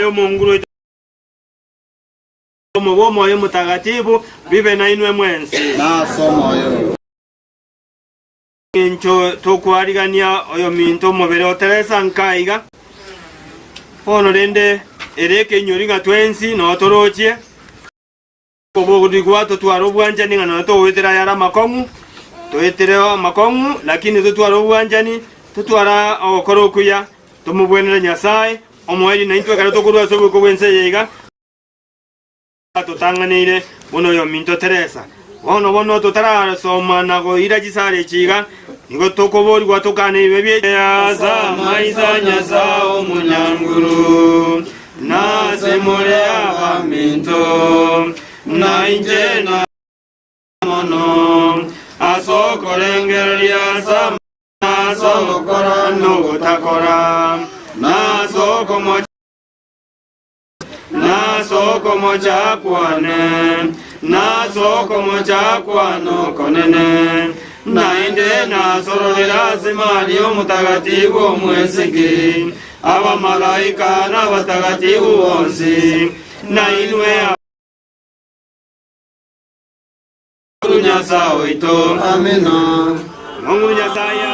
Nyasae Omonguru oito omo bw'Omoyo Omotagatifu bibe nainwe mwensi. Nase omoyo oo. Engencho tokwarigania oyominto omobere o Teresa nka iga. Bono rende ere ekeinyori ng'a twensi noo torochie. Kobogotigwa totware obwanchani ng'a nonya togoetera ayare amakong'u, toetere amakong'u, lakini totware obwanchani, totware ogokora okuya, tomobwenere Nyasae, omoerio naintwe ekero tokorua ase oboko bw'ense eye iga, atotang'aneire buna oyominto Teresa. Bono bono totarasoma na koira chisare echi iga, nigo tokoborigwa tokane ebibe biaito. Ase amaiso a Nyasae omonyanguru, na ase more abaminto, na inche na mono, ase okorengereria ase amang'ana ase ogokora na ogotakora, na ase okomocha. Na ase okomocha kwane, na ase okomocha kwane okonene, naende nasororere ase Maria Omotagatifu Omwesike, abamalaika na abatagatifu bonsi, na inwe Nyasae oito. Amina. Omonguru Nyasae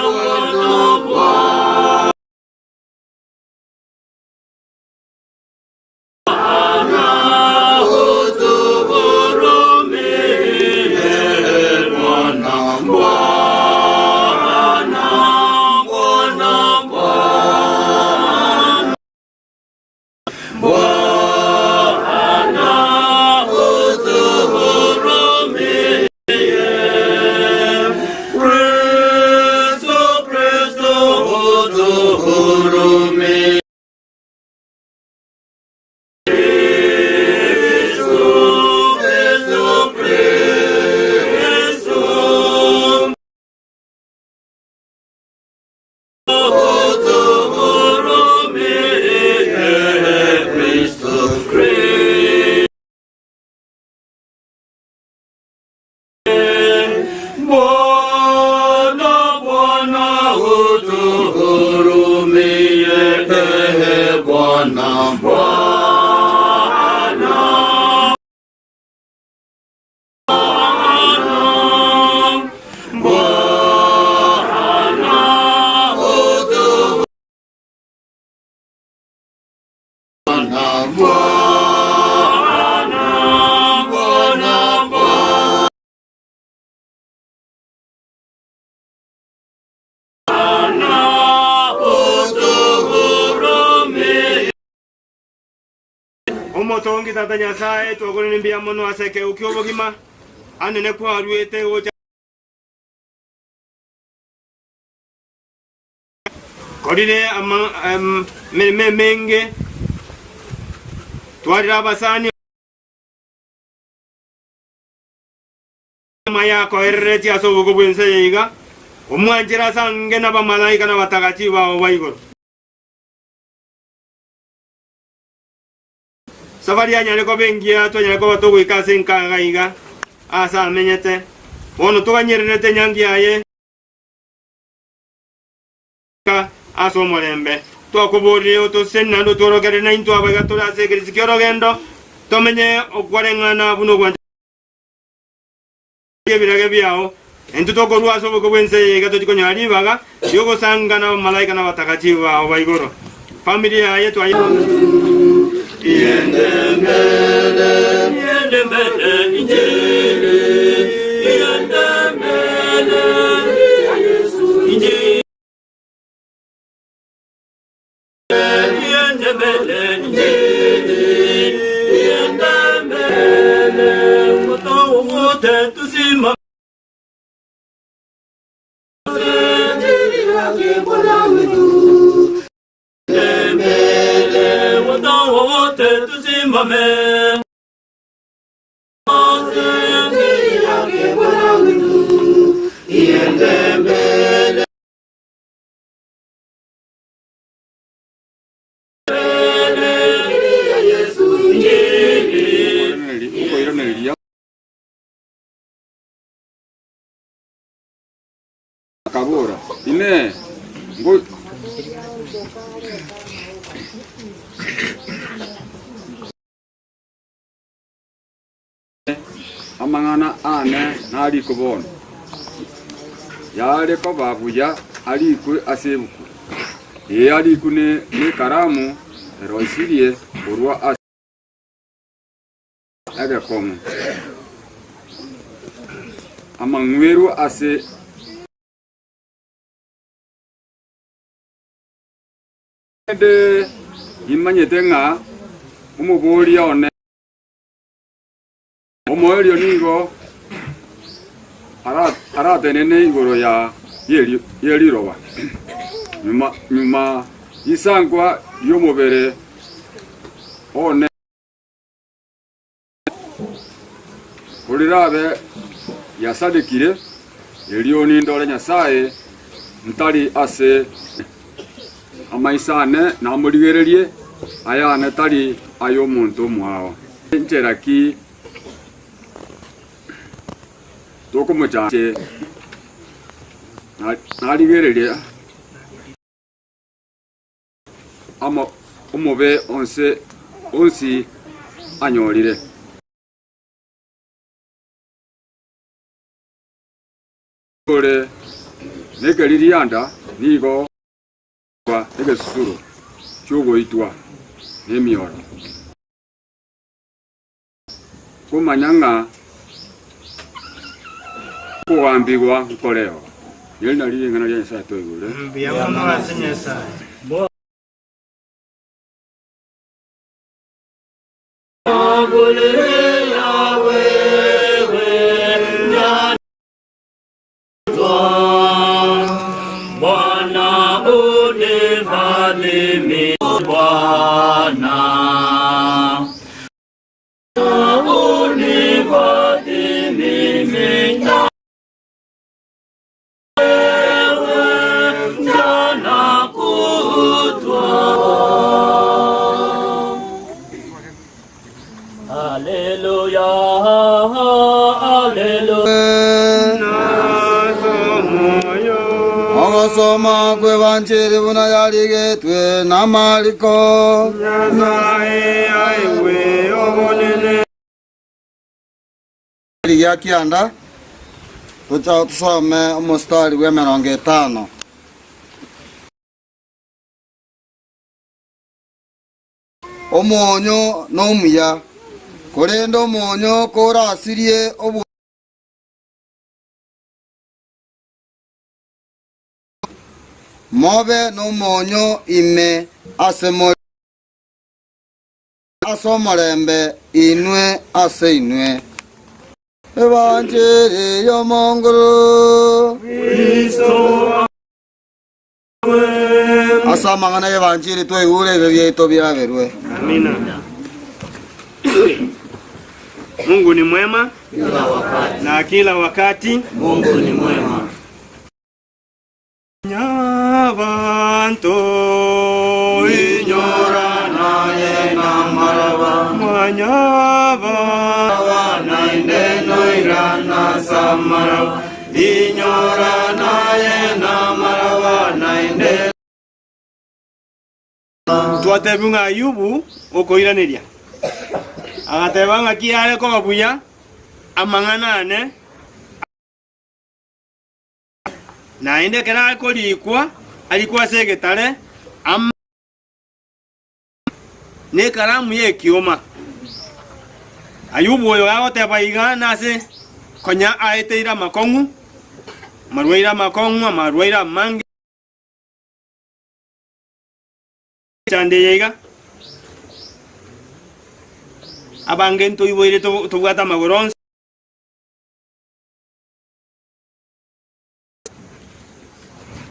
Omotongi Tata Nyasae, twakorire mbuya mono ase ekeegwa ki'obogima anene kwaruete gocha Korire emeremo emenge, twarire abasani amaya akoereretie ase oboko bw'ense eye iga, omwanchere ase ange nabamalaika na abatagatifu bao ba igoro. Safari yanyare koba engiya, twanyare koba togoika ase enka iga iga aase amenyete. Bono toganyererete enyangi yaye ase omorembe. Twakoborire otosesenie naende otworokererie naintwe abaiga tore ase ekerisi ki'orogendo, tomenye okwareng'ana buna ogwancha ebirage biao. Intwe tokorua ase oboko bw'ense eye iga tochia konyora ribaga ri'ogosanga nabamalaika na abatagatifu bao ba igoro. Family yaye twaye. Okoiraneria akabora, Inee! Amang'ana aane narikwe bono, yare koba buya arikwe ase ebuku, ee, arikwe nekaramu eroisirie korwa ase egekong'u, amang'werwe ase. Korende nimanyete ng'a omoboria one omoerio nigo aratenene igoro ye riroba, nyuma risankwa ri'omobere one korirabe riasarekire, erio nindore Nyasae ntari ase amaiso ane namorigererie, ayane tari ay'omonto omwao. Nchera ki tokomocha narigereria omobe onsi anyorire? Ore nekeririanda nigo egesusuro ki'ogoitwa nemioro. Komanya ng'a okogambigwa nkoreo. Eri nario ring'ana ria Nyasae toigure. Mbuya mono ase Nyasae. Ogosoma kw'Ebanchiri buna yarigetwe na Mariko. Nyasae aigwe obonene. Rigia kianda, tocha tusome omostari bw'emerongo etano. Omonyo nomuya, korende omonyo korasirie obwo. Mobe nomonyo ime ase more. Ase omorembe inwe ase inwe. Ebanchiri y'Omonguru. Ase amang'ana y'Ebanchiri twaigure ebibe biaito biaberwe. Amina. Mungu ni mwema na kila wakati. Mungu ni mwema. Nyabanto inyora naye namaraba mwanyaba naende noirana samaraba inyora naye namaraba naende Twatebiwa ng'a Ayubu okoiraneria agateba ng'a ki are koba buya amang'ana ane. Naende ekero akorikwa, arikwe ase egetare amo nekaramu y'ekioma. Ayubu oyo gagoteba iga nase konya aeteire amakong'u, amarwaire amakong'u, amarwaire amange. Emechando eye iga, abange ntoiboire tobwate amagoro onsi.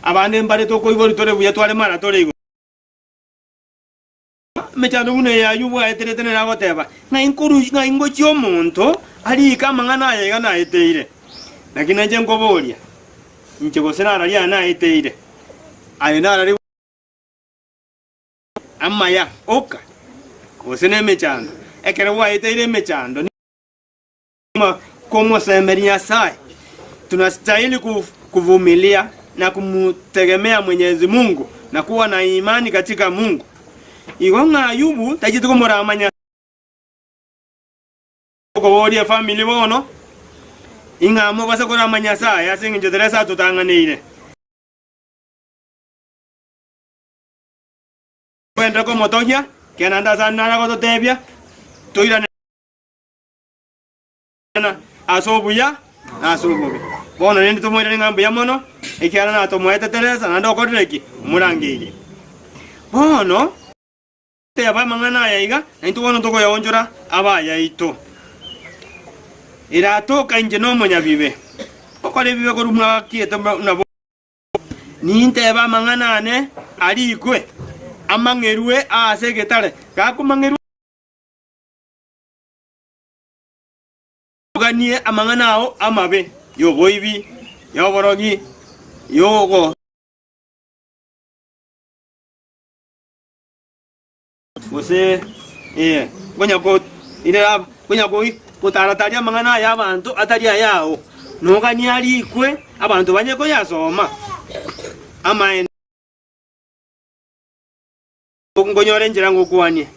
Abande mbare tokoiborwa tore buya tware mara tore igoro. Emechando buna eye Ayubu aeterete nere agoteba, Ng'ai nkorusia, ng'ai ngochia omonto ariike amang'ana aya iga naeteire? Naki nainche nkoboria, inche gose nararia aya naeteire? Aye narari amaya oka, gose nemechando? Ekero gwaeteire emechando. Komosemeria Nyasae, tunastahili kuvumilia na kumutegemea Mwenyezi Mungu na kuwa na imani katika Mungu. Igo ng'a Ayubu tacheti komorama Nyasae. Okoboria efamiri bono, ing'a mobase korama Nyasae ase engencho Teresa atotang'aneire. Togenderere komotogia, ekiagera naende ase ande nare gototebia, toirane ase obuya na ase obobe. Bono rende tomoirane ng'a mbuya mono, ekiagera natomoete Teresa naende okorire ki? Omorangeirie. Bono. Teba amang'ana aya iga, na intwe bono tokoyaonchora abe ayaito. Eratoka inche nomonyabibe, okora ebibe korwa mwakiete nabo. Nintebe amang'ana ane arikwe, amang'erwe aase egetare, gakomang'erwa. Oganie amang'ana ao amabe, y'oboibi, y'oborogi, y'ogo. Gose, ee, konya ko, ire konya koi gotarataria amang'ana aya abanto atari ayao, noganie arikwe abanto banye koyasoma. Amaene nkonyora enchera ngokwanie,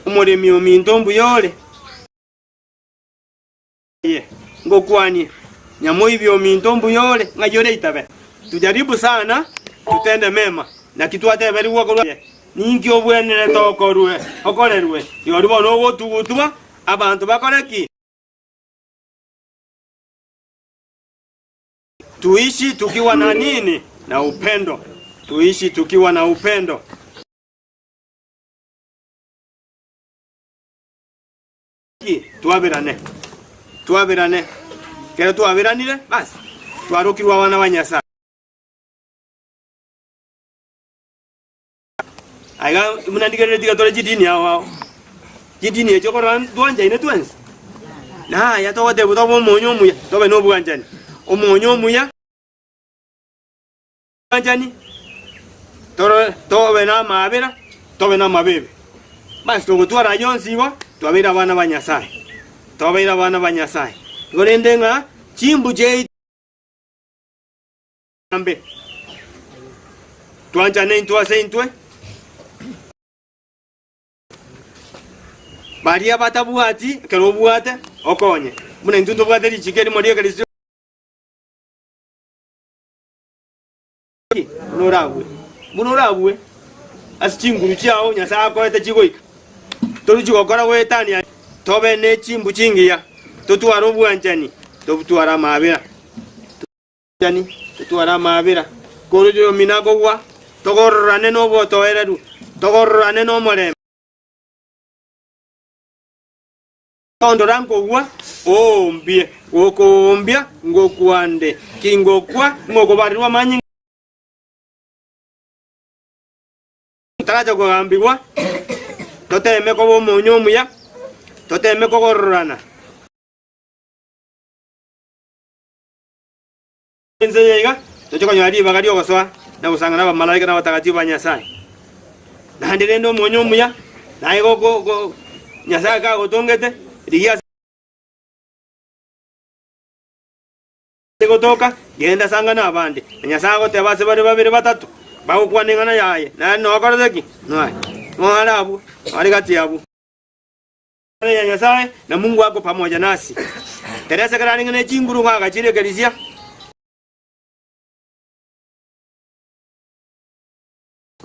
omoremi ominto mbuya ore. Aye, ngokwanie, nyamoibi ominto mbuya ore, ng'ai ore itabe? Tujaribu sana tutende mema, naki twateberigwe korwa aye. Ninki obwenerete okorwe, okorerwe? Rirorio bono ogotugutwa, abanto bakore ki? Tuishi tukiwa na nini? Na upendo. Tuishi tukiwa na upendo. Ki? Twaberane. Twaberane. Ekero twaberanire, basi, twarokirwe abana ba Nyasae. Aiga buna ndigerere tiga tore chidini ao ao. Chidini echio korora ntwanchaine twensi. Naya togotebwa tobe omonyo omuya, tobe na obwanchani. Omonyo omuya, obwanchani, toro tobe na amaabera, tobe na amabebe. Basi togotwara ayio onsi igo, twabeire abana ba Nyasae. Twabeire abana ba Nyasae. Igo rende ng'a chimbu chiaito mbe, twanchane intwe ase intwe, baria batabwati, ekero obwate, okonye. Buna intwe ntobwate richiko erimo ri'Ekristo. Buna orabue, buna orabue ase chinguru chiao Nyasae akoete chigoika, toruchi gokora goetania, tobe ne chimbu chingiya, totware obwanchani, totware amaabera, totware amaabera, koroche oyomino akogwa, togororane nobotoereru, togororane nomorembe. Tondora nkogwa, oombie, gokoombia ngokwa nde, kingokwa ng'okobarirwa amanyinga. Taracha kogambigwa, toteme koba omonyo omuya, toteme kogororana. Ense eye iga toche konyora ribaga ri'ogosoa na gosanga nabamalaika na abatagatifu ba Nyasae. Naende rende omonyo omuya, naye go go Nyasae kagotongete, rigia ase gotoka, genda sanga nabande. Na Nyasae agoteba ase bare babere batato, bagokwana eng'ana yaye, naye nokorete ki? Noare. Noare abwo, noare gati yabwo. Ya Nyasae, na Mungu ako pamoja nasi. Teresa ekero arenge ne chinguru ng'a agachire ekerisia.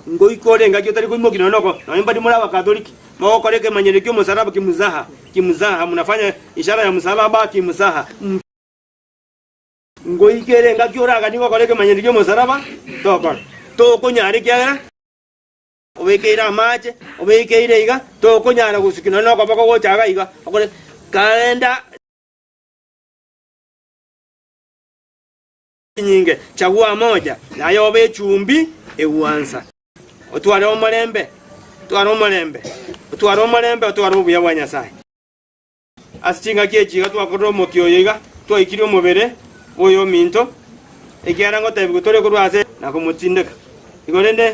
Ngoika ore engaki otari koimokia nonya noko, nonya mbari more abakatoliki, mogokora ekemanyererio ki'omosaraba kimzaha, kimzaha, munafanya ishara ya msalaba kimzaha. Ngoika ere engaki oraganie gokora ekemanyererio ki'omosaraba, tokora. Tokonyara ekiagera. Obekeire amache, obekeire iga, tokonyara gosukia nonya nokoboko gocha iga iga, okore kaenda chinyinge, chagua moja, naye obe echumbi egwansa. Otware omorembe, otware omorembe, otware omorembe, otware obuya bwa Nyasae. Ase chingaki echi iga twakorire omokia oyo iga, twaikirie omobere bw'oyominto, ekiagera ngotebigwa tore korwa ase na komotindeka. Igo rende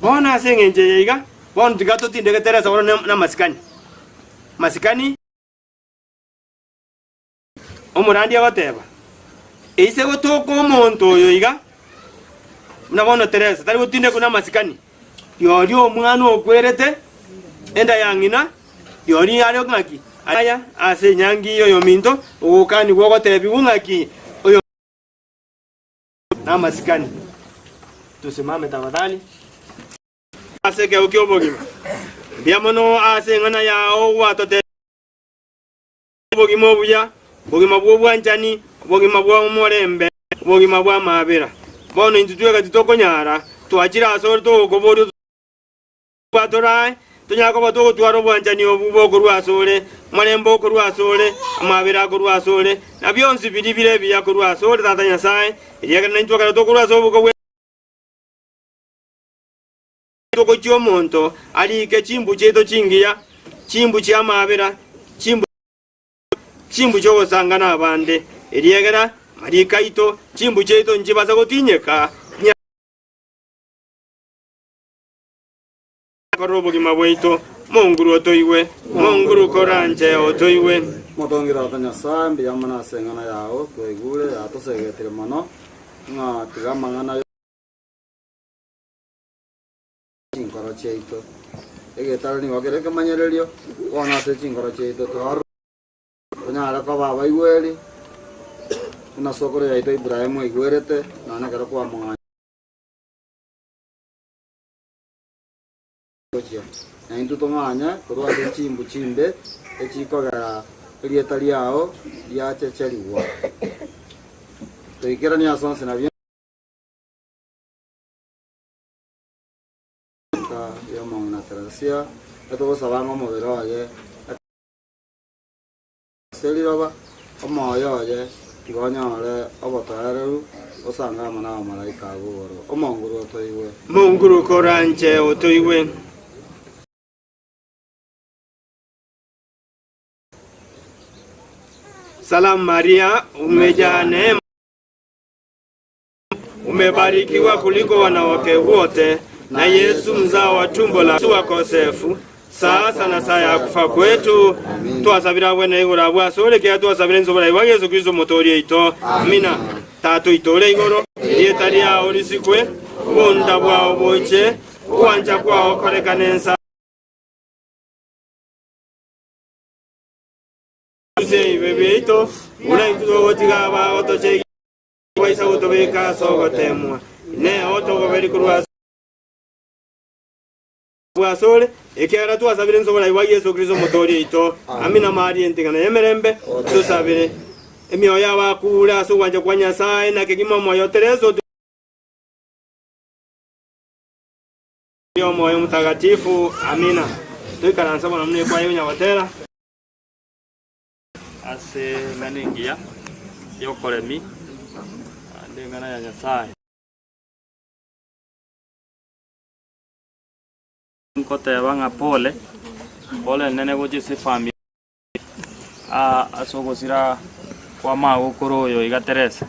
bono ase engencho eye iga, bono tiga totindeke Teresa bono namasikani. Masikani. Omorandia agoteba, Eise gotoka omonto oyo iga, buna bono Teresa tari gotindekwa namasikani, rirorio omwana okwerete. Enda ya ng'ina rirorio are ng'aki? Aya ase enyangi y'oyominto ogokanigwa ogoteebigwa ng'aki oyo namasikani. Tusimame tafadhali. Ase ekeego ki'obogima. Mbuya mono ase eng'ana yao gwatotebirie obogima obuya, obogima bw'obwanchani, obogima bw'omorembe, obogima bw'amaabera. Bono intwe tweka titokonyara, twachire asore togokoboria Twatorae, tonyare koba togotwara obwanchani obwo bokorwa asore, omorembe okorwa asore, amaabera akorwa asore, na bionsi biria bire ebiya korwa asore, Tata Nyasae, erio ekero naintwe ekero tokorwa ase oboko bwe togochia omonto arike chimbu chiaito chingiya, chimbu chi'amaabera, chimbu chimbu chi'ogosanga nabande, eriegera amariko aito, chimbu chiaito nchibasa gotinyeka. Korora obogima bwaito, Monguru otoigwe, Monguru koranche otoigwe. Motongi Tata Nyasae, mbuya mono ase eng'ana yao twaigure, yatosegetire mono, ng'a tiga amang'ana chinkoro chiaito. Egetare nigo kere ekemanyererio, bono ase chinkoro chiaito twarure, tonyare koba abaigweri, buna sokoro yaito Ibrahimu aigwerete, nonya ekero kwamong'anyete. Gochia, na intwe tong'anye korwa ase chimbu chimbe echikogera erieta riao riachecherigwa. Toikeranie ase onsi nabio. Enka y'omong'ina Teresia, etogosaba ng'a omobere oye. Ase riroba, omoyo oye tiga onyore obotoereru, osange amo nabamalaika abwo igoro. Omonguru otoigwe. Monguru koranche otoigwe. Salamu Maria, umejaa neema, Umebarikiwa kuliko wanawake wote, na Yesu mzao wa tumbo lako wakosefu sasa na saa ya kufa kwetu. Twasabire abwene igoro abwo ase ore ekiagera twasabire inse oborai bwa Yesu Kristo omotoori oito. Amina. Tata oito ore igoro, erieta riao risikwe, obonda bwao boche, ogwancha kwao korekane ense ase ebibe biaito, buna intwe togotiga abagotochegi. Tobaisa gotobeka ase ogoteemwa, Inee, otogoberie korwa ase asore, ekiagera twasabire inse oborai bwa Yeso Kristo Omotooria oito. Amina. Maria enting'ana y'emerembe, tosabere emioyo y'abakuure ase ogwancha kwa Nyasae, na kegima omoyo o Teresa Omoyo Omotagatifu. Amina. Toikaranse bono buna ekwaya egonyagotera. Ase eng'ana engiya y'okoremi, naende eng'ana ya Nyasae. Nkoteba ng'a pole, pole nene gochia ase efamiri ase ogosira kwa magokoro oyo iga Teresa.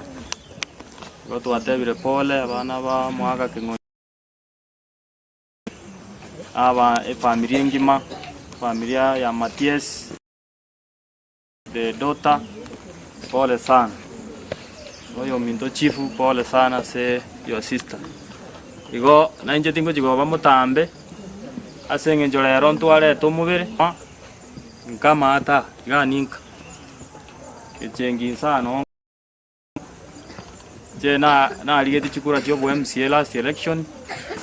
Igo twatebire pole abana ba omogaka King'ori, aba efamiri engima, efamilia ya Matias. The daughter, pole sana. Oyominto chief pole sana ase your sister. Igo nainche tingochi koba motambe ase eng'encho rero ntwarete omobere nkamata iga ninka echengi insano inche narigetie chikura chia obo MCA last election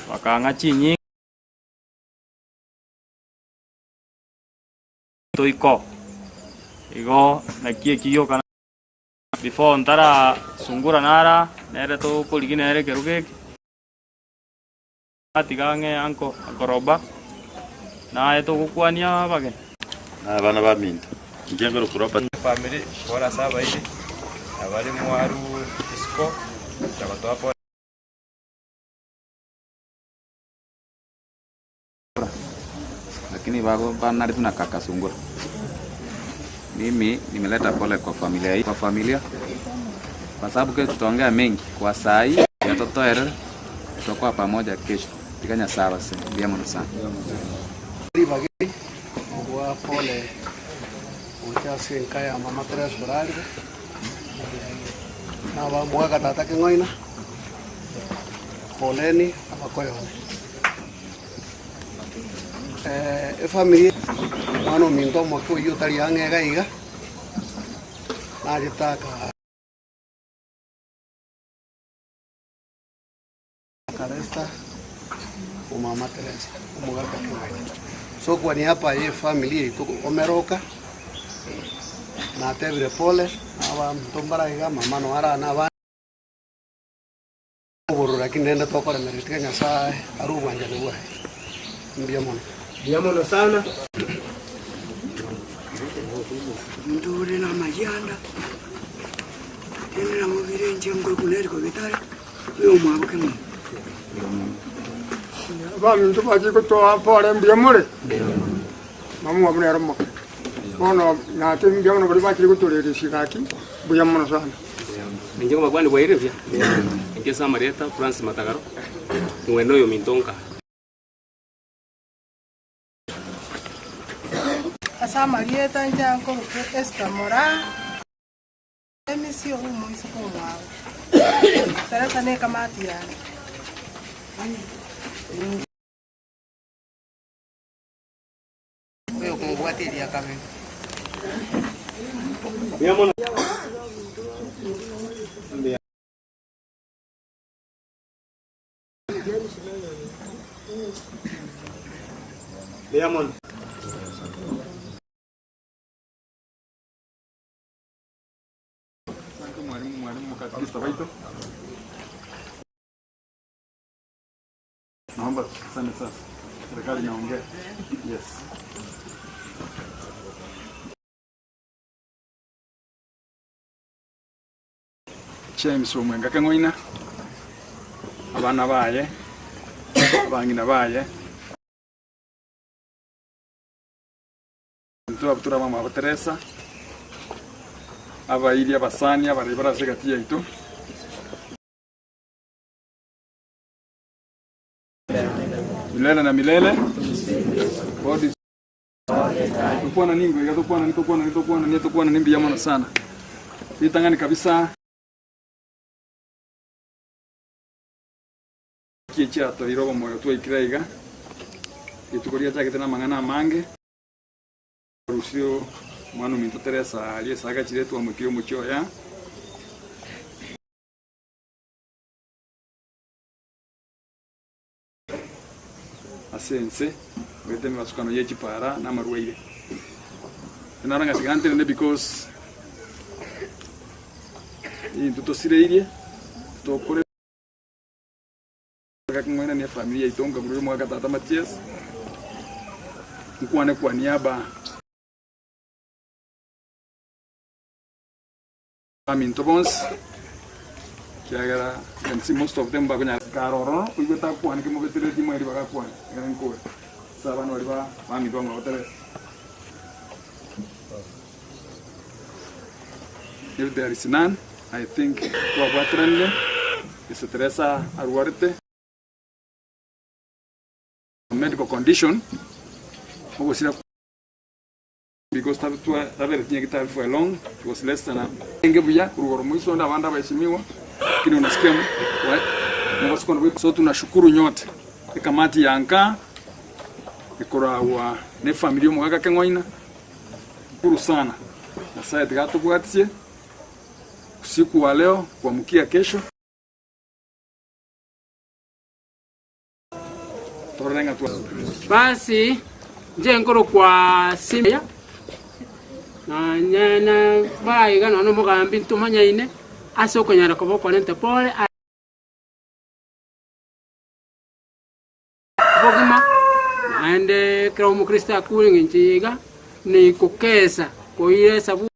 bakang'a chinyinge. Toiko. Igo naki eki gioka before ntara sungura nara nere tokorigia nere ekerogo eke. Tiga ang'e anko akoroba naye togokwania abageni. Na abana baminto, inche nkorokwa Robert. Efamiri kore ase abairi abare mwaru isiko na gotoa pole. Lakini banarete na kaka Sungura. Mimi nimeleta pole kwa familia hii, kwa familia kwa sababu kesho tutaongea mengi kwa saa hii yatotoerere tutakuwa pamoja kesho tiga Nyasaye abase mbuya mono sana. Ribaga eri kobua pole gocha ase enka ya mama Teresa orarire, na abamwaka tata King'oina, poleni abakoyone. Efamiri omwana ominto omoke oyio otari ang'e iga iga, nachete aka akaresta omama Teresa, omogaka King'aini. So kwa niaba ye efamiri yaito omeroka, natebire pole, na abanto mbare iga, mama noyo are na abana. Obororo lakini rende tokoremereria tiga Nyasae arue obwanchani bwaye. Mbuya mono. Mbuya mono sana. Omonto ore namayianda, rende nabo bire inche nkorokwa Eric Ogetari, oyo omwabo Kemuma. Abaminto bachire gotoa pore mbuya more? Mama omwabo nere omoke. Bono natebie mbuya mono baria bachire gotoreresia gaki, mbuya mono sana. Inche nkobakwania bwairire buya, inche ase amarieta Francis Matagaro, mwene oyo ominto nka. Ase amarieta inche nkorokwa Esther Moraa, Emisi omoiseke omwabo, Teresa nekamati yane. Oyokomobwata eria kabere. Mbuya mono. Asante mwalimu, mwalimu mkatikista baito. Naomba tusikizane sasa. Serikali inaongea. Yes. James Omwenga Keng'oina, abana baye, abang'ina baye. Intwe abwo tore abamwabo Teresa, abairi, abasani, abarai bare ase egati yaito. Milele na milele. God is Tokwana ningo iga tokwana ni tokwana ni tokwana ni tokwana ni mbuya mono sana. Ritang'ani kabisa ki chiatoire obomoyo twaikire iga. Rituko riachagete na amang'ana amange. Rusio omwana ominto Teresa aria esaga chire twamoikire omochie oye. Ase ense, goeta emebasukano ye chipara na amarwaire. Naro ng'a tiga ntenene because intwe tosireirie tokore ng'oinanie efamiri yaito nkagurure omwaka tata Matias nkwane kwa niaba Abaminto bonsi, ekiagera you can see most of them bakonyara kare ororo oigwete akwane kemobetereretie mweri bagakwana ekero nkore ase abana baria ba baminto bamwabo Teresa. If there is none, I think twabwateranire ase Teresa arwarete. Medical condition, ogosira. Because tabereti nyagetari for a long, it was less than a enge buya korwa igoro moiso onde abande abaheshimiwa lakini unasikia mobasuko nabo so tunashukuru nyote ekamati ya nka ekoragwa ne efamiri y'omogaka Keng'oina shukuru sana Nyasaye tiga atobwatisie usiku wa leo kuamkia kesho. Torore ng'a twa. Basi inche nkorokwa Simea, nonya na baraiga nonya na omogambi ntomanyaine, ase okonyara koba okorenta pore obogima, naende ekero omokristo akure eng'encho eye iga, nikokesa koira esabu.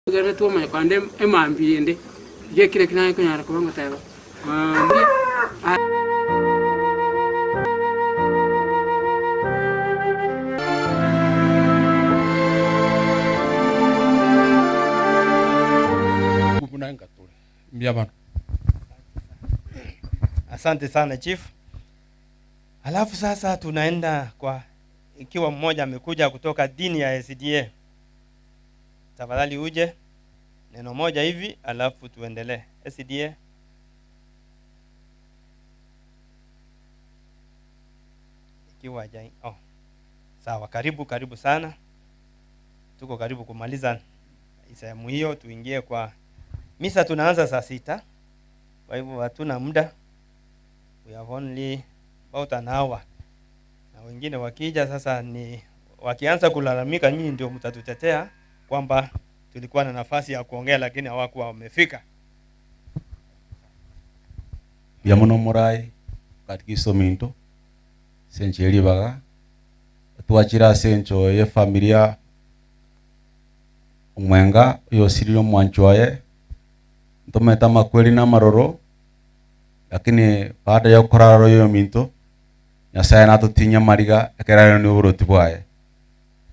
Ekero twamanya kogenda emambia ende, iga ekero ekio naye konyara koba ngoteba mambia. Buna inga tore mbuya bono. Asante sana chief. Alafu sasa tunaenda kwa ikiwa mmoja amekuja kutoka dini ya SDA. Tafadhali uje neno moja hivi alafu tuendelee. SDA. Ikiwa haja oh. Sawa, karibu karibu sana. Tuko karibu kumaliza sehemu hiyo, tuingie kwa misa. Tunaanza saa sita, kwa hivyo hatuna muda, we have only about an hour, na wengine wakija sasa ni wakianza kulalamika, nyinyi ndio mtatutetea kwamba tulikuwa na nafasi ya kuongea lakini hawakuwa wamefika. Mbuya mono morae katika ominto ase enchera ribaga twachire ase encho ye familia omwenga oyosirire omwancho oye ntomanyete amakweri na amaroro lakini baada ya okorara oyo ominto Nyasaye natotinyie amariga ekero are na oboroti bwaye.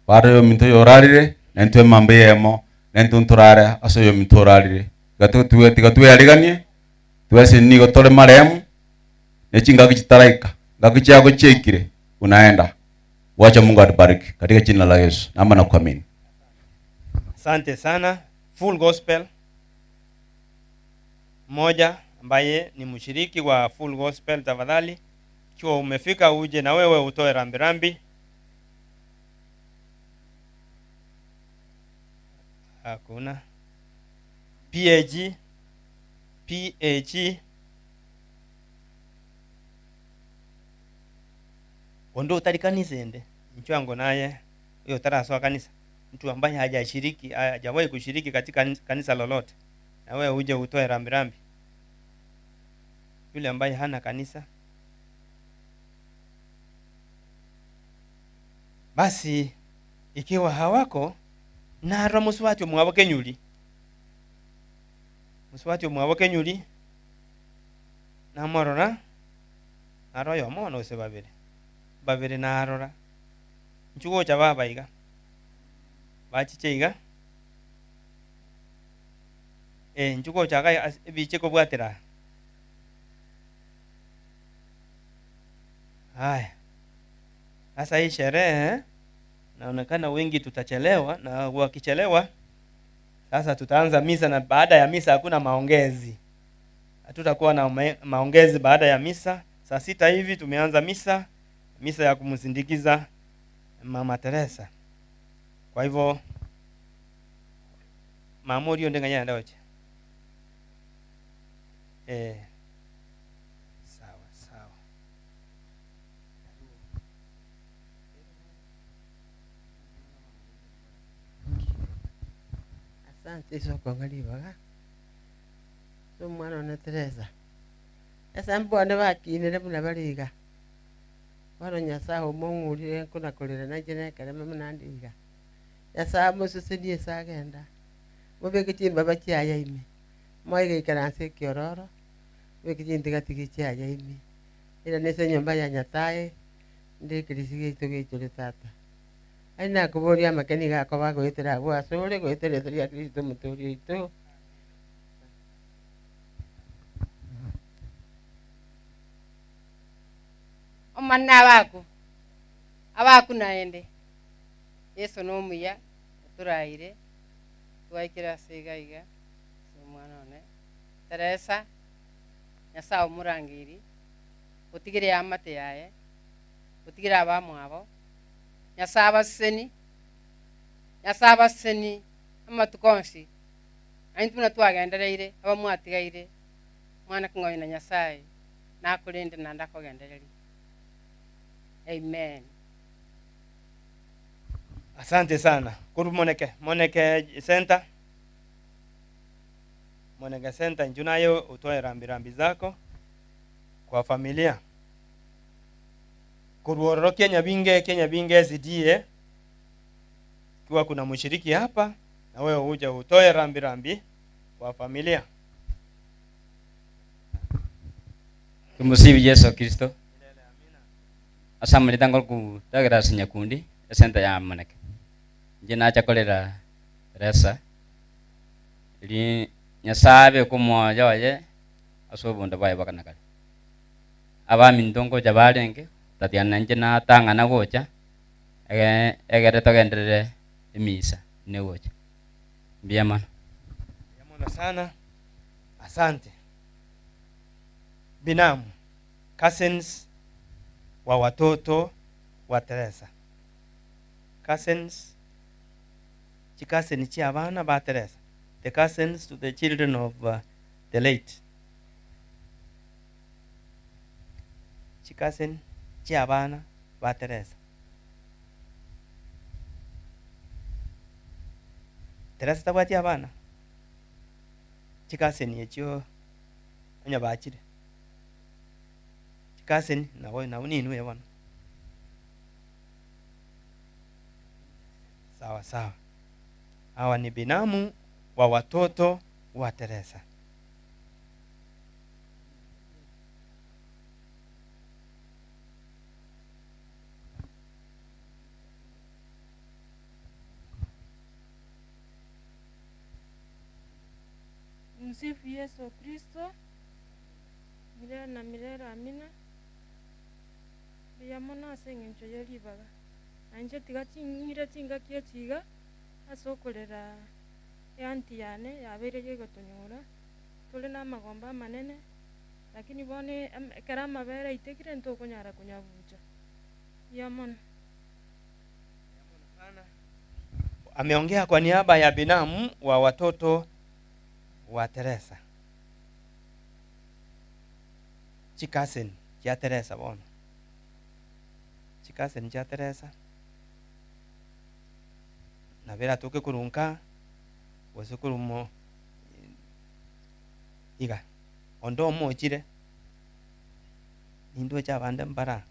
Baada oyominto oyo orarire naintwe emambia eyemo naintwe ntorare ase oyominto orarire. Tiga totue tiga tweariganie twese nigo tore marehemu ne chingaki chitaraika ngaki chiago chiaikire unaenda. Wacha Mungu atubariki katika jina la Yesu naomba na kuamini. Asante sana Full Gospel. Mmoja ambaye ni mshiriki wa Full Gospel, tafadhali ikiwa umefika uje na wewe utoe rambirambi. Hakuna. PAG, PAG ondo utari kanisa ende nchwango naye huyo taraswa kanisa, mtu ambaye hajashiriki hajawahi kushiriki katika kanisa lolote, na wewe uje utoe rambirambi. Yule ambaye hana kanisa, basi ikiwa hawako narwa muswati omwabo kenyuli muswati omwabo kenyuli namorora naro oyomo bono gose babere babere narora inchuo gocha baba iga bachiche iga eh inchuo gocha iga ase ebiche kobwatera aa. Haya, sasa hii sherehe naonekana wengi tutachelewa, na wakichelewa sasa tutaanza misa, na baada ya misa hakuna maongezi, hatutakuwa na maongezi baada ya misa. Saa sita hivi tumeanza misa, misa ya kumsindikiza Mama Teresa. Kwa hivyo mama orio ndenganya ndaoche sawa sawa. Asante ase okong'a ribaga, ase omwana one Teresa. Ase mbone bakinire buna bare iga, bono Nyasaye omong'urire nkonakorera nainche nekereme buna nde iga. Nyasaye amosesenie ase agenda, mobeke chimbaba chiaye ime, moe goikaransa ekiororo, mobeke chintigatigi chiaye ime, ere nase enyomba ya Nyasaye, nde ekerisi giaito geichore tata. Aye nakoboria amake nigo akoba goetera abwo asore, goetera ase ria Kristo omotoori oito. Omonene abaku, abaku naende. Yeso nomuya, otoraire, twaikire ase iga iga, ase omwana one Teresa, Nyasae omorangeiri, otigire eamate yaye, otigire abamwabo, Nyasae abaseseni, Nyasae abaseseni amatuko onsi, naintwe buna twagendereire, abamwatigaire, mwana king'oyo na Nyasae nakorende naende akogendererie. Amen. Asante sana. Korwa Moneke, Moneke Center. Moneke Center inchu naye otoe rambirambi zako kwa familia. Korwa ororo Kenya binge, Kenya binge SDA. Ikiwa kuna mshiriki hapa na wewe uje utoe rambirambi kwa familia. Tumusifu Yesu Kristo. Ase amareta ngoku Douglas Nyakundi esenta ya Moneke. Inche nacha korera Teresa eri Nyasaye abeke omoyo oye ase obonda bwaye bwa kare na kare. Abaminto ngocha barenge tatiana nainche natang'ana gocha egere togenderere emisa ine gocha. Mbuya mono. Mbuya mono sana. Asante. Binamu, cousins wa watoto wa Teresa. Cousins, chikaseni chia abana ba Teresa, the cousins to the children of the late. Chikaseni chia abana ba Teresa. Teresa tabwati abana? Chikaseni echio onye bachire. Chikaseni nabo nabo ninwe bono. Sawa sawa. Hawa ni binamu wa watoto wa Teresa. Msifu Yesu Kristo milele na milele amina. Mbuya mono ase eng'encho ye ribaga. Na inche tiga ching'ire chingaki echi iga ase okorera eanti yane yabeire gegotonyora, tore na amagombo amanene, lakini bono ekero amabere aitekire ntokonyara konyabucha. Mbuya mono. Ameongea kwa niaba ya binamu wa watoto wa Teresa. Chikaseni chia Teresa bono. Chikaseni chia Teresa. Nabo eratoke korwa nka, gose korwa mo iga. Onde omochire, nindoche abande mbare aa.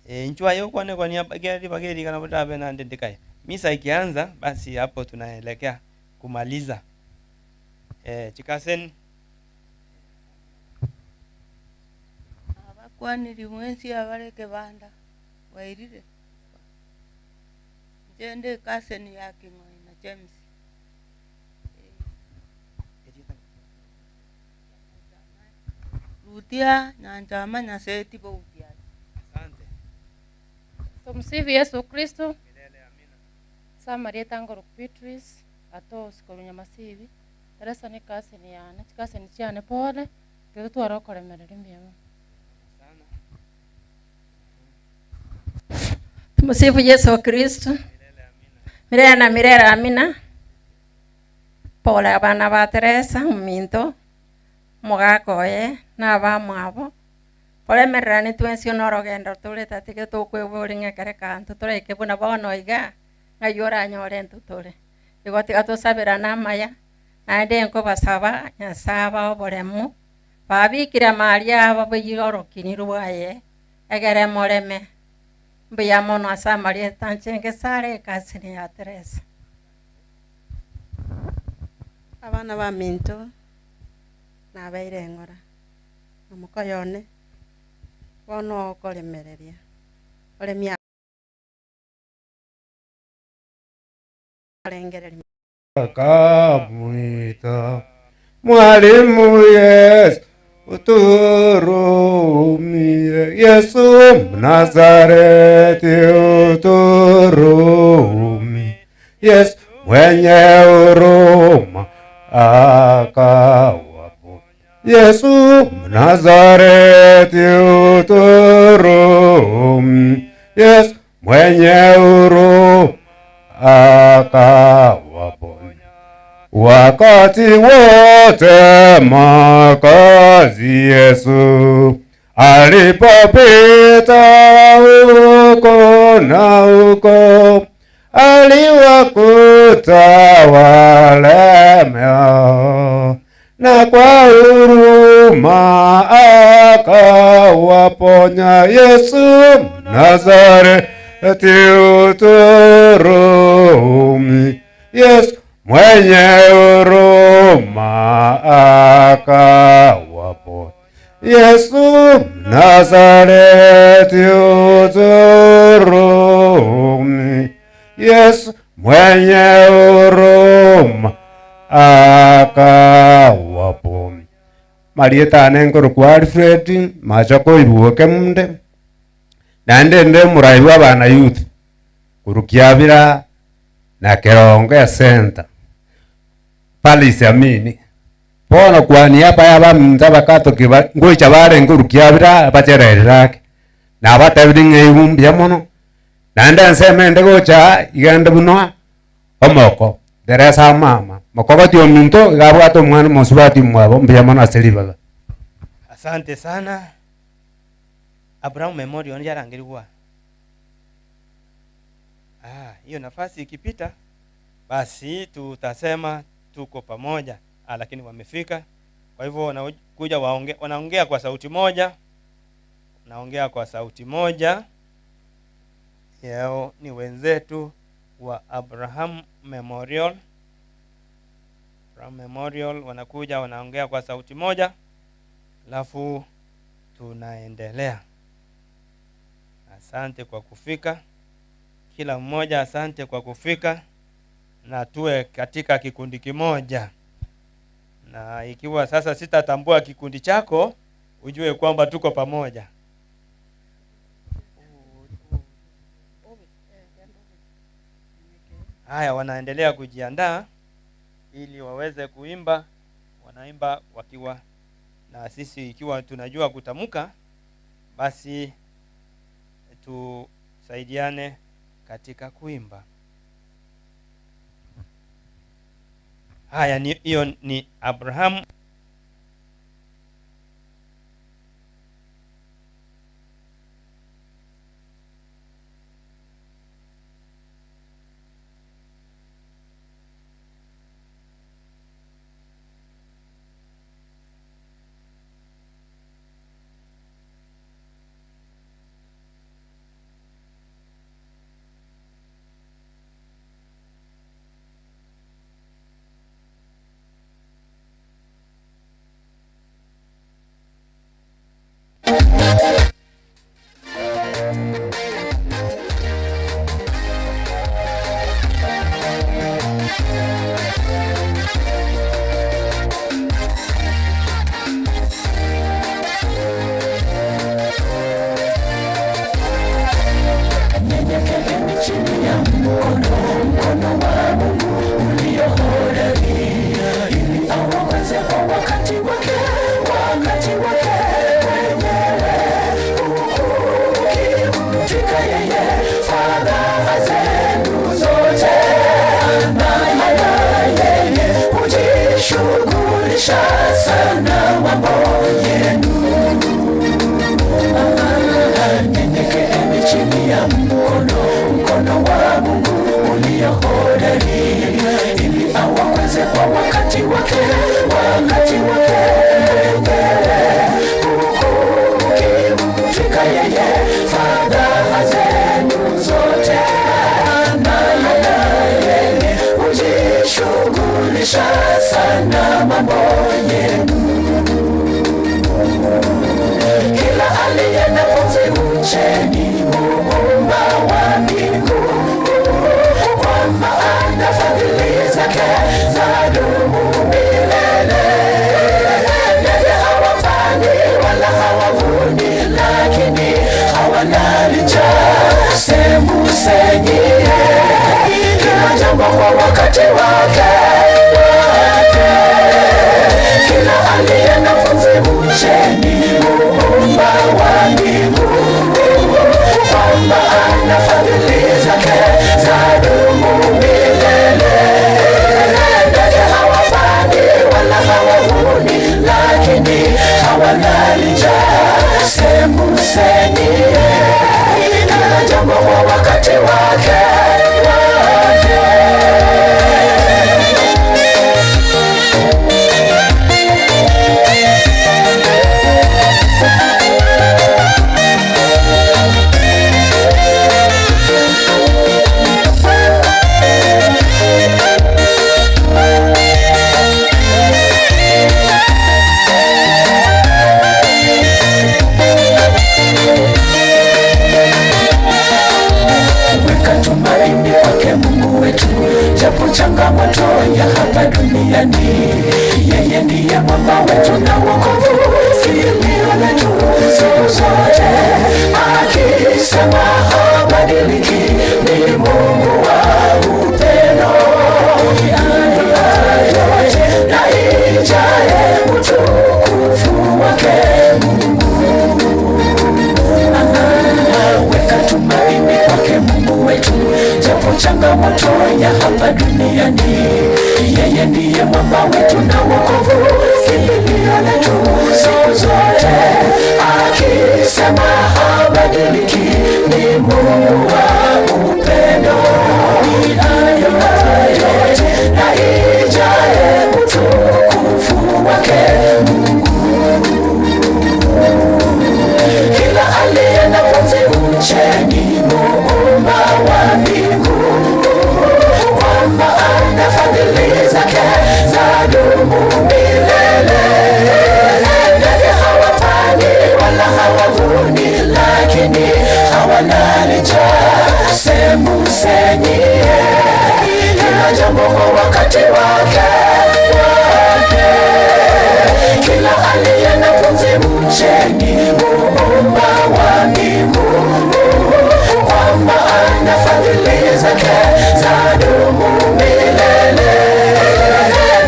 Eh, inchuo aye okwane kwa niaba ekiagera ribaga eri iga nabo rirabe naende ndikaye. Misa ikianza, basi hapo tunaelekea kumaliza. Eh, chikaseni. Nabakwaniri mwensi abare ekebanda, bwairire? Inche nde ecousin ya King'oi na James. Rutia Nyanchama Nyaseti Boutiachi. Tumsifu Yesu Kristo. Ase amarieta ngorokwa Beatrice, Atosi korwa Nyamasibi, Teresa ne cousin yane, chicousin chiane pole, tiga totware okoremereria mbuya mono. Tumsifu Yesu Kristo. Milele na milele amina. Pole abana ba Teresa ominto, omogaka oye, na abamwabo, koremererani twensi norogendo tore tatiga tokweboria ng'a ekere kanto toraike buna bono iga, ng'ai oranyore intwe tore. Igo tiga tosaberane amaya, naende nkobasaba Nyasae abae oboremu, babikire amari abo boiyo orokini rwaye, egere moreme. Mbuya mono ase amarieta nche ngesare ekasini ya Teresa. Abana baminto nabeire eng'ora, na mokoyo one bono okoremereria, oremia arengereria. Akamwita Mwalimu Yesu uturumie, Yesu Mnazareti uturumie, Yesu mwenye huruma akawaponya. Yesu Mnazareti uturumie, Yesu mwenye huruma akawaponya. Wakati wote makazi Yesu alipopita huko na huko, aliwakuta walemao, na kwa huruma akawaponya. Yesu Mnazareti uturumi, Yesu mwenye huruma akawaponya. Yesu Mnazareti uturumi, Yesu mwenye huruma akawaponya. Marieta ane nkorokwa Alfred macha koibuoke munde naende nde omorai bwa abana youth korwa Kiabira na Kerongo ecenter Palace Amini. Bono kwa niaba ya abaminto abakatoki ba ngoicha barenge korwa Kiabira bachererire ake. Nabatebirie ng'a igwe mbuya mono, naende ensemo ende gocha aa iga ende buna omoko, Teresa amama, mokogoti ominto iga abwate omwana omosubati omwabo, mbuya mono ase ribaga. Asante sana. Abraham Memorial yarangerigwa. Ah, hiyo nafasi ikipita basi tutasema tuko pamoja. Ah, lakini wamefika. Kwa hivyo wanakuja waonge, wanaongea kwa sauti moja, wanaongea kwa sauti moja. Yao ni wenzetu wa Abraham Memorial. Abraham Memorial wanakuja wanaongea kwa sauti moja, alafu tunaendelea. Asante kwa kufika kila mmoja, asante kwa kufika, na tuwe katika kikundi kimoja. Na ikiwa sasa sitatambua kikundi chako, ujue kwamba tuko pamoja. Haya, wanaendelea kujiandaa ili waweze kuimba. Wanaimba wakiwa na sisi, ikiwa tunajua kutamka, basi tusaidiane katika kuimba. Haya, ni hiyo ni Abraham. Nyenyekeeni chini ya mkono, mkono wa Mungu ulio hodari, ili awakweze kwa wakati wake, wakati wake wenyewe, huku mkimtwika yeye fadhaa zenu zote, maana yeye hujishughulisha sana mambo yenu. Nyenyekeeni chini ya mkono, mkono wa Mungu ulio hodari, ili awakweze kwa wakati wake, wakati wake wenyewe, huku mkimtwika yeye fadhaa zenu zote, maana yeye hujishughulisha sana mambo yenu. Kila aliye na pumzi mcheni Muumba wa mbingu, kwa maana fadhili zake zadumu milele. Ndege hawapandi wala hawavuni, lakini hawana njaa. Sembusenyie kila jambo kwa wakati wake wake. Kila aliye na pumzi mcheni Muumba wa mbingu, kwa maana fadhili zake zadumu milele. Ndege hawapandi wala hawavuni, lakini hawana njaa. Sembusenyie kila jambo kwa wakati wake wake. Weka tumaini kwake Mungu wetu, japo changamoto ya hapa duniani, yeye ndiye mwamba wetu na wokovu, kimbilio letu siku zote. Akisema habadiliki, ni Mungu wa upendo. Dunia yote na ijae utukufu wake Mungu. Akisema habadiliki, ni Mungu wa upendo. Dunia yote na ijae utukufu wake Mungu. Kila aliye na pumzi mcheni Muumba wa mbingu, kwa maana fadhili zake zadumu milele. Ndege hawapandi wala hawavuni, lakini hawanali njaa. Sembusenyie kila jambo kwa wakati wake wake. Kila aliye na pumzi mcheni Muumba wa mbingu, kwa maana fadhili zake zadumu milele.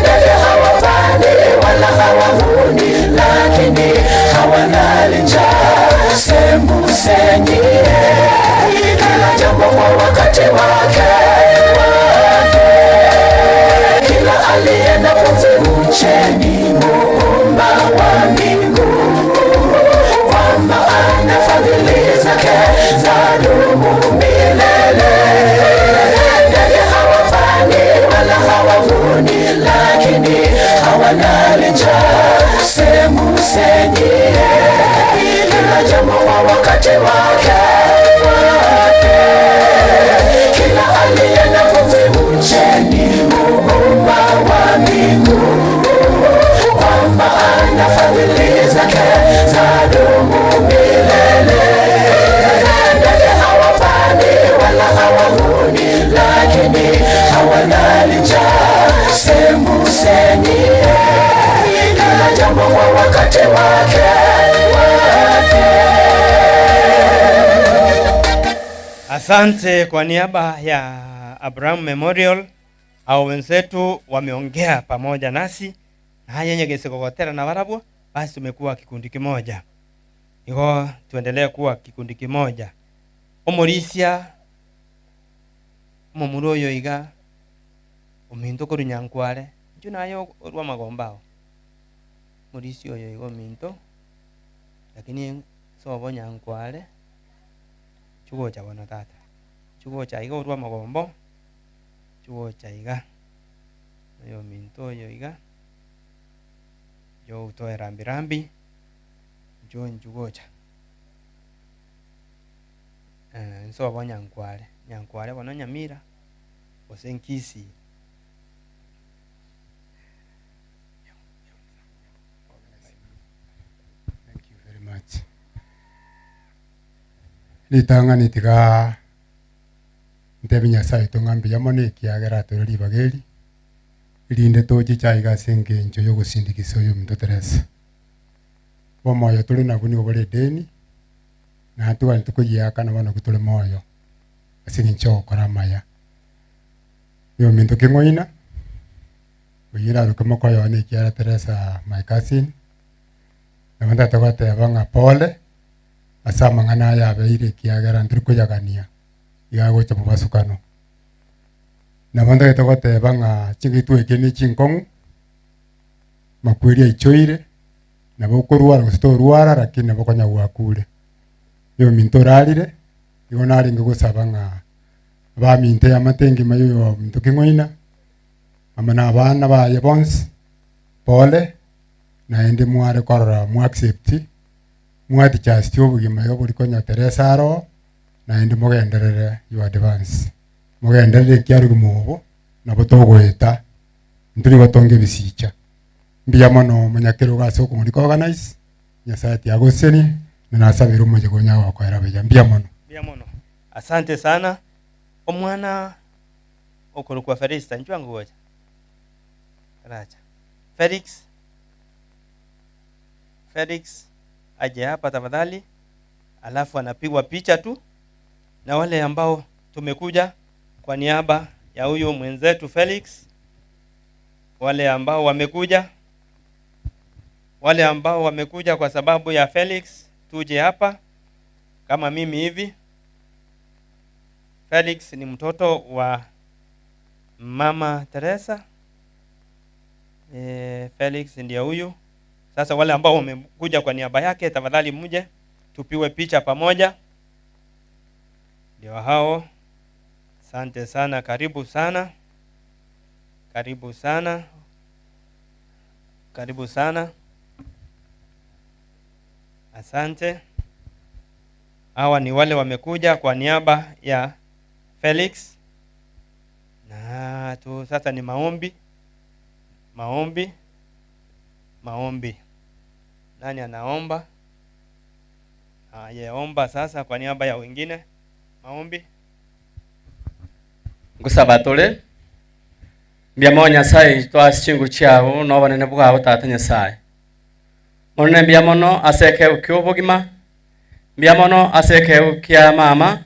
Ndege hawapandi wala hawavuni, lakini hawanali njaa. Sembusenyie kila jambo kwa wakati wake wake. Kila aliye na pumzi mcheni Muumba wa mbingu, kwa maana fadhili zake zadumu milele. Ndege hawapandi wala hawavuni, lakini hawanali njaa. Sembusenyie kila jambo kwa wakati wake wake. Kila aliye na pumzi mcheni Muumba wa mbingu, kwa maana fadhili zake zadumu milele. Ndege hawapandi wala hawavuni, lakini hawanali njaa. Sembusenyie kila jambo kwa wakati wake wake. Asante kwa niaba ya Abraham Memorial, au wenzetu wameongea pamoja nasi na yenye gesekogotera na warabwo, basi tumekuwa kikundi kimoja. Igo tuendelee kuwa kikundi kimoja. Omorisia omomura oyo iga ominto korwa Nyankware inchu naye orwa amagombao omorisia oyo iga ominto lakini sobo Nyankware chugocha bono tata chugocha iga orwa amagombo chugocha iga oyo ominto oyo iga njo utoe rambirambi njo nchugocha eh, nsobo Nyankware Nyankware bono Nyamira gose Nkisii. Very much. Ritang'ani tiga ntebe Nyasaye oito ng'a mbuya mono ekiagera atore ribaga eri, erinde tochiche aiga ase eng'encho ya ogosindikisa oyo ominto Teresa. Omoyo tore nabwo nigo bore edeni, naende togwenerete koyiakana bono nabwo tore moyo ase eng'encho ya ogokora amaya. Oyo ominto keng'oina, oyio naroke mokoyo one ekiagera Teresa my cousin, nabo ntagete goteba ng'a pole, ase amang'ana aya abeire ekiagera ntori koyagania, iga agocha mobasukano. Nabo ntagete goteba ng'a chingaki twaikire ne chinkong'u, makweri aichoire, nabo okorwara gose torwara lakini nabo okonya gwakure. Oyominto orarire, igo narenge gosaba ng'a abaminto eamate engima ya oyominto keng'oina, amo na abana baye bonsi, pole, naende mware korora mwa accept, mwa adjust obogima iga bori konya Teresa aro, naende mogenderere you advance. Mogenderere ekiagera obogima obo, nabo togoeta, intwe nigo tonga ebisicha. Mbuya mono omonyakerogo ase okong'orika organize, Nyasaye tiagosesenie, na nasabere omochie onya gokoera buya. Mbuya mono. Mbuya mono. Asante sana. Omwana okorokwa Felista, inchuo ango gocha. Taracha. Felix. Felix aje hapa tafadhali, alafu anapigwa picha tu na wale ambao tumekuja kwa niaba ya huyu mwenzetu Felix, wale ambao wamekuja, wale ambao wamekuja kwa sababu ya Felix, tuje hapa kama mimi hivi. Felix ni mtoto wa Mama Teresa. Felix ndiye huyu. Sasa wale ambao wamekuja kwa niaba yake, tafadhali mje Tupigwe picha pamoja. Ndio hao. Asante sana, karibu sana, karibu sana, karibu sana. Asante. Hawa ni wale wamekuja kwa niaba ya Felix na tu sasa ni maombi, maombi, maombi. Nani anaomba? Ayeomba sasa kwa niaba ya wengine. Maombi. Ngusaba tore mbuya mono Nyasaye twase chinguru chiabo na obonene bwabo Tata Nyasaye. Monene mbuya mono ase ekeegwa kia obogima, mbuya mono ase ekeegwa kia mama,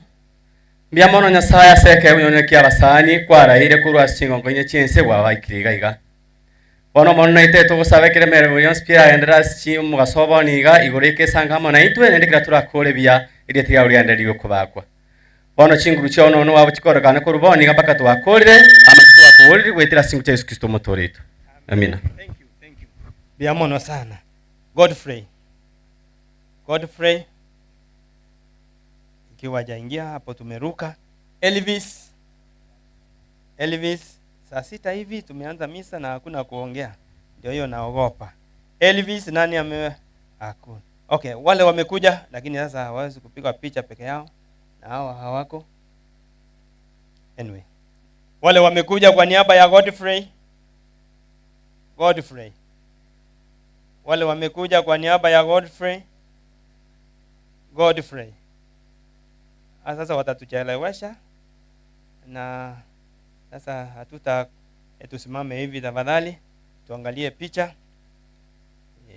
mbuya mono Nyasaye ase ekeegwa nonye kia abasani kwaraire korwa ase chingongo inye chi'ense bwabaikire iga iga. Bono Omonene oito togosaba ekeremerero gionsi pi eragenderere ase chi omogaso o bono iga igoro ekesango amo naintwe, naende kera torakore buya, erieta riao rigendererigwe kobakwa. Bono chinguru chiao nonya nowabo chikororekane korwa bono iga mpaka twakorire amatuko twakoborire goetera ase chinguru chia Yeso Kristo Omotooria oito. Amina. Mbuya mono sana. Godfrey. Godfrey. Ikiwa hajaingia hapo tumeruka. Elvis. Elvis, saa sita hivi tumeanza misa na hakuna kuongea. Ndio hiyo naogopa. Elvis nani ame hakuna. Okay, wale wamekuja lakini sasa hawawezi kupiga picha peke yao na hawa hawako. Anyway, wale wamekuja kwa niaba ya Godfrey. Godfrey. Wale wamekuja kwa niaba ya Godfrey. Godfrey. Ah, sasa watatuchelewesha na sasa hatuta tusimame hivi tafadhali, tuangalie picha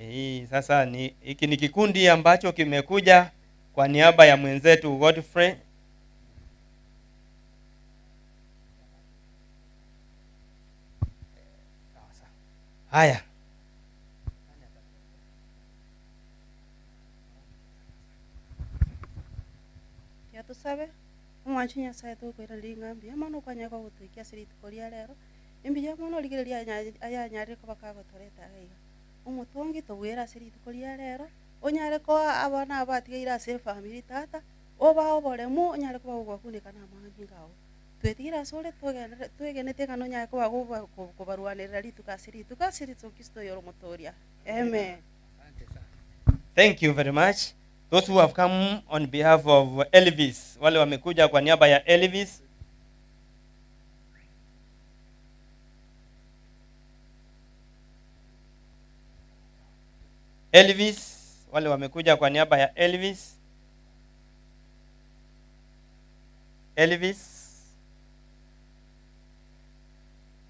hii. Sasa ni hiki ni kikundi ambacho kimekuja kwa niaba ya mwenzetu Godfrey. Haya, Tiga tosabe, omwancho Nyasaye tokoiraneria ng'a mbuya mono okwanyara kogotoikia ase rituko ria rero, imbuya mono rigereria anya ayanyarire koba kagotoreta iga iga. Omotongi tobwere ase rituko ria rero, onyare koa abana aba batigaire ase efamiri tata, obae oboremu onyare koba gogokuneka na amanyinga ao. Twetigire ase ore togenderere twegenete ng'a nonyare koba goba kobarwanerera rituko ase rituko ase Yeso Kristo oyore omotoria. Amen. Thank you very much. Those who have come on behalf of Elvis, wale wamekuja kwa niaba ya Elvis. Elvis, wale wamekuja kwa niaba ya Elvis. Elvis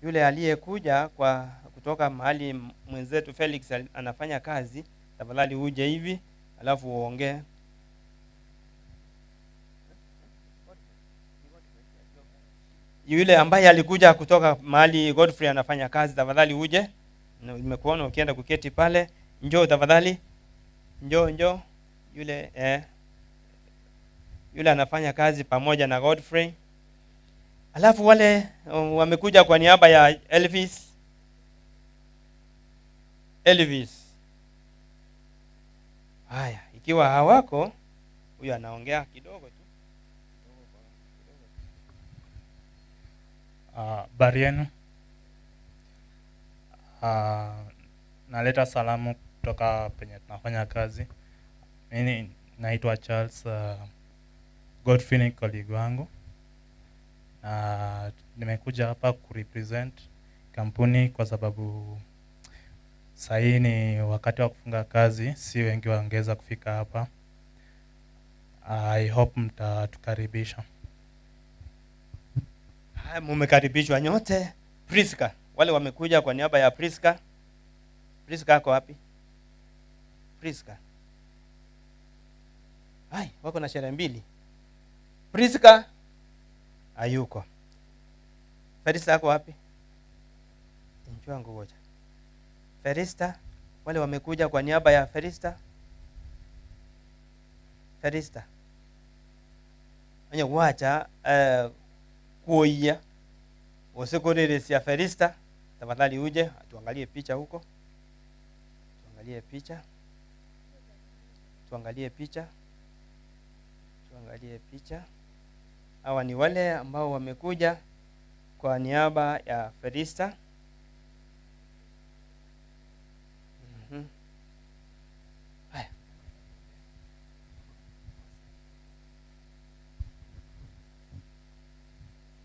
yule aliyekuja kwa kutoka mahali mwenzetu Felix anafanya kazi, tafadhali uje hivi alafu uongee. Yule ambaye alikuja kutoka mahali Godfrey anafanya kazi, tafadhali uje. Na Nimekuona ukienda kuketi pale, njoo tafadhali, njoo njoo. Yule yule anafanya kazi pamoja na Godfrey. Alafu wale wamekuja kwa niaba ya Elvis. Elvis. Haya, ikiwa hawako, huyu anaongea kidogo tu. Habari yenu. Naleta salamu kutoka penye tunafanya kazi. Mimi naitwa Charles, Godfrey ni colleague wangu. Na nimekuja hapa kurepresent kampuni kwa sababu sahii ni wakati wa kufunga kazi, si wengi wangeweza kufika hapa. I hope mtatukaribisha. Haya, mumekaribishwa nyote. Priska, wale wamekuja kwa niaba ya Priska. Priska ako wapi? Priska. Ai, wako na sherehe mbili. Priska hayuko. Felista ako wapi? Njoo ngoja. Felista, wale wamekuja kwa niaba ya Felista. Felista. Onye wacha kuoia usikurĩrĩcia Felista, tafadhali uje tuangalie picha huko, tuangalie picha, tuangalie picha. Tuangalie picha. Hawa ni wale ambao wamekuja kwa niaba ya Felista. Haya.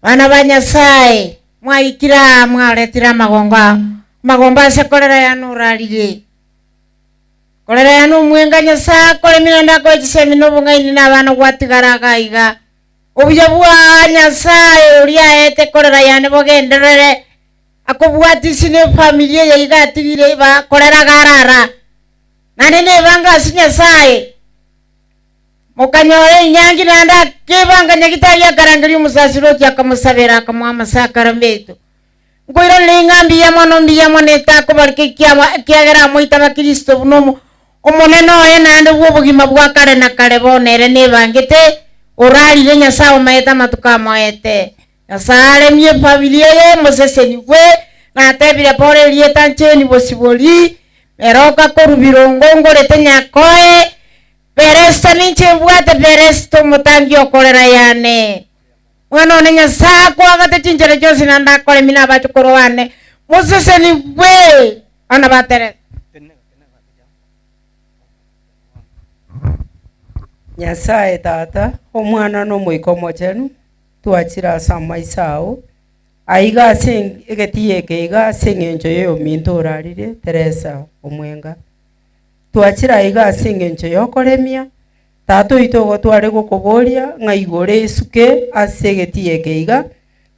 Bana ba Nyasaye, mwaikire aa mwaretire amagongo aa, amagombo ase korera yane orarire. Korera yane omwenga Nyasaye akoremire naende akoe chisemi na obong'aini na abana gwatigara iga iga. Obuya bwa Nyasaye oria aete korera yane bogenderere, akobwatisi na efamiri eye iga atigire bakoreraga arara. Naende nebanga ase Nyasaye, mokanyora enyangi naende akebanga nyagitari akarangeria omosasiroti akamosabera akamoa amasakaramento. Nkoiraneria ng'a mbuya mono, mbuya mono etakobareka ekiagera amoita Kristo buna Omonene oye naende bw'obogima bwa kare na kare bono ere nebangete orarire Nyasae omaete amatuko amoete. Nyasae aremie efamiri eye emosesenigwe, natebire Paulo erieta ncheni bosibori, meroka korwa birongo ngorete nyakoe, Feresita ninche mbwate Feresita omotangi okorera yane. Mwana one Nyasae akoagate chinchera chionsi naende akoremie nabachukuru bane, mosesenigwe bana ba Teresa. Nyasae Tata, Omwana na Omoika Omochenu, twachire ase amaiso ao, aiga ase egetii eke iga ase eng'encho y'oyominto orarire, Teresa Omwenga. Twachire aiga ase eng'encho y'okoremia, Tata oito igo tware gokoboria ng'a igoro esuke ase egetii eke iga,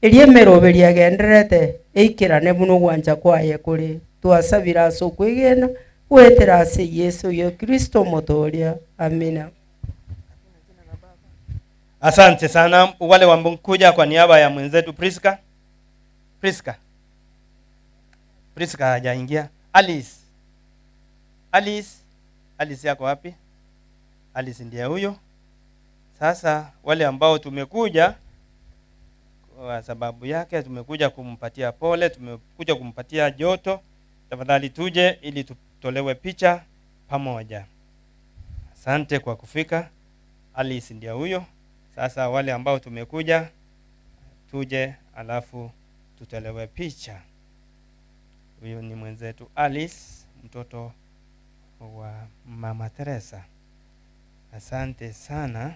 erio emeroberio egendererete eikerane buna ogwancha kwaye kore. Twasabire ase okwegena goetera ase Yeso oyo Kristo Omotooria. Amina. Asante sana wale wamekuja kwa niaba ya mwenzetu Priska. Priska. Priska hajaingia. Alice. Alice. Alice yako wapi? Alice ndiye huyo. Sasa wale ambao tumekuja kwa sababu yake, tumekuja kumpatia pole, tumekuja kumpatia joto. Tafadhali tuje ili tutolewe picha pamoja. Asante kwa kufika. Alice ndiye huyo. Sasa wale ambao tumekuja tuje, alafu tutolewe picha. Huyu ni mwenzetu Alice, mtoto wa Mama Teresa. Asante sana,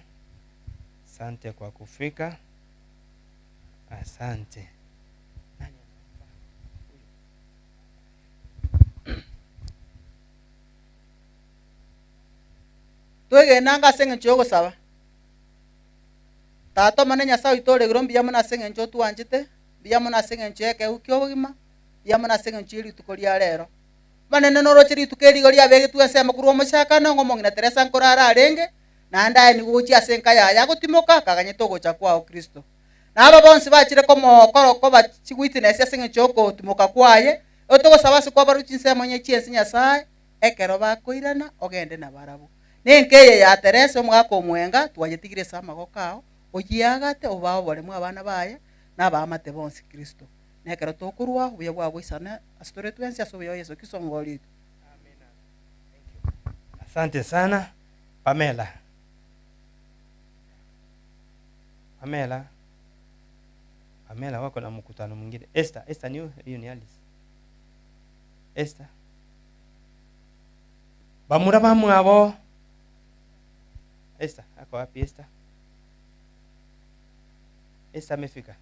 asante kwa kufika, asante. Twegenanga ase eng'encho y'ogosaba. Tata omone Nyasae oito ore igoro mbuya mono ase eng'encho otwanchete, mbuya mono ase eng'encho y'ekeegu kia obogima, mbuya mono ase eng'encho y'erituko ria rero. Omonene noroche rituko eri igo riabegetwe ensemo korwa omochakano, ng'a omong'ina Teresa nkorara arenge, naende aye nigo gochia ase enka yaye agotimoka, akaganyete ogocha kwao Kristo. Na aba bonsi bachire komo koba chiwitness ase eng'encho y'okotimoka kwaye, otogosaba ase kwabarwa chinsemo onye chi'ense Nyasae, ekero bakoirana ogende nabarabwo. Nenka eye ya Teresa omogaka omwenga twayetigire ase amagoko ao, oyiagate obae oboremu abana baye na abaamate bonsi Kristo. Na ekero tokorwa obuya bwao boisane ase tore twensi ase obuya bwa Yeso Kristo omogori oito. Asante sana Pamela. Pamela. Pamela wako na mkutano mwingine. Esther, Esther ni huyo ni Alice. Esther. Bamura bamwabo. Esther, ako wapi Esther? Esther amefika.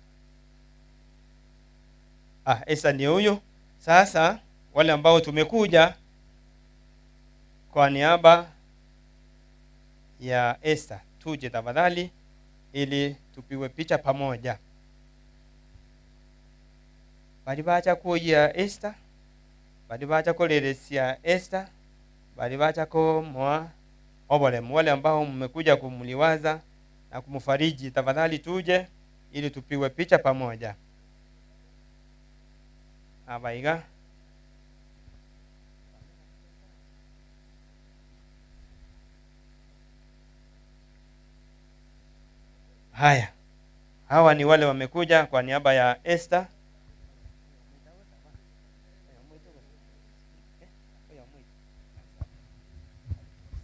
Ah, Esther ndio huyo. Sasa wale ambao tumekuja kwa niaba ya Esther, tuje tafadhali ili tupigwe picha pamoja. Bali bacha kuya Esther, bali bacha kuleresia Esther, bali bacha kumoa obolemu. Wale ambao mmekuja kumliwaza na kumfariji, tafadhali tuje ili tupigwe picha pamoja. Abaiga. Haya, hawa ni wale wamekuja kwa niaba ya Esther.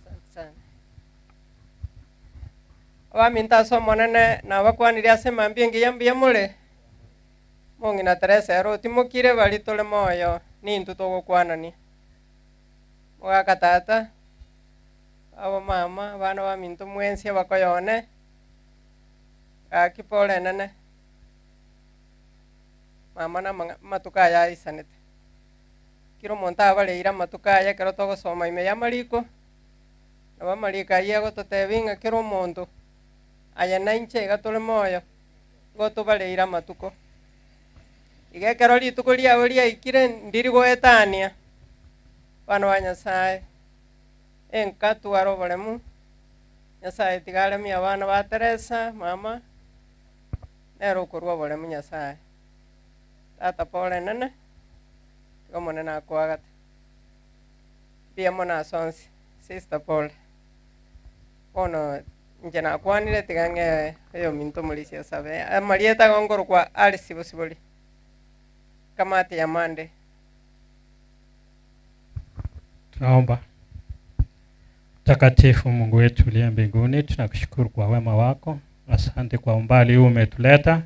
Asante sana. Abaminto ase Omonene nabakwanirie ase mambia engiya mbuya more? Mong'ina Teresa ere otimokire baria tore moyo nintwe togokwanania. Mogaka tata, abo mama, abana baminto mwensi abakoyone, gaki pole enene, mama na amang'a amatuko aya aisanete. Kera omonto abareire amatuko aya ekero togosoma ime y'amariko, nabo amariko ayio agototebia ng'a kera omonto, aye na inche iga tore moyo, igo tobareire amatuko. Iga ekero rituko riao riaikire, ndiri goetania, abana ba Nyasaye, enka tware oboremu, Nyasaye tiga aremie abana ba Teresa, mama, nere okorwa oboremu Nyasaye. Tata pore enene, tiga Omonene akoagate. Mbuya mono ase onsi, sister pole. Bono inche nakwanire tiga ng'ee oyominto omorisia asabe. Amarieta igo nkorokwa Alice Bosibori, kamati ya Monday. Tunaomba. Mtakatifu Mungu wetu uliye mbinguni, tunakushukuru kwa wema wako. Asante kwa umbali huu umetuleta,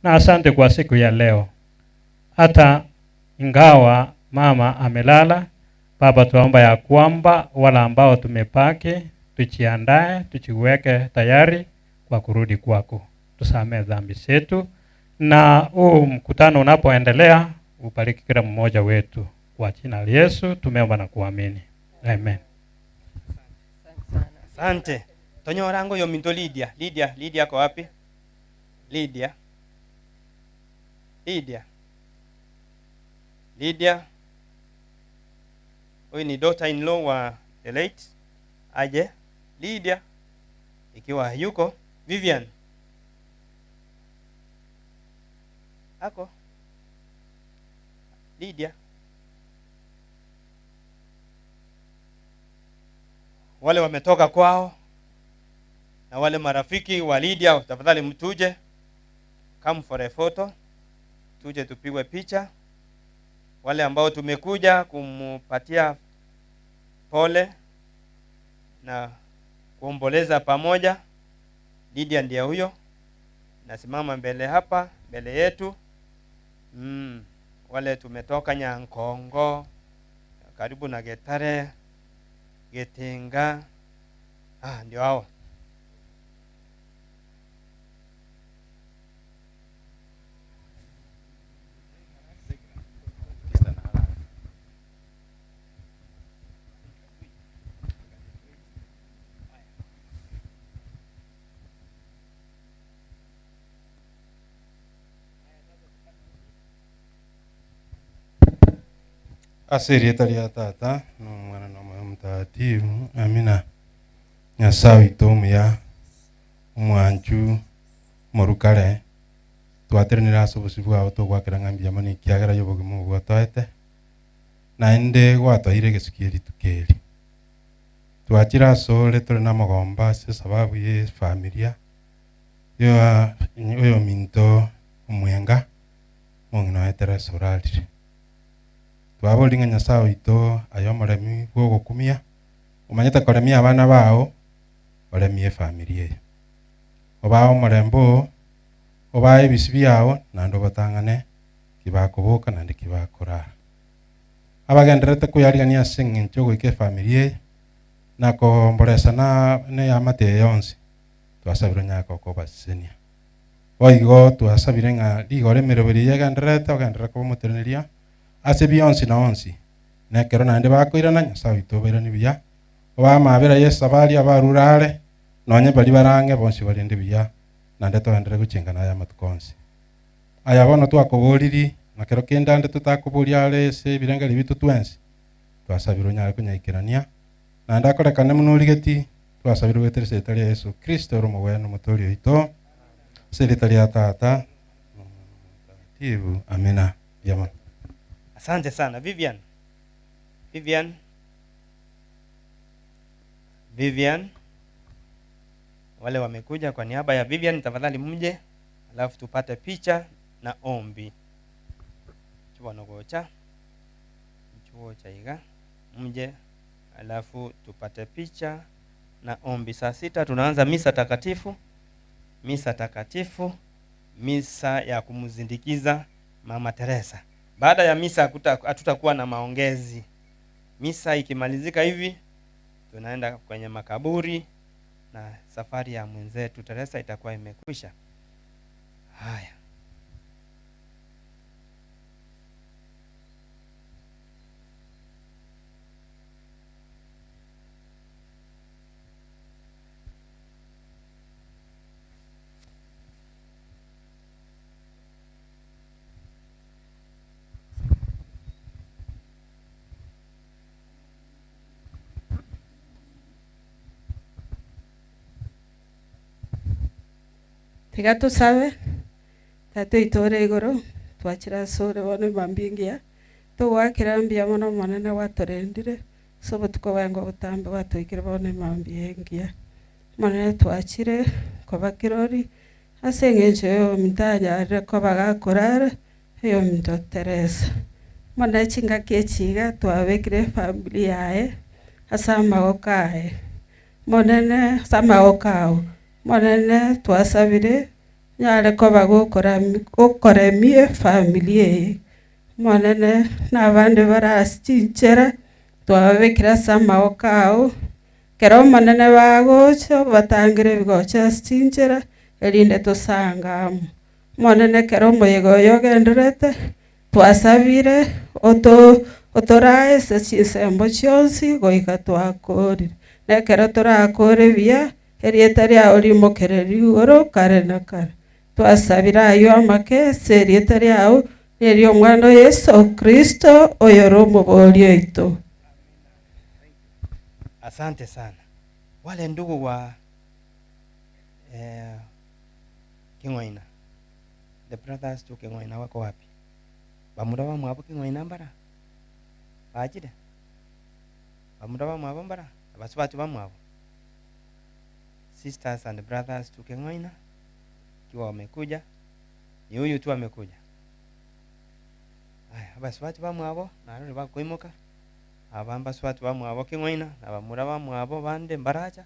na asante kwa siku ya leo. Hata ingawa mama amelala, Baba, tunaomba ya kwamba wale ambao tumepaki tujiandae, tujiweke tayari kwa kurudi kwako. Tusamehe dhambi zetu, na huu mkutano unapoendelea ubariki kila mmoja wetu. Kwa jina la Yesu tumeomba na kuamini, amen. Asante. Tonyorango yo minto Lydia. Lydia, Lydia ako wapi? Lydia. Lydia. Lydia. Huyu ni daughter in law wa the late. Aje. Lydia. Ikiwa yuko Vivian. Ako. Lydia. Wale wametoka kwao na wale marafiki wa Lydia, tafadhali mtuje, come for a photo, tuje tupigwe picha. Wale ambao tumekuja kumpatia pole na kuomboleza pamoja, Lydia ndiye huyo, nasimama mbele hapa mbele yetu. Wale tumetoka Nyankongo karibu na Getare, Getinga, ndio hao. Ase erieta ria Tata, na Omwana, na Omoyo Omotagatifu. Amina. Nyasaye oito omuya, omwanchu, omorukare, twaterenire ase obosio bwao togwakera ng'a mbuya mono ekiagera ya obogima obo gwatoete, naende gwatoeire egesuki erituko eri. Twachire ase ore tore na amagomba ase esababu ya efamilia ya oyominto omwenga, omong'ina oye Teresa orarire. Twaboria ng'a Nyasaye oito aye omoremi bwa ogokumia, omanyete koremia abana bao, oremie efamilia eye. Obae omorembe oo, obae ebisi biao, naende obatang'ane kibakoboka naende kibakorara. Abagendererete koyarigania ase eng'encho ogoika efamilia eye, na koomboresa na neamate eye yonsi, twasabire onyare kobasesenia. Boigo twasabire ng'a rigoro emeroberi eye egendererete, ogenderere koba omoteneneria ase bionsi na onsi. Na ekero naende bakoirana, Nyasae oito obairanie buya, obae amabera y'esabari abarure are, nonye baria bare ang'e bonsi barende buya, naende togenderere gochenga naye amatuko onsi. Aya bono twakoboriri, na kero kende ande totakoboria are ase ebirengererio biaito twensi, twasabire onyare konyaikerania, naende akorekane buna origeti, twasabire goetera ase erieta ria Yeso Kristo ore omogwenu omotoori oito, ase erieta ria Tata, na Omwana, na Omotagatifu. Amina. Mbuya mono. Asante sana Vivian. Vivian. Vivian. Wale wamekuja kwa niaba ya Vivian, tafadhali mje, alafu tupate picha na ombi. Chuo chuo cha iga mje, alafu tupate picha na ombi. Saa sita tunaanza misa takatifu, misa takatifu, misa ya kumzindikiza Mama Teresa. Baada ya misa hatutakuwa na maongezi. Misa ikimalizika hivi tunaenda kwenye makaburi na safari ya mwenzetu Teresa itakuwa imekwisha. Haya. Tiga tusabe tata oitore igoro twachire ase ore bono emambia engiya togwakera mbuya mono omonene gwatorendire ase obotuko bwango obotambe gwatoikire bono emambia engiya. Omonene twachire koba kirori ase eng'encho ya omonto anyarire koba gakorara oyo omonto Teresa. Omonene chingaki echi iga twabekire efamiri yaye ase amagoko aye, omonene ase amagoko ago, omonene twasabire nyare koba gokorami gokoremia efamiri eye, omonene na abande bare ase chinchera twababekire ase amagoko ago, ekero omonene bagocha obatangere ebigocha ase chinchera erinde tosange amo. Omonene ekero omoyega oyo ogenderete, twasabire oto otorae ase chinsembo chionsi goika twakorire. Na ekero torakore buya, erieta riago rimokereri igoro kare na kare. Twasabire aywo amake ase erieta riago, na eria omwana o Yeso Kristo oyore omobori oito. Asante sana. Wale ndugu wa King'oina, the brothers to King'oina wako wapi? Bamura bamwabo King'oina mbara? Bachire? Bamura bamwabo mbara? Abasubati bamwabo? Sisters and brothers to King'oina, ikiwa wamekuja, ni huyu tu amekuja. Aya, abasubati bamwabo narore bakoimoka, aba mbasubati bamwabo King'oina, na bamura bamwabo bande mbaracha.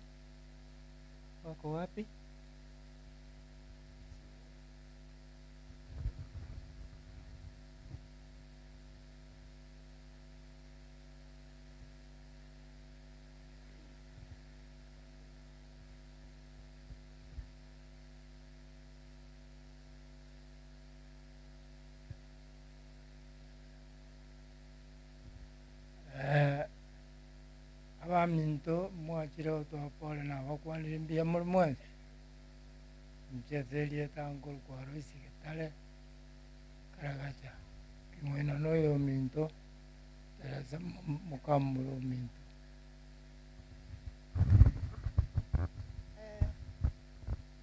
Wako wapi? Abaminto mwachire gotoa pole nabakwanire mbuya more mwensi, inche ase erieta nkorokwa Aloisi Getare, Karagacha, King'oina na oyo ominto, Teresa mokamura ominto.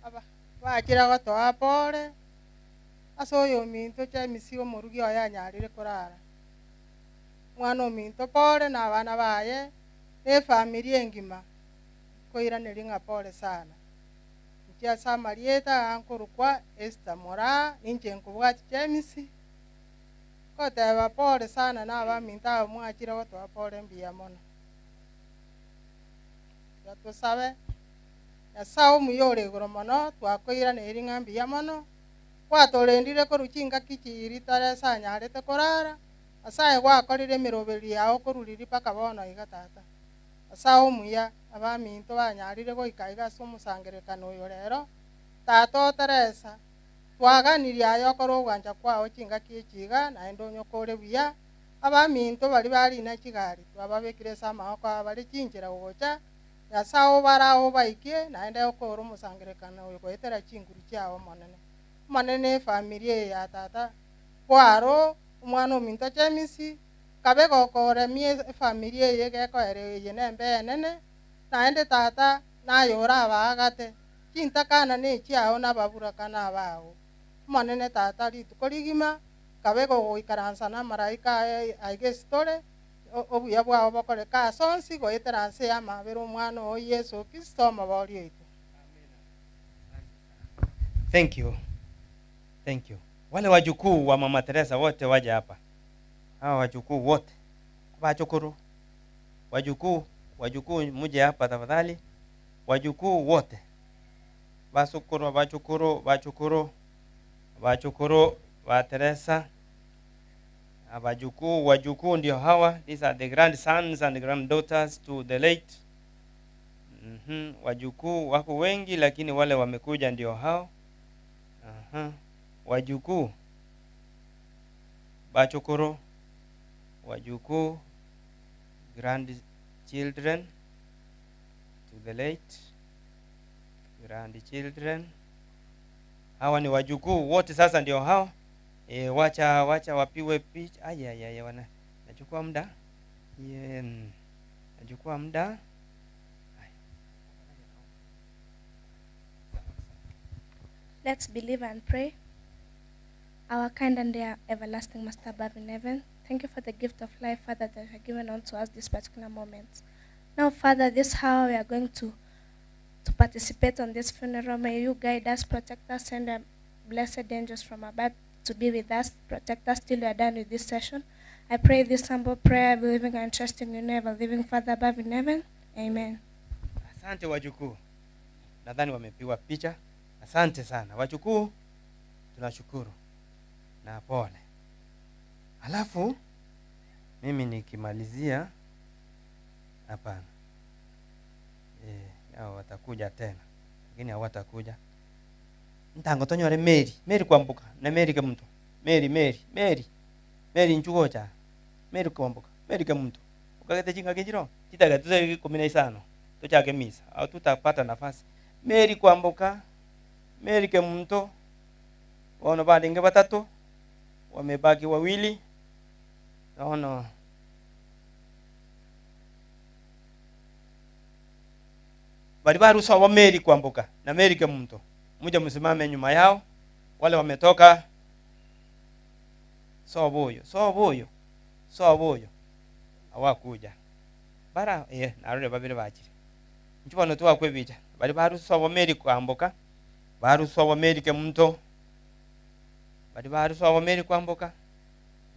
Aba bachire gotoa pole ase oyo ominto James omorugi oye anyarire korara. Mwana ominto pole na abana baye, na efamiri engima, nkoiraneria ng'a pole sana. Inche ase amarieta aya nkorokwa Esther Moraa, ninche nkobwati James, nkoteba pole sana na abaminto aba mwachire gotoa pole mbuya mono. Tiga tosabe, Nyasaye omuya ore igoro mono, twakoiraneiri ng'a mbuya mono, gwatorendire korwa chingaki chiiri Teresa anyarete korara, Nyasaye gwakorire emeroberi yago korwa riria mpaka bono iga tata. Nyasaye omuya, abaminto banyarire goika iga ase omosangererekano oyo rero, tata o Teresa, twaganirie aye okore ogwancha kwago chingaki echi iga, naende onyokore buya, abaminto baria barina chigari, twababekire ase amagoko abo bare chinchera gocha, Nyasaye obarae obaikie, naende okore omosangererekano oyo goetera chinguru chiago omonene. Omonene efamiri eye ya tata bwaro, omwana ominto James, kabe gokoremia efamiri eye gekoera eye na embe enene, naende tata naye orabaagate, chintakana na echiao na ababuraka na abago. Omonene tata rituko rigima, kabe gogoikaransa na amaraika aye aiga esitore, obuya bwao bokoreka ase onsi, goetera nse ya amabera omwana oo Yeso Kristo omobori oito. Thank you. Thank you. Wale wajukuu wa Mama Teresa wote waje hapa. Hawa wajukuu wote. Bachukuru. Wajukuu, wajukuu muje hapa tafadhali. Wajukuu wote basukuru abachukuru bachukuru bachukuru ba Teresa abajukuu wajukuu ndio hawa these are the grandsons and granddaughters to the late Wajukuu wako wengi lakini wale wamekuja ndio hao. Aha. Wajukuu bachukuru wajukuu grandchildren to the late grandchildren hawa ni wajukuu wote sasa ndio hao e, wacha wacha wapiwe picha ay, ay, ay, wana nachukua muda Ye, nachukua muda Let's believe and pray. Our kind and dear everlasting Master above in heaven, thank you for the gift of life, Father, that you have given unto us this particular moment. Now, Father, this hour we are going to, to participate on this funeral. May you guide us, protect us, send our blessed angels from above to be with us, protect us till we are done with this session. I pray this humble prayer, believing and trusting in you, ever living Father above in heaven. Amen. Asante wajukuu, nadhani wamepigwa picha. Asante sana wajukuu, tunashukuru na pole. Alafu mimi nikimalizia, hapana, hao watakuja tena, lakini hawatakuja ntango tonyore Mary Mary kwambuka na Mary kemuntu Mary Mary Mary Mary nchugocha Mary kwambuka Mary kemuntu ukagete chinga kinjiro chitaga tuze 15 tuchake misa au tutapata nafasi Mary kwambuka Mary kemuntu wono balinge batatu wamebaki wawili naona bali barusa wa Mary kwambuka na Mary kemuntu muje msimame nyuma yao wale wametoka sobuyo sobuyo sobuyo awakuja bara narore babiri bachire nchibona twakwebicha bali barusa wa Mary kwambuka barusa wa Mary kemuntu bali barusa wa Mary kwambuka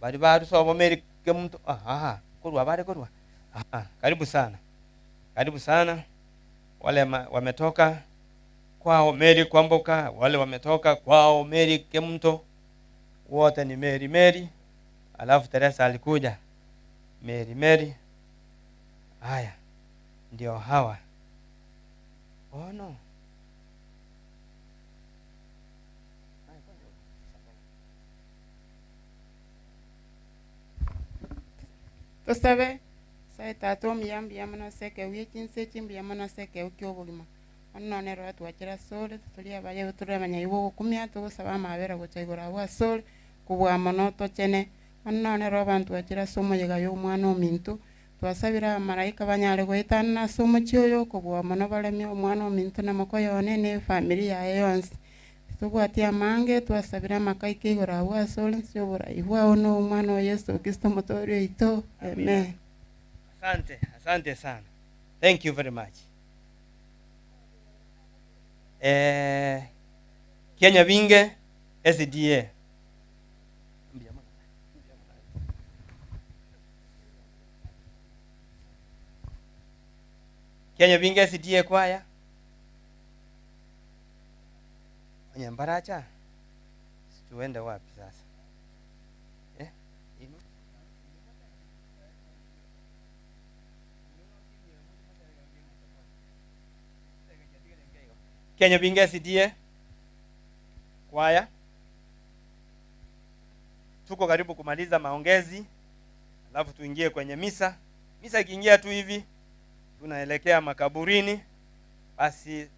bali barusa wa Mary kemuntu aha kurwa bare kurwa aha karibu sana karibu sana wale wametoka kwao Mary kwambuka wale wametoka kwao Mary Kemunto wote ni Mary Mary alafu Teresa alikuja Mary Mary haya ndio hawa oh no Tusabe sae tata omuya mbuya mono ase ekeu ekinse eki mbuya mono ase ekeu kia obogima ono nero twachera sore turi abaye turi abanyaiwa ogokumia togosaba amabera gocha igoro abwo asore kobua mono tochene ono nero abanto twachera ase omoyega ya omwana ominto twasabire abamaraika banyare goetana ase omochi oyo kobua mono baremie omwana ominto na mokoyo one na efamiri yaye yonsi tobwati amange twasabire amakaika igoro abwo asore nse oborai bwao na omwana wa Yesu Kristo motori oito amen. Asante, asante sana. Thank you very much. Kenya Binge SDA. Kenya Binge SDA kwaya. Nyambaracha. Tuende wapi sasa? Inu? Kenya Binge SDA kwaya. Tuko karibu kumaliza maongezi, alafu tuingie kwenye misa. Misa ikiingia tu hivi tunaelekea makaburini, basi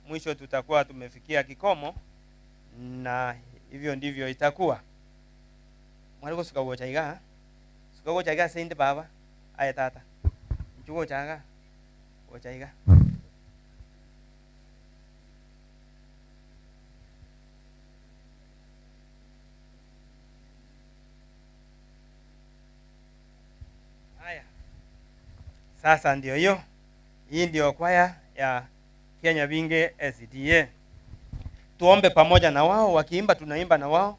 mwisho tutakuwa tumefikia kikomo, na hivyo ndivyo itakuwa. Mwariko suka gocha iga. Suka gocha iga seinde baba. Aya tata. Nchugo chaga. Gocha iga. Haya. Sasa ndio hiyo. Hii ndio kwaya ya Kenya Binge SDA. Tuombe pamoja na wao, wakiimba tunaimba na wao.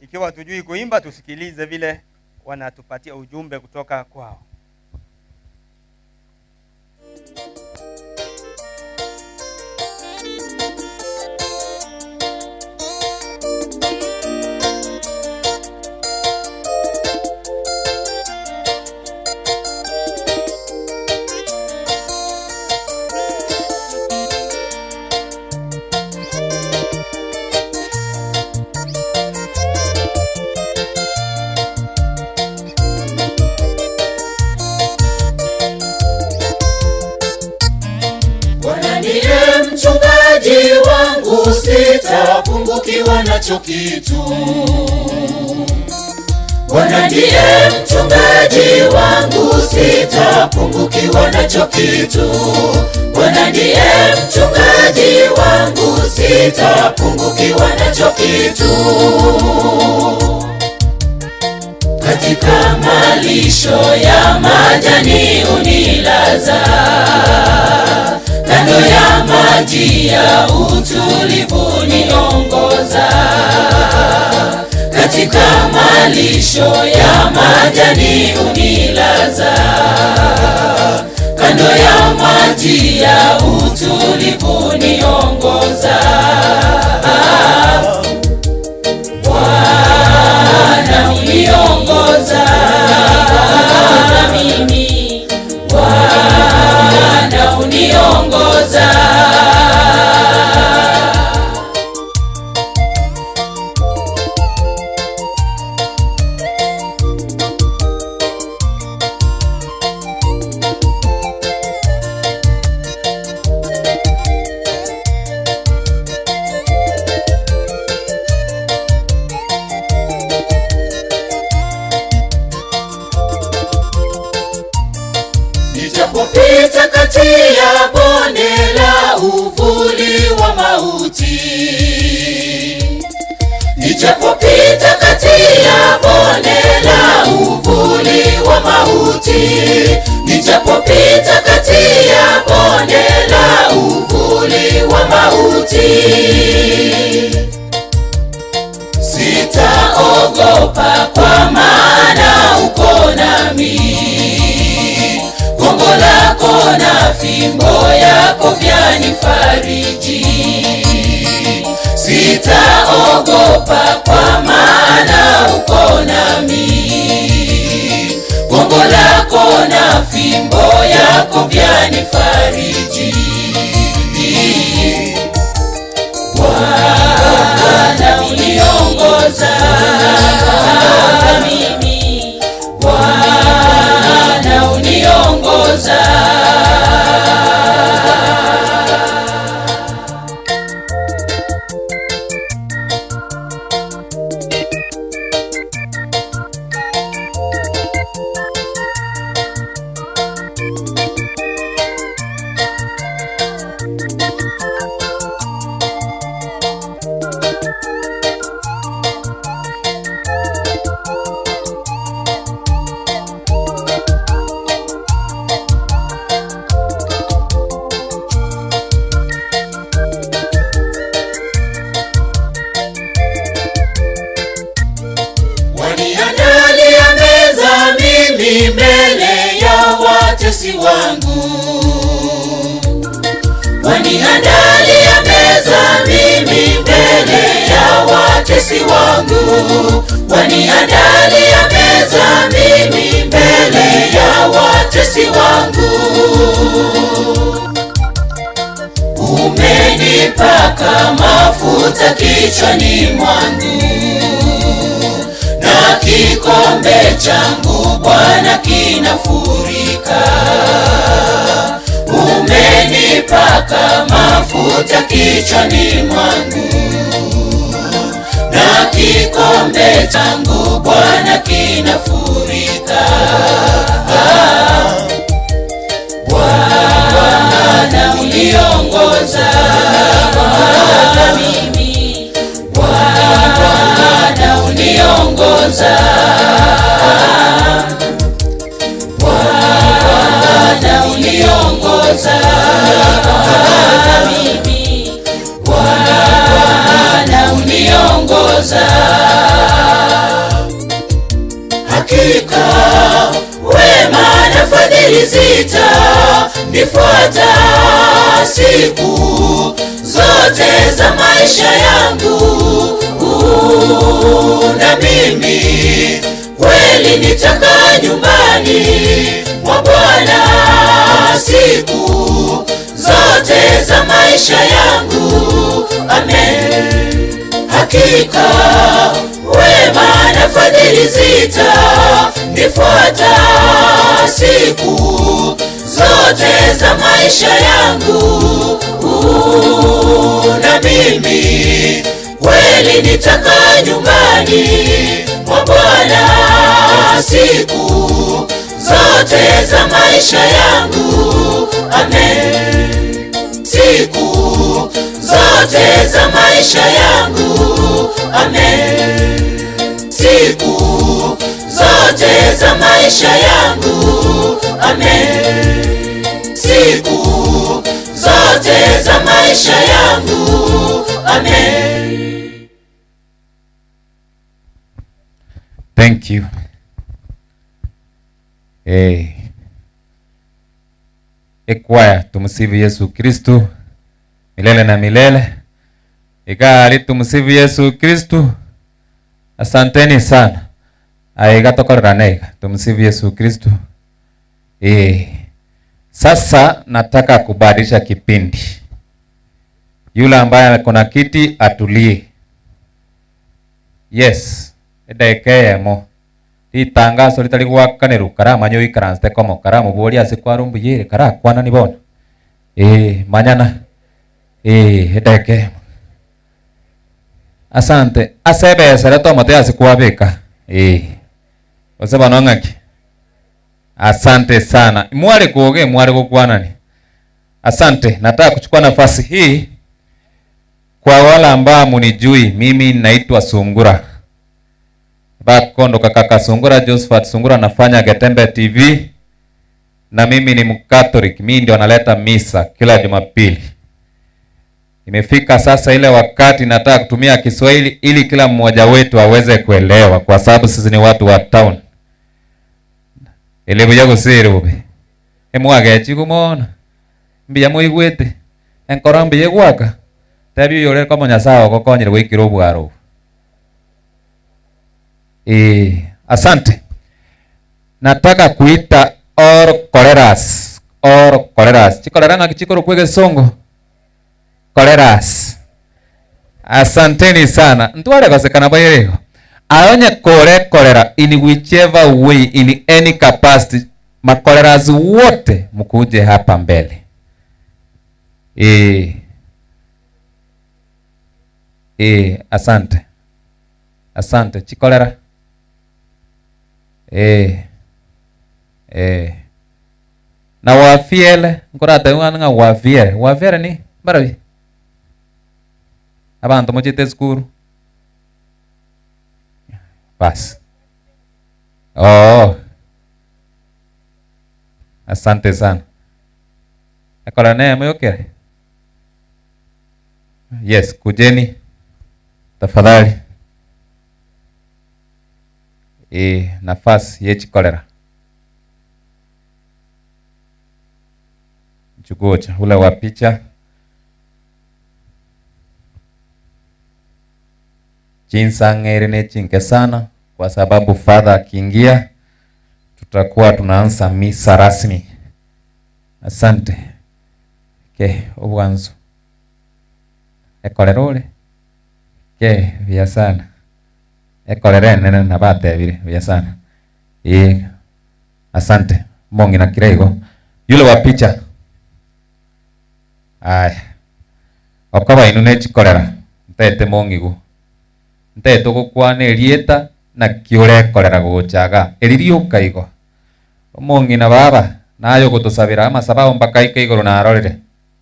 Ikiwa tujui kuimba tusikilize vile wanatupatia ujumbe kutoka kwao. mchungaji wangu, sitapungukiwa nacho kitu. Bwana ndiye mchungaji wangu, sitapungukiwa nacho kitu. Bwana ndiye mchungaji wangu, sitapungukiwa nacho kitu. Katika malisho ya majani unilaza, kando ya maji ya utulivu niongoza. Katika malisho ya majani unilaza, kando ya maji ya utulivu niongoza. Bwana uniongoza mimi, Bwana uniongoza. Nijapopita kati ya bonde la uvuli wa mauti, nijapopita kati ya bonde la uvuli wa mauti, nijapopita kati ya bonde la uvuli wa mauti, sitaogopa kwa maana uko nami gongo lako na fimbo yako vyanifariji. Sitaogopa kwa maana uko nami, gongo lako na fimbo yako vyanifariji. Bwana uniongoza mimi, Bwana uniongoza. Waniandalia meza mimi mbele ya watesi wangu, waniandalia meza mimi mbele ya watesi wangu, waniandalia meza mimi mbele ya watesi wangu. Umenipaka mafuta kichwani mwangu na kikombe changu Bwana kinafurika. Umenipaka mafuta kichwani mwangu na kikombe changu Bwana kinafurika. Bwana uniongoza mimi, Bwana uniongoza. Bwana uniongoza mimi, Bwana uniongoza. Hakika wema na fadhili zitanifuata siku zote za maisha yangu, na mimi kweli nitakaa nyumbani mwa Bwana siku zote za maisha yangu. Amen. Hakika wema na fadhili zitanifuata siku zote za maisha yangu. Kweli nitakaa nyumbani mwa Bwana siku zote za maisha yangu. Amen. Siku zote za maisha yangu. Amen. Siku zote za maisha yangu. Amen. Siku zote za maisha yangu. Amen. Thank you. Hey. Ekwaya tumsifu Yesu Kristu milele na milele. Ikali tumsifu Yesu Kristu. Asanteni sana. Aiga tokorera iga. Tumsifu Yesu Kristu. Eh. Sasa nataka kubadilisha kipindi. Yule ambaye ako na kiti atulie. Yes, edaika eyemo ritangaso ritari gwakanerwa karamanya oikaranste komo karamoboria ase kwarumbuya ere karakwanani bono eh manyana eh edaika eyemo asante ase ebesa eria tomote ase kwabeka eh gose bono ng'aki asante sana mware kuoge mware gokwanani asante nataka kuchukua nafasi hii kwa wale ambao munijui mimi naitwa Sungura Bakondo kaka Sungura Josephat Sungura anafanya Getembe TV na mimi ni Mkatoliki, mimi ndio naleta misa kila Jumapili. Imefika sasa ile wakati nataka kutumia Kiswahili ili kila mmoja wetu aweze kuelewa, kwa sababu sisi ni watu wa town. Elimu ya gusiri bube emwagechi kumona mbiya muigwete enkoro mbiya egwaka tebi oyore komo Nyasaye ogokonyire gwikira obwaro obu. Eh, asante. Nataka kuita all choleras, all choleras. Chikolera ng'aki chikoro kwa egesongo? Choleras. Asanteni sana. Ntware kosekana bairego. Aonye kore kolera in whichever way in any capacity. Makoleras wote mkuje hapa mbele. Eh. Eh, asante. Asante. Chikolera. Eh. Eh. Na wafiele nkorate ng'ana ng'a wafiele. Wafiele ni barabi. Abantu mochete esukuru. Bas. Oh. Asante sana. Ekola naye moyokere. Yes, kujeni tafadhali. E, nafasi yechikolera chukuocha ule wa picha chinsang'ere ne chinke sana kwa sababu father akiingia tutakuwa tunaanza misa rasmi. Asante. Ke obwanzo ekolera ore ke buya sana ekolera enene nabatebire buya sana eh asante mong'ina kira igo yule wa picha aya okoba inu nechikorera ntaete mong'igu ntaete ogokwana erieta naki orekorera gochaga eri rioka igo omong'ina baba naye ogotosabera amasabao mpaka aike igoro narorere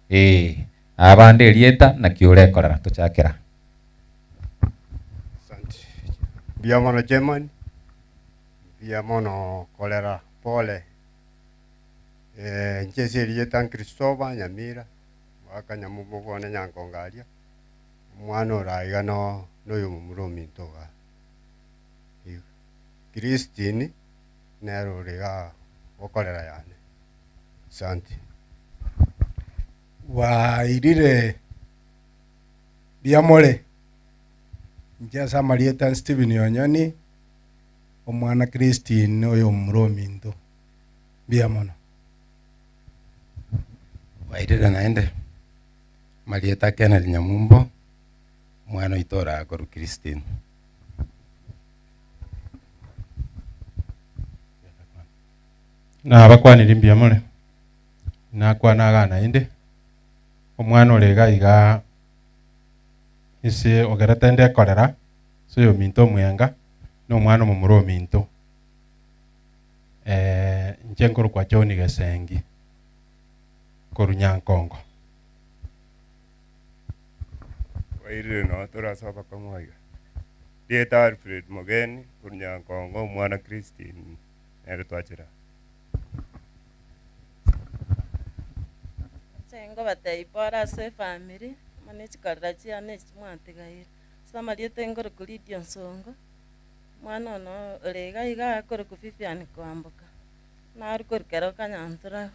eh abande erieta naki orekorera tochakera Mbuya mono German, mbuya mono kolera pole. Eh, inche ase erieta Christopher Nyamira, mwaka nyamubo bwane nyankonga aria, omwana ore iga no noyo momura ominto iga. Igo. Christine, nere ore iga gokorera yane. Asante. Wairire mbuya more inche ase amarieta Stephen Onyoni omwana Christine oyo omomura ominto mbuya mono. Wairire naende marieta Kennedy Nyamumbo omwana oito orakorwa Christine. Nabakwanire mbuya more, nakwana iga naende, omwana ore iga iga Ase ogerete nde ekorera ase oyominto omwenga, na omwana omomura ominto. Inche nkorokwa John Gesengi, korwa Nyankongo. Bwairire noo tore ase obokong'u aiga. Rieta Alfred Mogeni korwa Nyankongo omwana Christine nere twachera. Inche ngobatebia pore ase efamiri, amo ne chikorera chiane echi mwatigaire. Ase amarieta nkorokwa Lydia Onsongo, omwana one ore iga iga akorokwa Vivian Kwamboka, nare korwa Keroka Nyanturaro.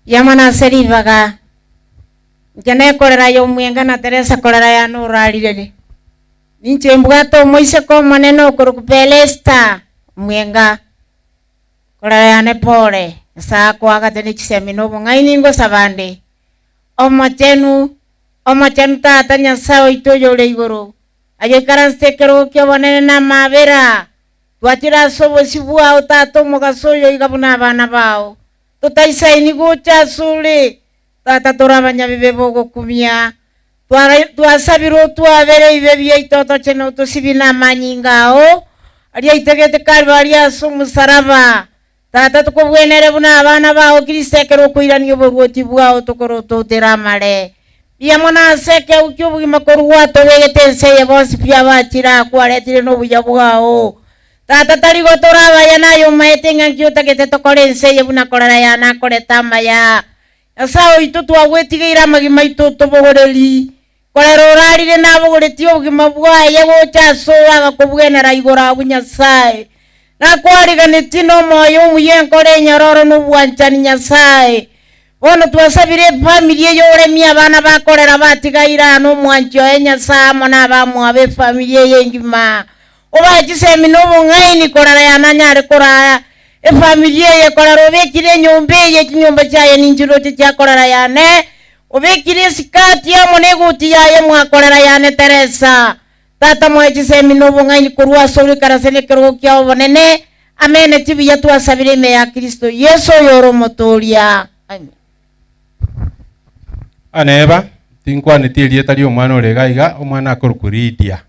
Mbuya mono ase ribaga, inche nekorera aye omwenga na Teresa korera yane orarire. Ninche mbwate omoiseke omonene okorokwa Pelesta, omwenga, korera yane pore, Nyasae akoagate ne chisemi na obong'aini ngosaba nde. Omochenu, Omochenu Tata Nyasae oito oyore igoro, aye oikaransete ekerogo ki'obonene na amaabera, twachire ase obosio bwao Tata omogaso oyo iga buna abana bao, totaisaini gocha asore, Tata tore abanyabibe b'ogokumia, twasabire otwabere ebibe biaito otochene otosibie namanyinga ao, aria aitegete Kalvari ase omosaraba. Tata tokobwenere buna abana bao Kristo ekero okoirania oboruoti bwao tokorototere amare. Mbuya mono ase ekeegu ki'obogima korwa gwatobegete ense eye bonsi pi abachire aa kwaretire nobuya bwao. Tata tari gotore abaya naye omaete ng'a nki otagete tokore ense eye buna korera yane akorete amaya. Nyasae oito twagwetigeire amagima aito otobogoreri, korera orarire nabogoretie obogima bwaye gocha asore agakobwenera igoro agwo Nyasae. Nakwariganetie nomoyo omuya enkoro enyororo na obwanchani Nyasae. Bono twasabire efamiri eye oremie abana bakorera batigaire aa nomwanchi oye Nyasae amo nabamwabo efamiri eye engima. Obae chisemi na obong'aini korera yananyare koraa efamiri eye korera obekire enyomba eye chinyomba chiaye ninchiroche chia korera yane obekire esikati amo na egoti yaye mwakorera yane Teresa. Tata moe chisemi na obong'aini korwa ase ore na ekerogo kiao obonene amene tibuya twasabire ime ya Kristo Yeso oyore omotoria. Amen. Aneba, tinkwaneti erieta ria omwana ore iga iga, omwana akorokwa Lydia.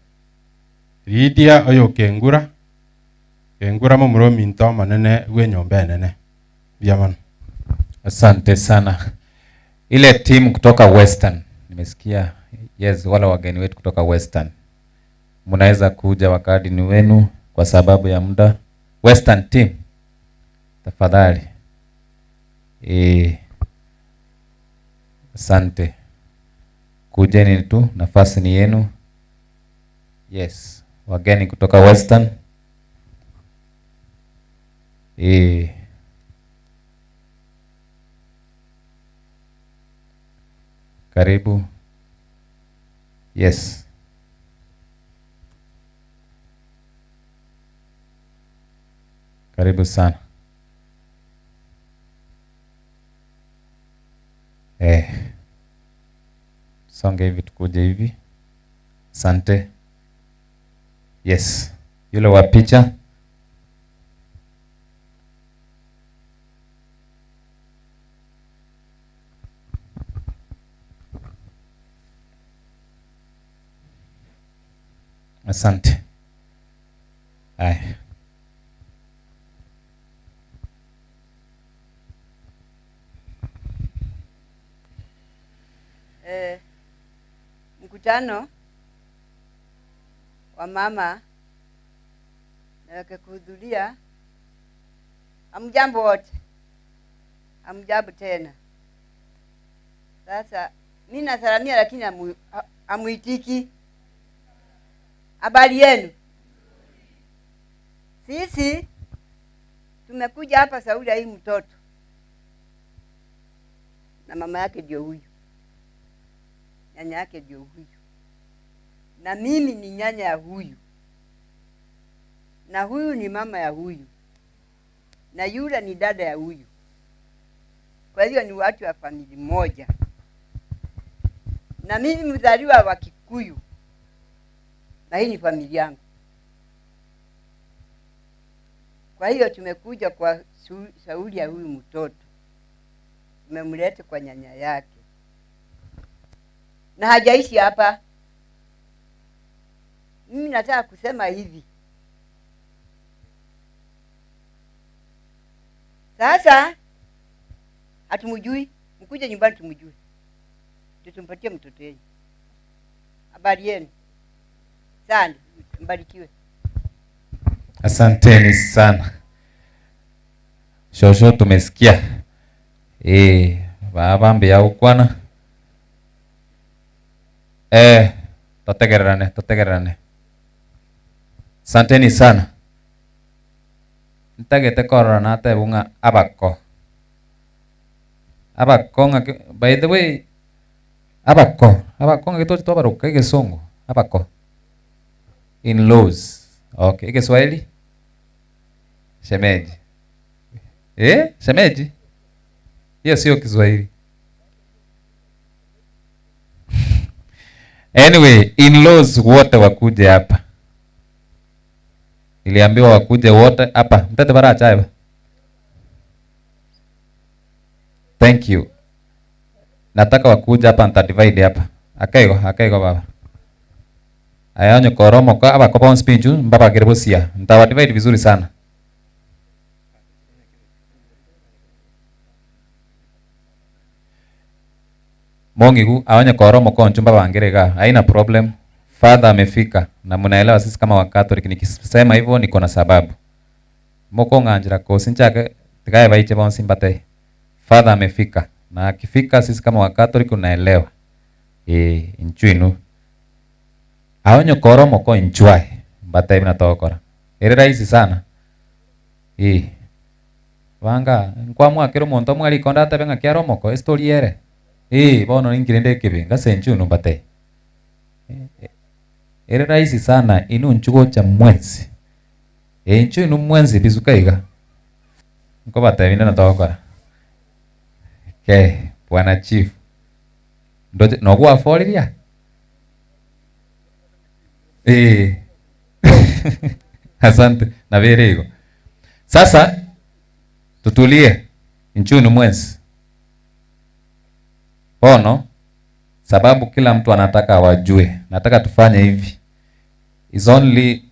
Lydia oyo okengura, kengura momura ominto omonene bw'enyomba enene. Mbuya mono. Asante sana. Ile timu kutoka Western, nimesikia yes, wale wageni wetu kutoka Western, mnaweza kuja wakati ni wenu kwa sababu ya muda. Western team, tafadhali. Asante, kujeni tu, nafasi ni yenu. Yes, wageni kutoka Western. Karibu. Yes. Karibu sana. Songe hivi tukuje hivi. Asante. Yes. Yule wa picha. Asante. Haya. Mkutano wa mama naweke kuhudhuria. Hamjambo wote, hamjambo tena. Sasa mimi nasalamia lakini hamuitiki. Habari yenu? Sisi tumekuja hapa sauli ya hii mtoto na mama yake ndio huyu, nyanya yake ndio huyu, na mimi ni nyanya ya huyu, na huyu ni mama ya huyu, na yule ni dada ya huyu. Kwa hiyo ni watu wa familia moja, na mimi mzaliwa wa Kikuyu, na hii ni familia yangu. Kwa hiyo tumekuja kwa shauri ya huyu mtoto, tumemleta kwa nyanya yake. na hajaishi hapa. Mimi nataka kusema hivi sasa, hatumjui, mkuje nyumbani tumjue, tutumpatie mtoto yenu. Habari yenu sana, mbarikiwe. Asanteni sana shosho, tumesikia eh, baba mbeya gukwana eh, totegererane totegererane. Asanteni sana ntagete korora natebu ng'a abako abako ng'aki by the way abako abako ng'aki tochi twabaroka egesongo abako in-laws okay egeswahili shemeji eh shemeji hiyo sio Kiswahili anyway in-laws wote wakuje hapa niliambiwa wakuje wote hapa mtete baracha thank you nataka wakuje hapa nitadivide hapa akaigo akaigo baba ayanyo koromo ka abako bonsi pinju mbabagere bosia nitawadivide vizuri sana mongigu aonye koromo konchu mbabangere ga haina problem father amefika na mnaelewa sisi kama wakatoliki nikisema hivyo niko na sababu moko ng'anjira kosi nchake tikae baiche bonsi mbate father amefika na akifika sisi kama wakatoliki unaelewa eh inchuinu aonyo koro moko inchwae mbate mnatokora ere rahisi sana eh banga nkwamwakira omonto omwe rikonda atebe ng'a kiaro omoko estori ere eh bono ninkirende ekibe ngase inchuinu mbate ere rahisi sana inu nchugocha mwenzi e inchu inu mwenzi bisuka iga nkobatebinde natokora okay bwana chief ndoje nogwaforiria eh asante na vere igo sasa tutulie inchu mwenzi bono sababu kila mtu anataka wajue nataka tufanye hivi is only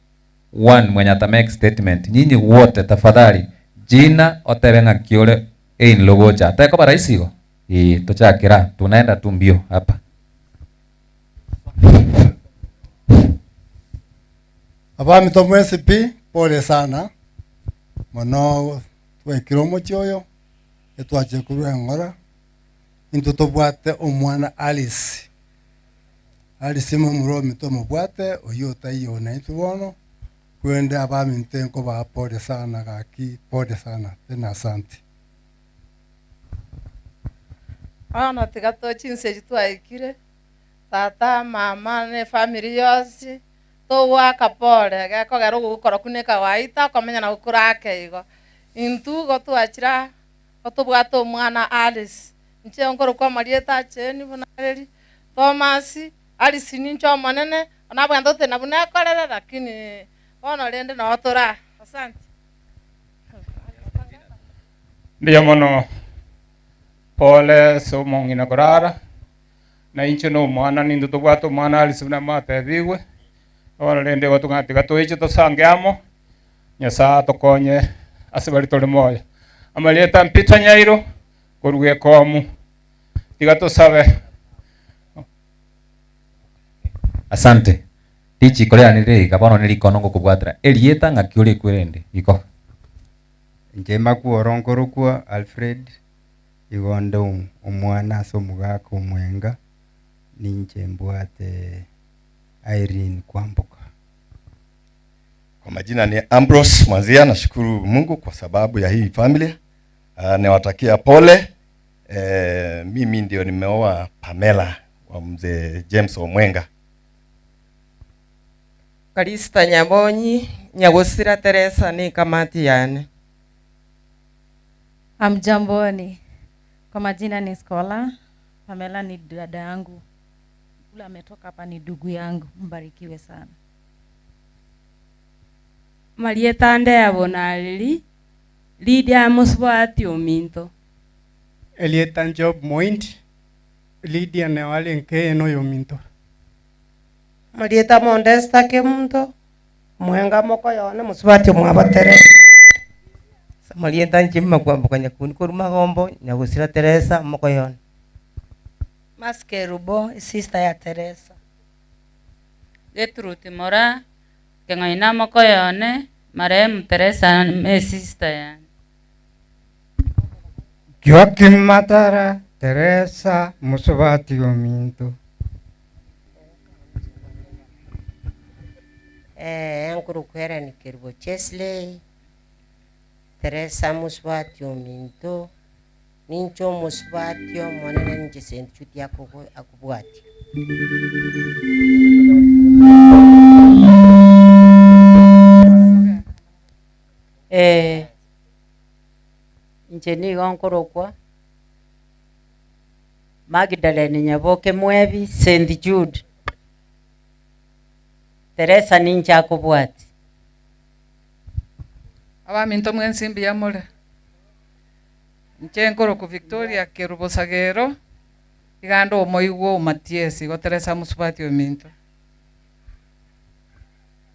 one mwenye ata make statement nyinyi wote tafadhali jina otebe ng'a kiore ein logocha teko barahisi igo ii tuchakira tunaenda tu mbio hapa Abami tomwesi pi pole sana mono twekire omochi oyo etwachire korwa eng'ora intwe tobwate omwana Alice Alice momura ominto omobwate oywo otaiyo naintwe bono kwende abaminto nkobaa pole sana gaki pole sana tena asante. Bono tiga tochinsa echi twaikire tata mama na efamily yonsi togwaka pole gekogera ogokora kuna ekawaida okomenya na gokora ake igo intwe igo twachira otobwate omwana Alice inche nkorokwa amarieta acheni buna areri Thomas Alice ninche omonene onabwate otena buna ekorere lakini bono rende noo tora asante. Mbuya mono pole ase omong'ina korara na inche na omwana nintwe tobwate omwana Alice buna mwatebigwe bono rende igo tong'ana tiga toiche tosange amo Nyasaye atokonye ase bari tore moyo amarieta Peter Nyairo korwa ekomu tiga tosabe. Asante richiko rianire iga bono nirikono ngokobwatera erieta ng'aki ore ekwerende iko Inche makworo nkorokwa Alfred igo nde omwana ase omogaka omwenga ninche mbwate Irene Kwamboka. Kwa majina ni Ambrose Mwanzia, nashukuru Mungu kwa sababu ya hii familia. Niwatakia pole. Mimi ndio nimeoa Pamela wa mzee James Omwenga. Kalista Nyabonyi Nyagosira Teresa ni kamati yane. Hamjamboni. Kwa majina ni Skola. Pamela ni dada yangu. Ule ametoka hapa ni ndugu yangu. Mbarikiwe sana. Marieta Ndebo nariri Lydia Muswati ominto. Elieta Job Moint Lydia neo arenge eye noyominto. Amarieta Modesta Kemunto, Omwenga mokoyone, mosubati omwabo Teresa. Ase amarieta inche Makwamboka Nyakundi korwa Magombo, Nyagosira Teresa mokoyone. Mercy Kerubo, esister ya Teresa. Gertrude Moraa, Keng'oina mokoyone, marehemu Teresa esister yane. Joakim Matara, Teresa mosubati ominto. Ee, nkorokwa Helen Kerubo Chesley, Teresa mosubati ominto, ninche omosubati omonene ninche Saint Jude akobwatia. Ee, inche nigo nkorokwa Magdalene Nyaboke Mwebi, St. Jude. Teresa ninche akobwatia. Abaminto mwensi mbuya more. Inche nkorokwa Victoria Kerubo Sagero, iga ande omoigwa o Matiesi, igo Teresa mosubati ominto.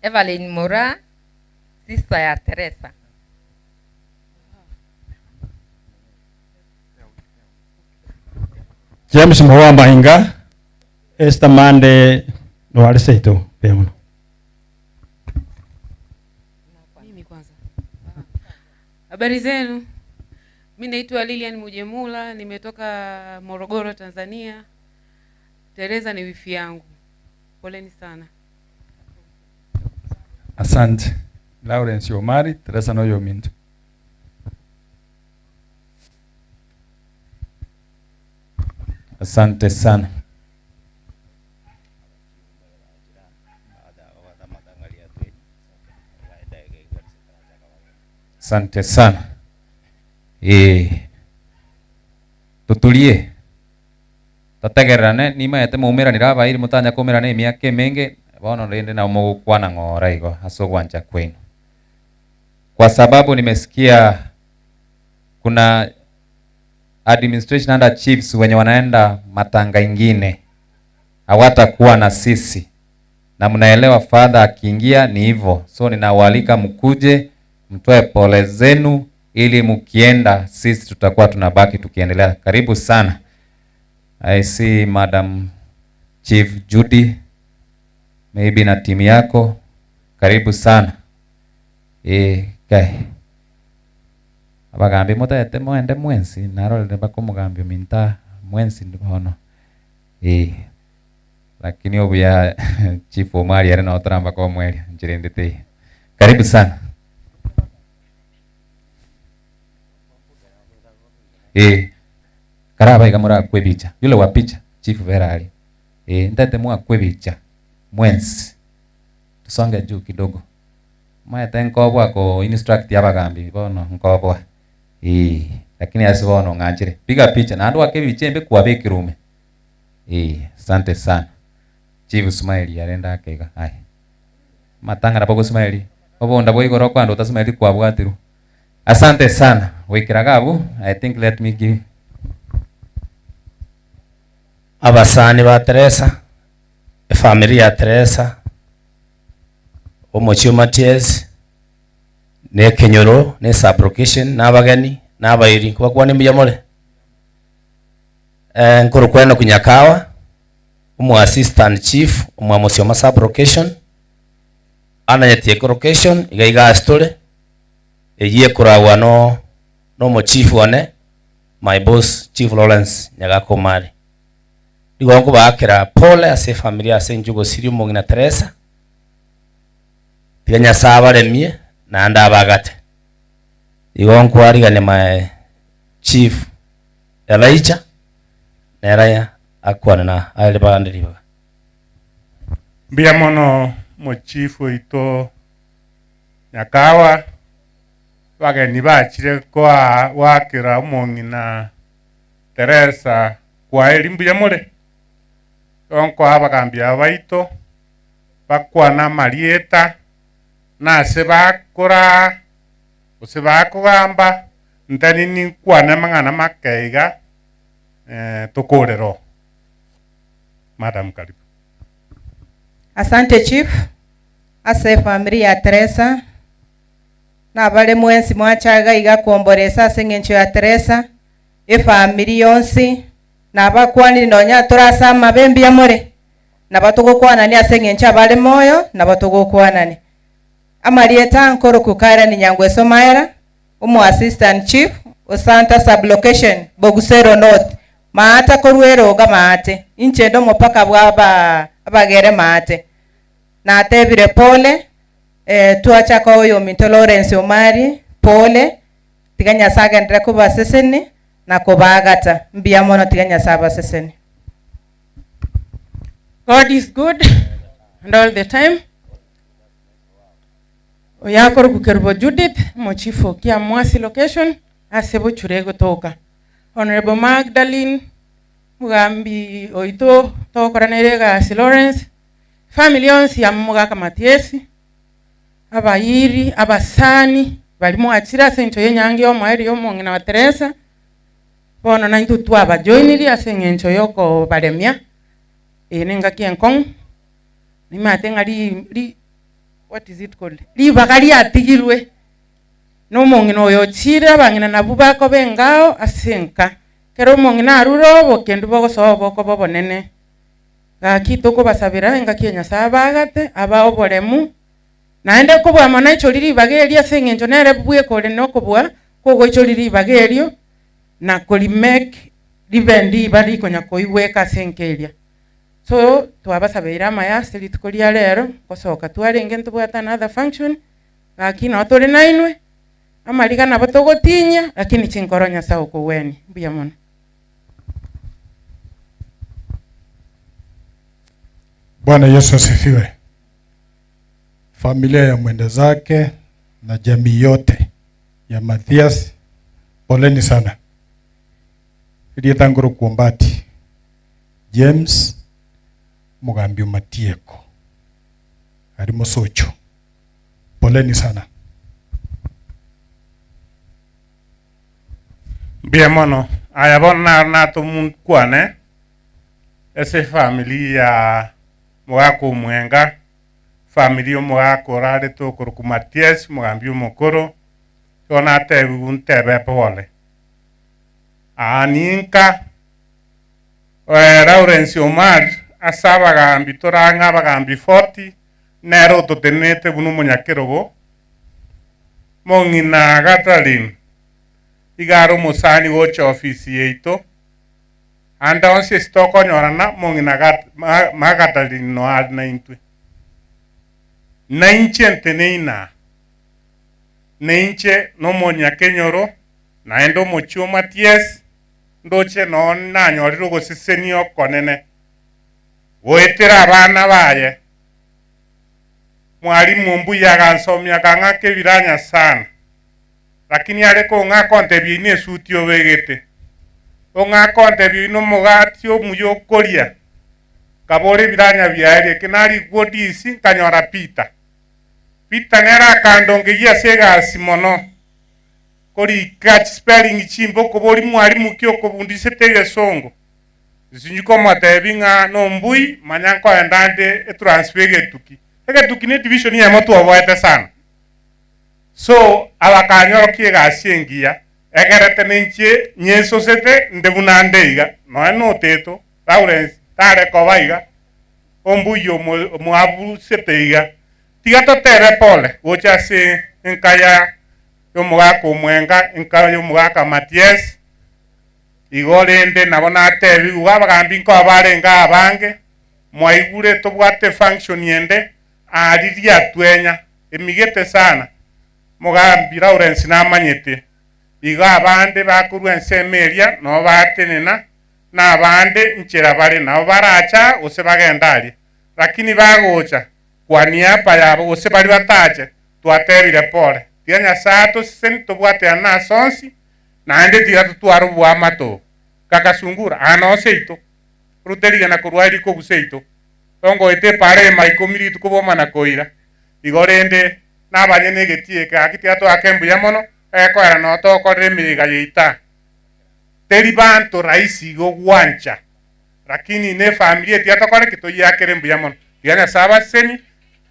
Evelyn Moraa, sister ya Teresa. James Mowa Mahinga, Esther Mande Noare Seito, mbuya mono. Mimi kwanza. Habari zenu. Mi naitwa Lilian Mujemula, nimetoka Morogoro, Tanzania. Teresa ni wifi yangu. Poleni sana. Asante. Lawrence Omari, Teresa noyo ominto. Asante sana. Asante sana. Tutulie. Totegererane nimaete moumeranire abairi motanya koumerana emiaka emenge bono rende nabo mogokwana ng'ora igo ase ogwancha kwenu. Kwa sababu nimesikia kuna administration under chiefs wenye wanaenda matanga ingine hawatakuwa na sisi, na mnaelewa father akiingia ni hivyo. So ninawaalika mkuje mtoe pole zenu, ili mkienda sisi tutakuwa tunabaki tukiendelea. Karibu sana. I see Madam Chief Judy maybe na timu yako, karibu sana. Kai abagambi motete moende mwensi narorire bakomogambi ominta mwensi bono. Lakini obuya Chief Omari are no otaramba komweria nchirendete. Karibu sana. Karaba iga morakwe bicha yule wa picha Chief Verali. Ntete mwakwe bicha mwensi tusonge juu kidogo. Maete nkobwa ko instruct abagambi bono nkobwa. Lakini ase bono ng'anchire piga picha na andu ake bichembe kwa bekirume. Asante sana. Chief Ismail arenda akega. Ai. Matanga na pogo Ismail. Obonda boigoro kwando utasmaili kwa bwatiru. Asante sana. Wikiragabu, I think let me give Abasani ba Teresa, efamily ya Teresa, omochie Matias, ne Kenyoro, ne sublocation, n'abageni, n'abairi, nkobakwana mbuya more. Nkoro kweno kunyakawa, omu assistant chief, omwamosi oma sublocation, ananyetie location, iga iga astore, eyie kuragwa no no chief one, my boss Chief Lawrence Nyagakomari. Nigo nkobakera pole ase familia ase njugo siri omong'ina Teresa, tiga Nyasaye abaremie naende abagate. Igo nkwarigania my chief Elijah nera akwane na aire bande ribaga. Mbuya mono mochifu oito Nyakawa, bageni bachire koa gwakera omong'ina Teresa kwaeri mbuya more. Nkoa abagambi aba baito bakwana amarieta nase bakora gose bakogamba ntari ninkwane amang'ana makeiga tokorero. Madam karibu. Asante chief, ase efamiri ya Teresa, nabare mwensi mwacha iga iga kwomboresa ase eng'encho ya Teresa, efamiri yonsi, nabakwanire nonya tore ase amabe mbuya more, nabo togokwanania ase eng'encho abare moyo, nabo togokwanania. Amarieta nkorokwa Karen Nyangweso Maera, omo assistant chief o Santa sub-location, Bogusero North, maata korwa eroga maate, inche inde omopaka bwa aba abagere maate. Natebire pole, eh, twachaka oyominto Lawrence Omari, pole, tiga Nyasaye agenderere kobaseseni na kobaagata. Mbuya mono tiga Nyasaye abaseseni. God is good and all the time. Oyo akorokwa Kerubo Judith, omochifu o Kiamwasi location, ase Bochure egotoka. Honourable Magdalene, omogambi oito togokora nere egasi Lawrence, efamiri yonsi ya Mogaka Matiesi, abairi, abasani, baria mwachire ase eng'encho y'enyangi y'omoerio y'omong'ina wa Teresa, bono naintwe twabajoinirie ase eng'encho y'okobaremia, eye nengaki enkong'u, nimanyete ng'a ri ri what is it called, ribaga riatigirwe na omong'ina oyo ochire, abang'ina nabwo bakoba engao ase enka. Ekero omong'ina arure obokendu bogosoa bokoba obonene. Gaki tokobasabera engaki ya Nyasae abagate, abae oboremu, naende kobua mono aichorie ribaga erio ase eng'encho nere bweka ore nokobua kogoichoria ribaga erio na korimake ribe ndiba rikonya koigweka ase enka eria. So twabasabeire amaya ase rituko ria rero, gosoka twarenge ntobwate another function, gaki noo tore nainwe, amariga nabo togotinyia, lakini chinkoro Nyasae okogwenia. Mbuya mono. Bwana Yesu asifiwe. Familia ya mwenda zake na jamii yote ya Mathias, poleni sana. Erieta nkorokwa Ombati James omogambi o Matieko aria Mosocho. Poleni sana. Mbuya mono. Aya bono naro natomokwane ase efamiri ya mogaka omwenga, efamiri y'omogaka orarete okorokwa Matias, omogambi omokoro, igo natebiwu ntebe pole. Aa ninka Lawrence Omari ase abagambi tore ang'e abagambi 40, nere ototenenete buna omonyakerogo, mong'ina Catherine iga are omosani gocha ofisi yaito, ande onsi ase tokonyorana mong'ina Magdalene noyo are naintwe. Nainche nteneine aa, nainche nomonyakenyoro, naende omochie o Matias, ndoche noo nanyorire ogosesenia okonene goetera abana baye. Mwalimu mbuya agansomia akang'aka ebiranya sana, lakini are kong'aka ontebia ine esuti obegete, ong'aka ontebia ine omogati omuya okoria, nkabora ebiranya biaye eke narikwo DC nkanyora Peter. Peter nere akandongegia ase egasi mono. Korika chispelling chimbe okoboria mwalimu ki okobundisete egesongo. Nsinyi komotebia ng'a nombui manya nkoenda nde etransfer egetuki. Egetuki ne division eyemo twoboete sana. So abakanyorokia egasi engiya egerete ninche nyesosete nde buna nde iga. Nonya noteto Lawrence tare koba iga ombui omoabusete iga. Tiga totebe pole gocha ase enka ya y'omogaka omwenga, enka y'omogaka Matias. Igo rende nabo natebigwe abagambi nkoba barenge abange, mwaigure tobwate efunction ende aa riria twenya, emigete sana. Mogambi Lawrence namanyete. Igo abande bakorwa ensemo eria nabo batenena, na abande nchera bare nabo barache aa gose bagende aria. Lakini bagocha kwa niaba yabo gose baria batache, Twatebire pole. Tiga Nyasae atosesenie tobwaterane nase onsi, naende tiga totware oboamate obo. Kaka Sungura, aa noo seito. Rute rigena korwa aye rikogu seito. Tongoeta epaara eye ikomi rituko bomana koira. Igo rende nabanyene egetii eke gaki tiga toake mbuya mono, egekoera noo togokorera emeyega yaito aa. Teri banto rahisi igo gwancha. Lakini ne efamiri eye tiga tokore ki? Toyiakere mbuya mono. Tiga Nyasae abasesenie,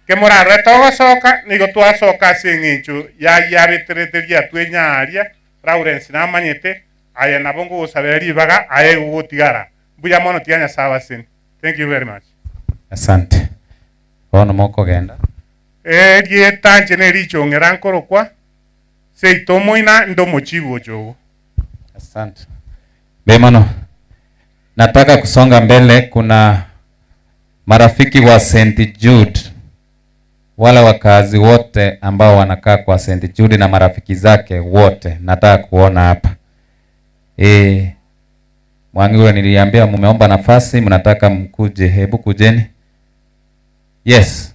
ke morarore togosoka, nigo twasoka ase eng'encho y'ayio abeterete riatwa enyaria, Lawrence namanyete, aye nabo ngogosabera ribaga aye gogotigara. Mbuya mono tiga Nyasae abasesenie. Thank you very much. Asante. Bono mokogenda. Erieta inche nerichong'era nkorokwa Seito omoina inde omochibu ocha ogo. Asante. Mbuya mono. Nataka kusonga mbele kuna marafiki wa St. Jude wale wakazi wote ambao wanakaa kwa St. Jude na marafiki zake wote nataka kuona hapa. Eh, Mwangi ule niliambia mumeomba nafasi mnataka mkuje, hebu kujeni. Yes.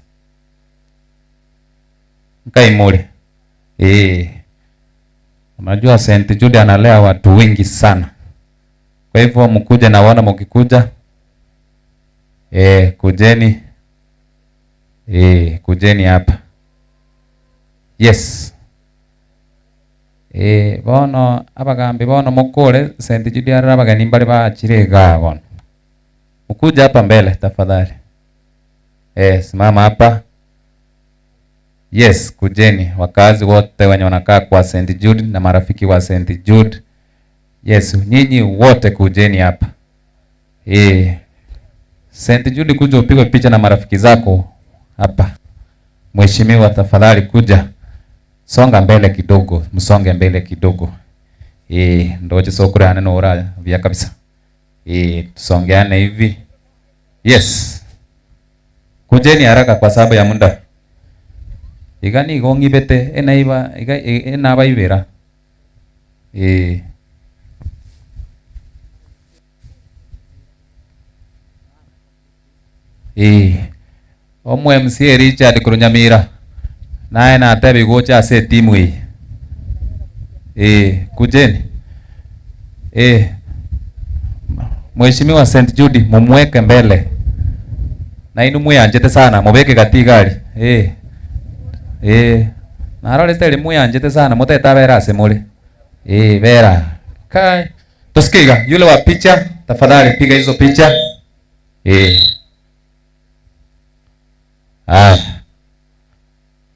Nkaimure. Eh. Unajua St. Jude analea watu wengi sana. Kwa hivyo mkuje na wana mkikuja. Eh, kujeni. Eh, kujeni hapa. Yes. Eh, bono abagambi bono mokore St. Jude arara abageni mbare bachire igaa bono. Mkuje hapa mbele tafadhali. Eh, simama hapa. Yes, kujeni wakazi wote wenye wanakaa kwa St. Jude na marafiki wa St. Jude. Yes, nyinyi wote kujeni hapa. Eh, St. Jude kuja upigwe picha na marafiki zako hapa. Mheshimiwa tafadhali kuja. Songa mbele kidogo, msonge mbele kidogo. Eh, ndoje sokure aneno ora vya kabisa. Eh, tusongeane hivi. Yes. Kujeni haraka kwa sababu ya muda. Iga nigo ng'ibete enaiba iga enabaibera. Eh. Eh. Omo MCA Richard Kurunyamira. Naye natebi gocha ase etimu eye. Eh, kujeni. Eh. Mheshimiwa St. Jude mumweke mbele. Na inu muyanjete sana mubeke gatigari. Eh. Eh. Narorete ri muyanjete sana muteta bera ase muri. Eh, bera. Kai. Tusikiga yule wa picha tafadhali piga hizo picha. Eh. Ah.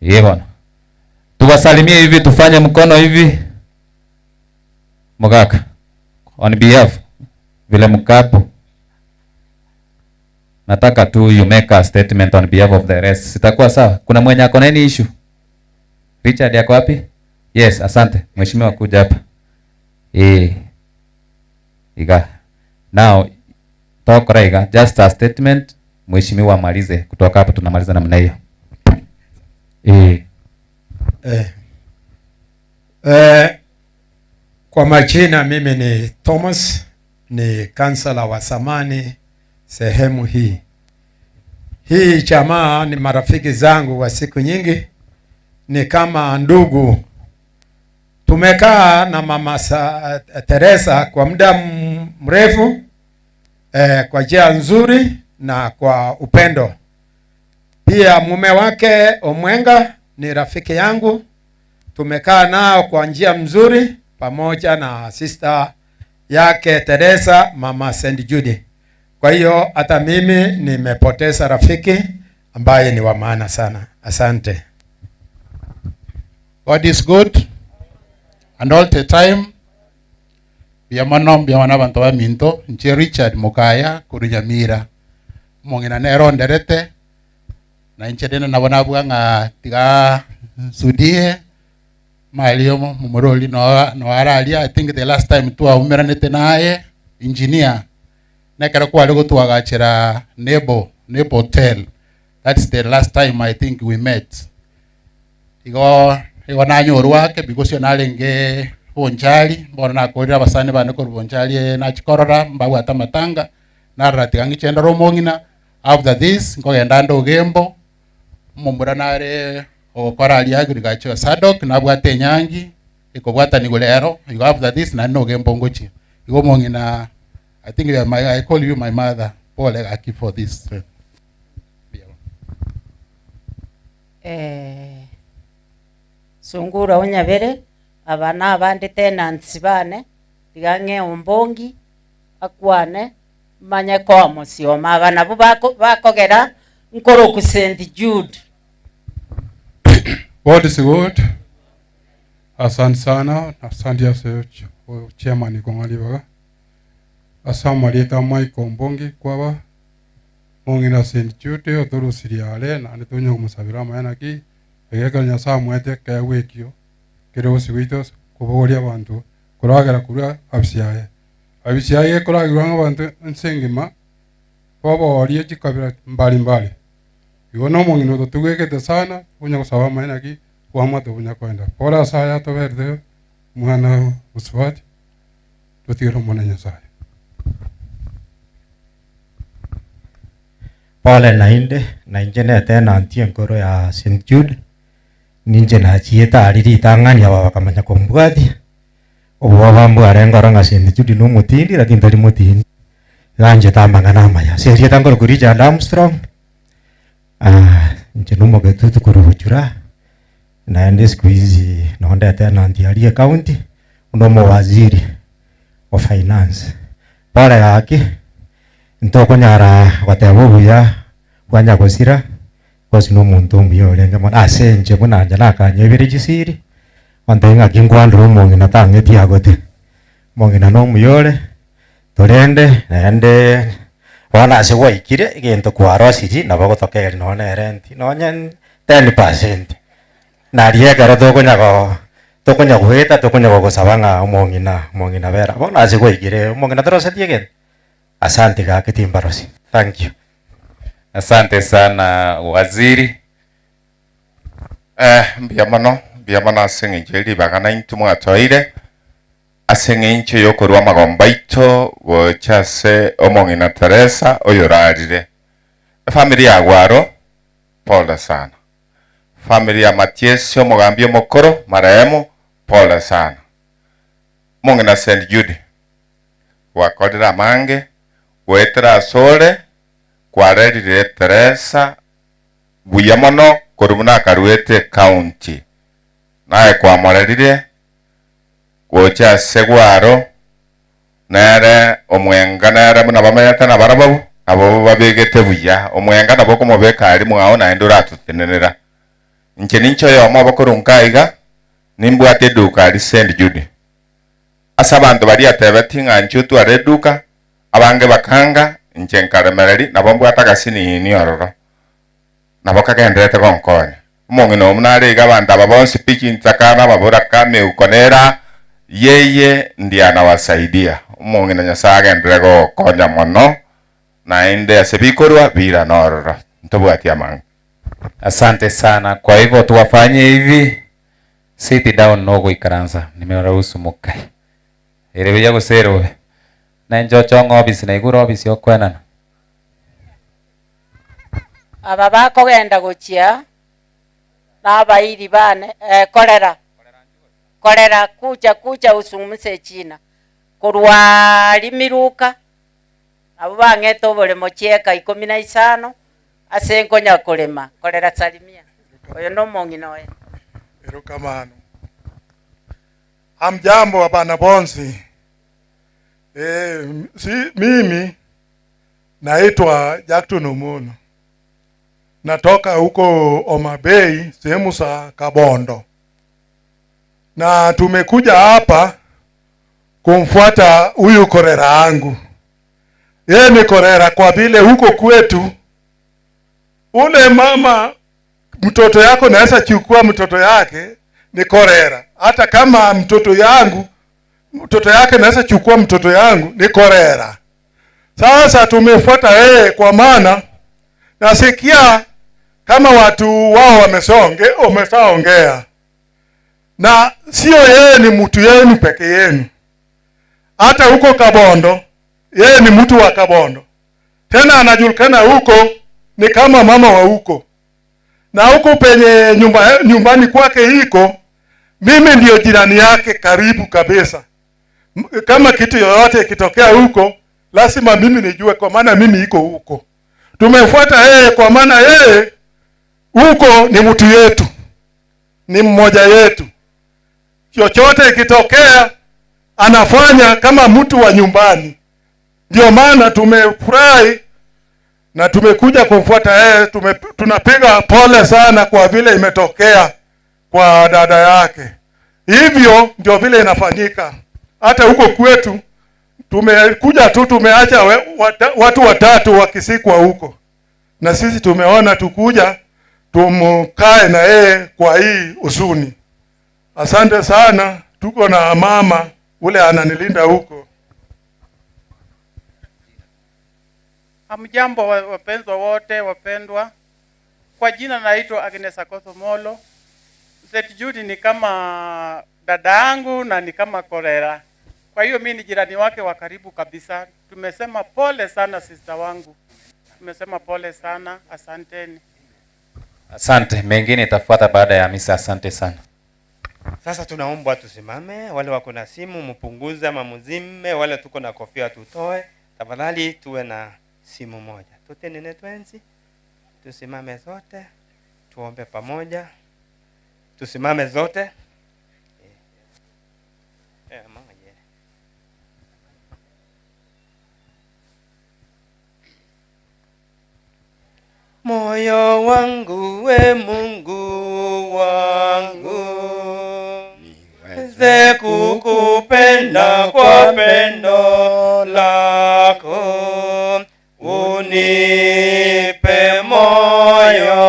Eh bwana. Tuwasalimie hivi tufanye mkono hivi. Mogaka. On behalf vile mkapo. Nataka tu you make a statement on behalf of the rest. Sitakuwa sawa. Kuna mwenye ako na any issue? Richard yako wapi? Yes, asante. Mheshimiwa kuja hapa. Eh. Iga. Now tokora iga just a statement mheshimiwa amalize. Kutoka hapo tunamaliza namna hiyo. Eh. Eh. Eh, kwa majina mimi ni Thomas, ni kansala wa zamani sehemu hii. Hii jamaa ni marafiki zangu wa siku nyingi, ni kama ndugu. Tumekaa na mama Teresa kwa muda mrefu eh, kwa njia nzuri na kwa upendo. Pia mume wake Omwenga ni rafiki yangu, tumekaa nao kwa njia mzuri pamoja na sister yake Teresa, mama St. Jude. Kwa hiyo hata mimi nimepoteza rafiki ambaye ni wa maana sana. Asante. God is good and all the time. Mbuya mono mbuya mono abanto baminto inche Richard Mokaya korwa Nyamira omong'ina nere onderete na inche rende nabo nabua ng'a tiga nsudie mali omo momorori no no araria I think the last time twaumeranete naye engineer nekero kware gotwagachera Nebo Nebo Hotel that's the last time I think we met igo igo nanyorwa ake because narenge Bonchari bono nakorire abasani bane korwa Bonchari nachikorora mbabwate amatanga narora tiga ng'iche ndore omong'ina after this nkogenda nde Ogembo omomura nare ogokora aria agriculture Sadok nabwate enyangi ekobwatanigwa rero igo after this naende na Ogembo ngochia igo omong'ina I think you are my, I call you my mother pole gaki for this. Eh, Sungura onyabere, aba nabande tenants bane, tiga ng'e ombongi, akwane, Manye koa mosioma aba nabwo bako bakogera nkoroku St. Jude. God is good. Asante sana, asante ase chairman kong'a ribaga. Ase amarieta a Michael Ombongi kwaba mong'ina St. Jude otorusirie are naende tonya komosabera amaya naki egekero Nyasaye amoete ekeegwa ekio kere bosio bwaito kobogoria abanto koragera korwa afisi yaye. Afisi yaye gekoragerwa ng'a abanto ense engima baborie chikabira mbali mbali. Igo na omong'ina ototugegete sana tonya gosaba amaya naki bwamate obunya koenda. Pore ase aya atoberete omwana mosubati totigere Omonene Nyasaye. Pole naende, na inche netenanti enkoro ya St. Jude, ninche nachiete aria ritang'ani aba bakamanya kombwatia, obwoba mbwarenge oro ng'a St. Jude nomotindi lakini tari motindi, iga amang'ana amaya. Ase erieta nkorokwa Richard Armstrong, inche nomogetutu korwa Bochura, naende siku hizi nonye ndetenanti aria ecounty, buna omowaziri wa finance. Pole gaki, ntokonyara goteba obuya bwa nyagosira, gose na omonto omuya orenge mono ase inche buna inche nakanyebire chisiri, ontebie ng'aki nkwandire omong'ina tang'eti agote. Omong'ina na omuya ore, torende naende bono ase gwaikire egento kwarosirie nabo ogotokeri nonye na erenti nonye 10%. Naria ekero tokonya go tokonya goeta tokonya gogosaba ng'a omong'ina omong'ina bera bono ase gwaikire omong'ina torosetie egento. Asante gaki timbarosi. Thank you. Asante sana waziri. Eh, mbuya mono, mbuya mono ase eng'encho ye ribaga naintwe mwatoire, ase eng'encho y'okorua amagombo aito gocha ase omong'ina Teresa oyorarire. Efamiri ya Gwaro, pole sana. Famiri ya Matiesi omogambi omokoro, marehemu, pole sana. Omong'ina St. Jude, gwakorire amange, goetera asore, kwarerire Teresa buya mono korwa buna akaruete ecounty. Naye kwamorerire gocha ase Gwaro, nere omwenga nere buna bamenyete nabarabwo, nabo babegete buya. Omwenga nabo okomobeka aria mwao naende oratotenenera. Inche ninche oyomo obo korwa nka iga, nimbwate eduka aria St. Jude. Ase abanto baria atebetie ng'a inche otware eduka, abange bakanga, inche nkaremereria, nabo mbwate agasinini ororo. Nabo kagendererete gonkonya. Omong'ina oyo buna are iga abanto aba bonsi pi chinchaka na ababoraka, emeuko nera, yeye ndiye anawasaidia. Omong'ina Nyasae agenderere gogokonya mono, naende ase bikorwa birane ororo. Ntobwati amang'ana. Asante sana. Kwa hivyo tuwafanyie hivi, sit down nogoikaransa nimewaruhusu mukae. Ere buya gose ere bobe? Nenche oche ong'e office naigure office okwenana. Aba bakogenda gochia nabairi bane, eh, korera, korera, kucha, kucha usungumse echina, korwa rimiruka, nabwo bang'ete oboremo chieka ikomi na isano, ase nkonya korema, korera salimia, oyo na omong'ina oye. Erokamano. Hamjambo abana bonsi. Eh, si, mimi naitwa Jackton Omono. Natoka huko Homa Bay, sehemu za Kabondo, na tumekuja hapa kumfuata huyu korera yangu. Yeye ni korera kwa vile huko kwetu ule mama mtoto yako naweza chukua mtoto yake ni korera. Hata kama mtoto yangu mtoto yake naweza chukua mtoto yangu ni korera. Sasa tumefuata yeye kwa maana nasikia kama watu wao wamesonge wameshaongea, na sio yeye ni mtu yenu peke yenu, hata huko Kabondo yeye ni mtu wa Kabondo, tena anajulikana huko ni kama mama wa huko, na huko penye nyumba, nyumbani kwake iko, mimi ndio jirani yake karibu kabisa. Kama kitu yoyote ikitokea huko, lazima mimi nijue, kwa maana mimi iko huko. Tumefuata yeye kwa maana yeye huko ni mtu yetu, ni mmoja yetu. Chochote ikitokea anafanya kama mtu wa nyumbani. Ndio maana tumefurahi na tumekuja kumfuata yeye. Tunapiga pole sana kwa vile imetokea kwa dada yake. Hivyo ndio vile inafanyika hata huko kwetu. Tumekuja tu tumeacha watu watatu wakisikwa huko, na sisi tumeona tukuja tumukae na yeye kwa hii huzuni. Asante sana, tuko na mama ule ananilinda huko. Hamjambo wapendwa wote, wapendwa. Kwa jina naitwa Agnes Akotho Molo. St. Jude ni kama dada yangu na ni kama Korera. Kwa hiyo mimi ni jirani wake wa karibu kabisa. Tumesema pole sana sister wangu. Tumesema pole sana, asanteni. Asante, mengine itafuata baada ya misa. Asante sana. Sasa tunaomba tusimame, wale wako na simu mpunguze ama muzime, wale tuko na kofia tutoe. Tafadhali tuwe na simu moja. Tutenene twenzi, tusimame zote, tuombe pamoja. Tusimame zote. Mama je. Moyo wangu we Mungu wangu, niweze kukupenda kwa pendo lako, unipe moyo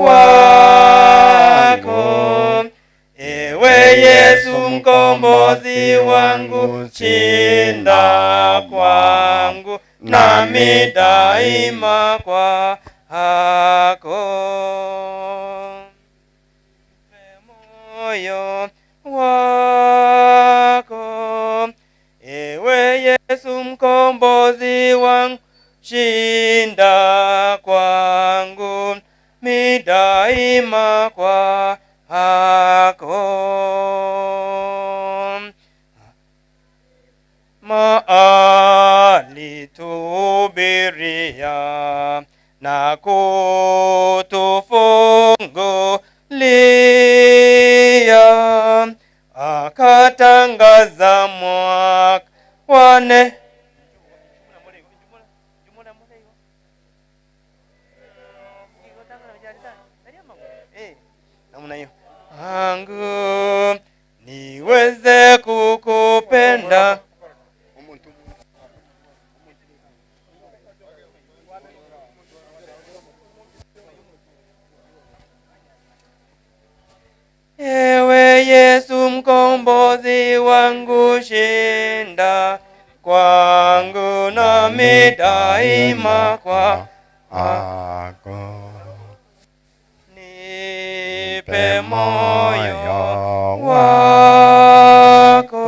wako, ewe Yesu mkombozi wangu, shinda kwangu nami daima kwako. Moyo wako, ewe Yesu mkombozi wangu, shinda kwangu mi daima kwako. Maalituhubiria na kutufungulia, akatangaza mwaka wa ne namna hiyo angu niweze kukupenda. Ewe Yesu mkombozi wangu, shinda kwangu nami daima kwako. Nipe moyo wako,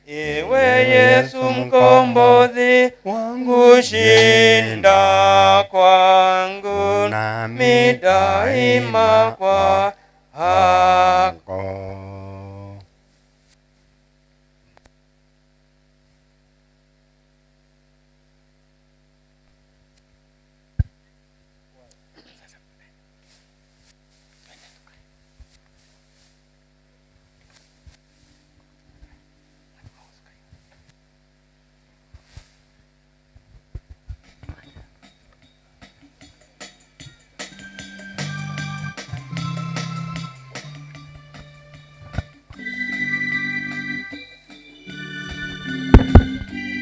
ewe Yesu mkombozi wangu, shinda kwangu nami daima kwako.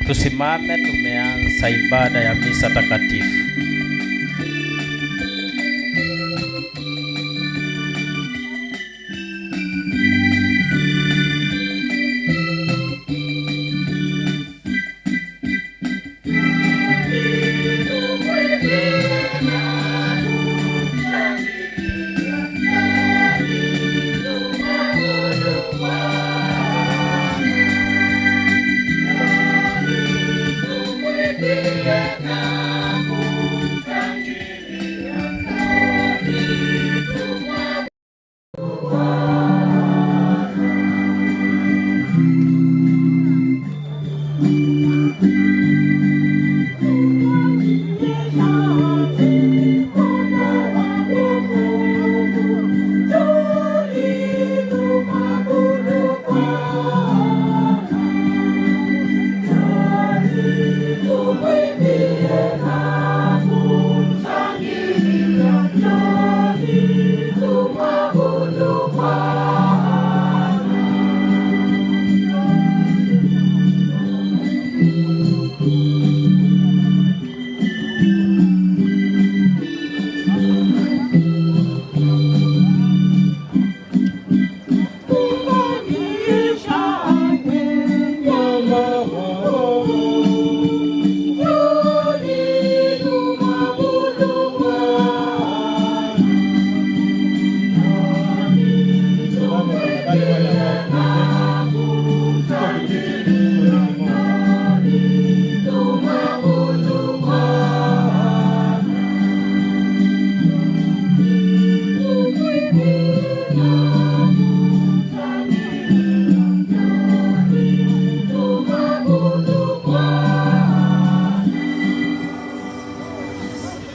Tusimame, tumeanza ibada ya misa takatifu.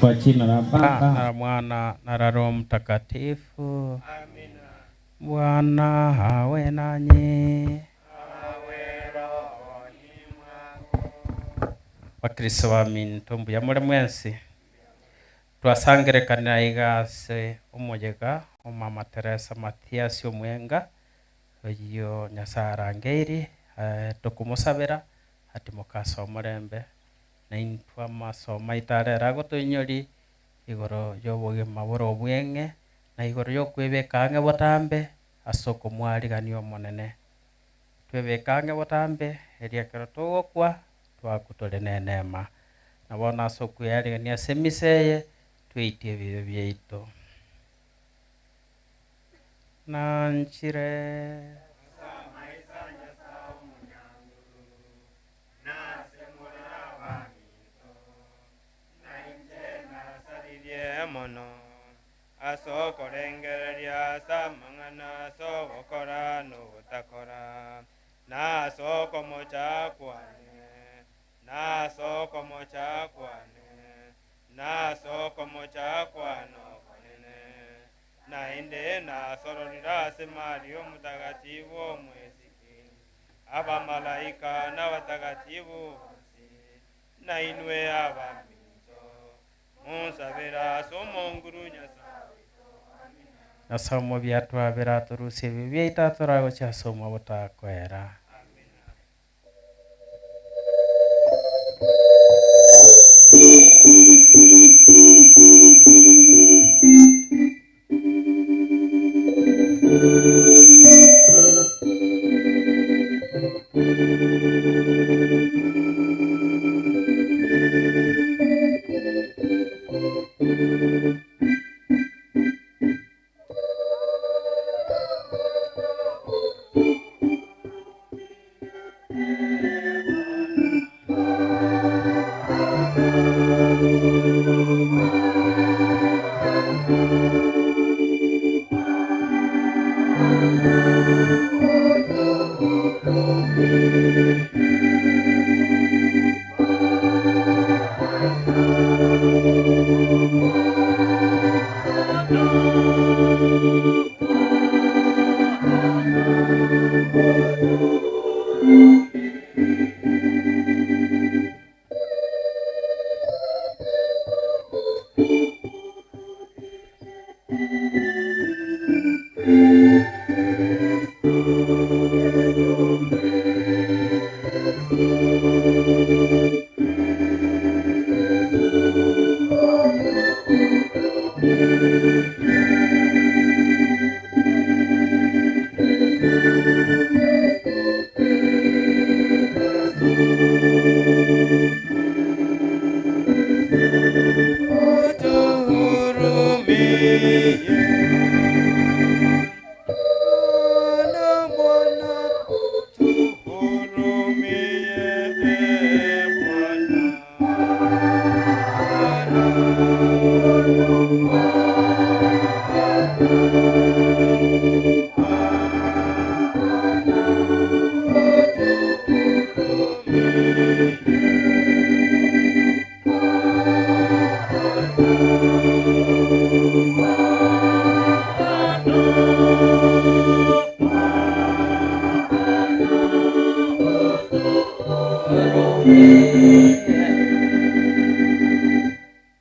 Kwa jina la Baba na la Mwana na la Roho Mtakatifu. Bwana awe nanyi. Bakristo baminto mbuya muri mwensi twasangerekanira igase omuyega omama Teresa Mathias Omwenga oyo Nyasaye arangeiri tukumusabira ati mukasa omurembe na intwe amasomo aito arera agotoinyori igoro ya obogima bore obweng'e na igoro ya okwebeka ang'e botambe ase okomwarigania omonene twebeka ang'e botambe eria ekero togokwa twaku tore na enema na bono ase okweyarigania ase emisa eye tweitie ebibe biaito nanchire. Nasaririe mono ase okorengereria ase amang'ana ase ogokora na ogotakora na ase okomocha kwane na ase okomocha kwane na ase okomocha kwane okonene naende nasororire ase Maria omotagatifu omwesiki abamalaika n'abatagatifu bonsi na inwe abaminto munsabira ase omonguru Nyasaye. Nasomo byatwabira turusie ebi biaito turagochia ase butakwera.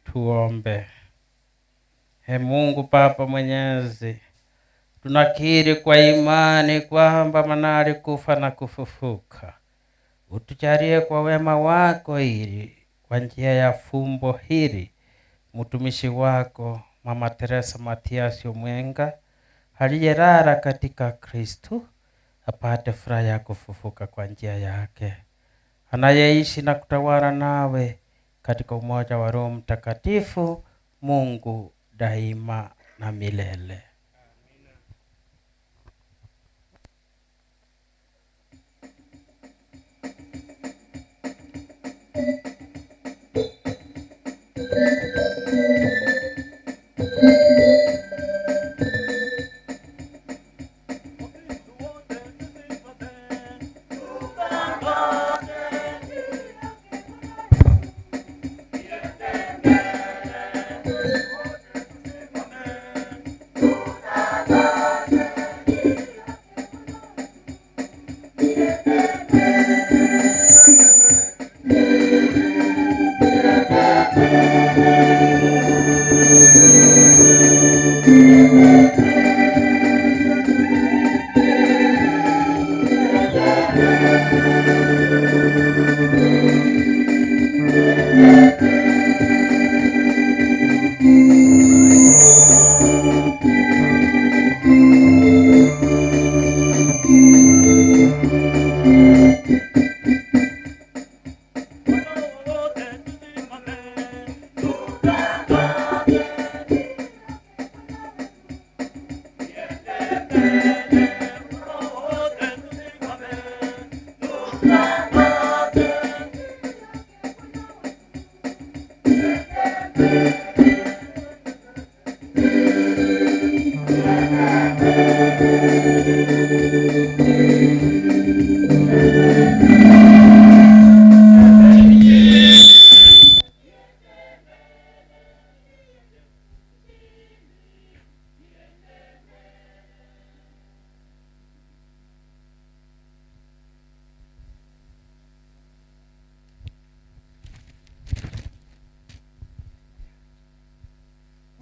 Tuombe. He Mungu Baba Mwenyezi, tunakiri kwa imani kwamba Mwana alikufa na kufufuka. Utujalie kwa wema wako ili kwa njia ya fumbo hili mtumishi wako Mama Teresa Mathias Omwenga aliyelala katika Kristo apate furaha ya kufufuka kwa njia yake, anayeishi na kutawala nawe katika umoja wa Roho Mtakatifu, Mungu daima na milele.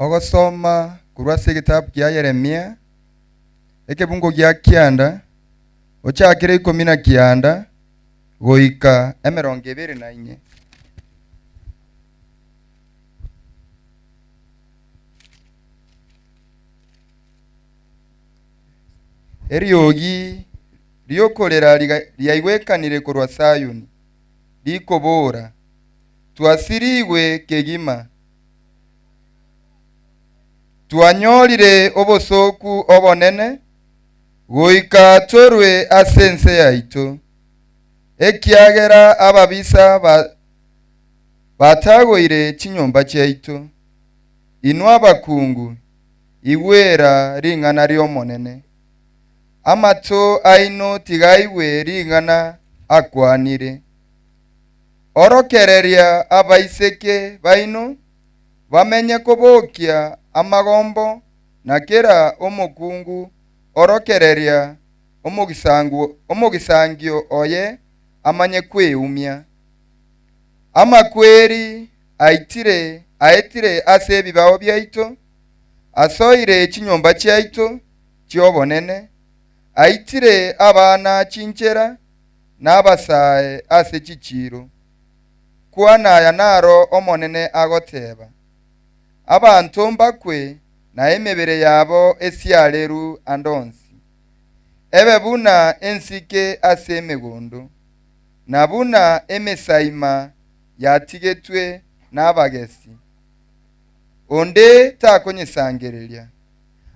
Ogosoma korwa ase egetabu kia Yeremia, ekebungo gia kianda, ochakere ikomi na kianda goika emerongo ebere na inye. Eriogi ri'okorera riaigwekanire korwa Sayuni, rikobora, Twasirigwe kegima, twanyorire obosooku obonene, goika torwe ase ense yaito, ekiagera ababisa batagoire chinyomba chiaito. Inwe abakungu, igwera ring'ana ri'Omonene, amato aino tigaigwe ring'ana akwanire. Orokereria abaiseke baino bamenye kobokia amagombo, na kera omokungu orokereria omogisangio oye amanye kweumia. Amakweri aitire aetire ase ebibao biaito, asoire chinyomba chiaito chi'obonene, aitire abana chinchera, na abasae ase chichiiro. Kwana aya naro Omonene agoteba, Abanto mbakwe, na emebere yabo esiarerwe ande onsi, ebe buna ensike ase emegondo, na buna emesaima yatigetwe nabagesi, onde takonyesangereria.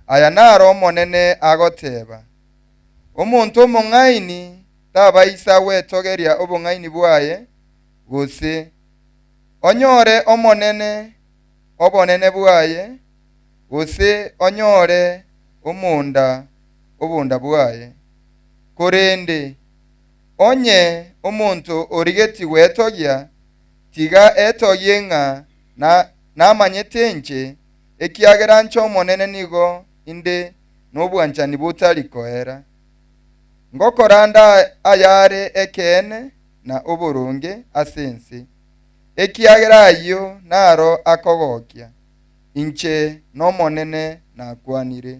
Aya naro Omonene agoteba, Omonto omong'aini tabaisa gwetogeria obong'aini bwaye, gose onyore omonene obonene bwaye, gose onyore omonda obonda bwaye. Korende onye omonto origetie gwetogia, tiga etogie ng'a namanyete inche, ekiagera inche Omonene nigo inde nobwanchani botari koera. Ngokora nde ayare ekeene na oboronge ase ense, ekiagera ayio naro akogokia. Inche n'Omonene nakwanire.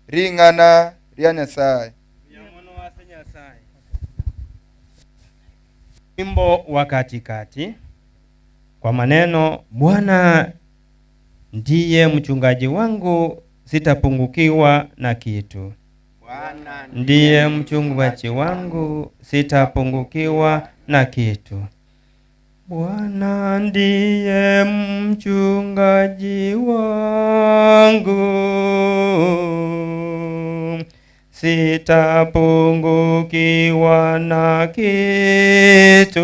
Ring'ana ria Nyasae. Wimbo wa katikati kwa maneno Bwana ndiye mchungaji wangu, sitapungukiwa na kitu. Ndiye mchungaji wangu, sitapungukiwa na kitu. Bwana ndiye mchungaji wangu, sitapungukiwa na kitu.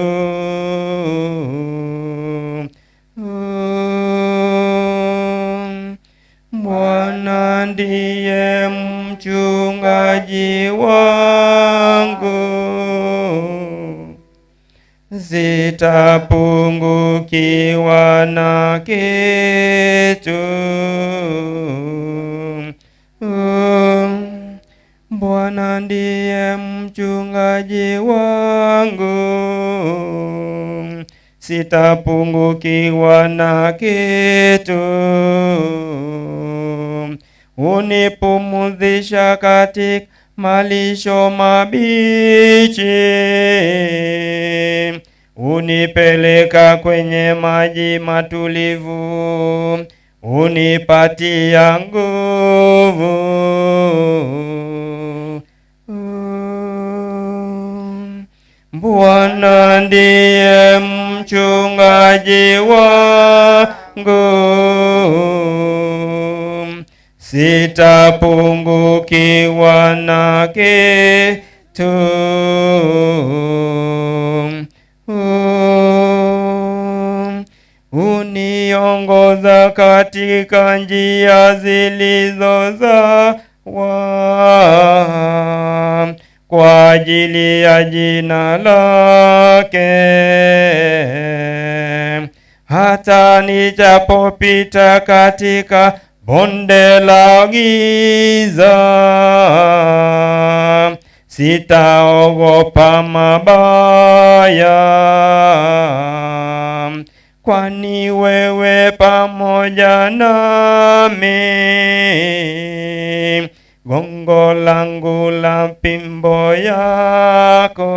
Bwana ndiye mchungaji wangu, sitapungukiwa na kitu. Bwana ndiye mchungaji wangu, sitapungukiwa na kitu. Unipumzisha katika malisho mabichi, unipeleka kwenye maji matulivu, unipatia nguvu. Bwana ndiye mchungaji wangu, sitapungukiwa na kitu. Waniongoza katika njia zilizo sawa kwa ajili ya jina lake. Hata nijapopita katika bonde la giza, sitaogopa mabaya, kwani wewe pamoja nami. Gongo langu la pimbo yako,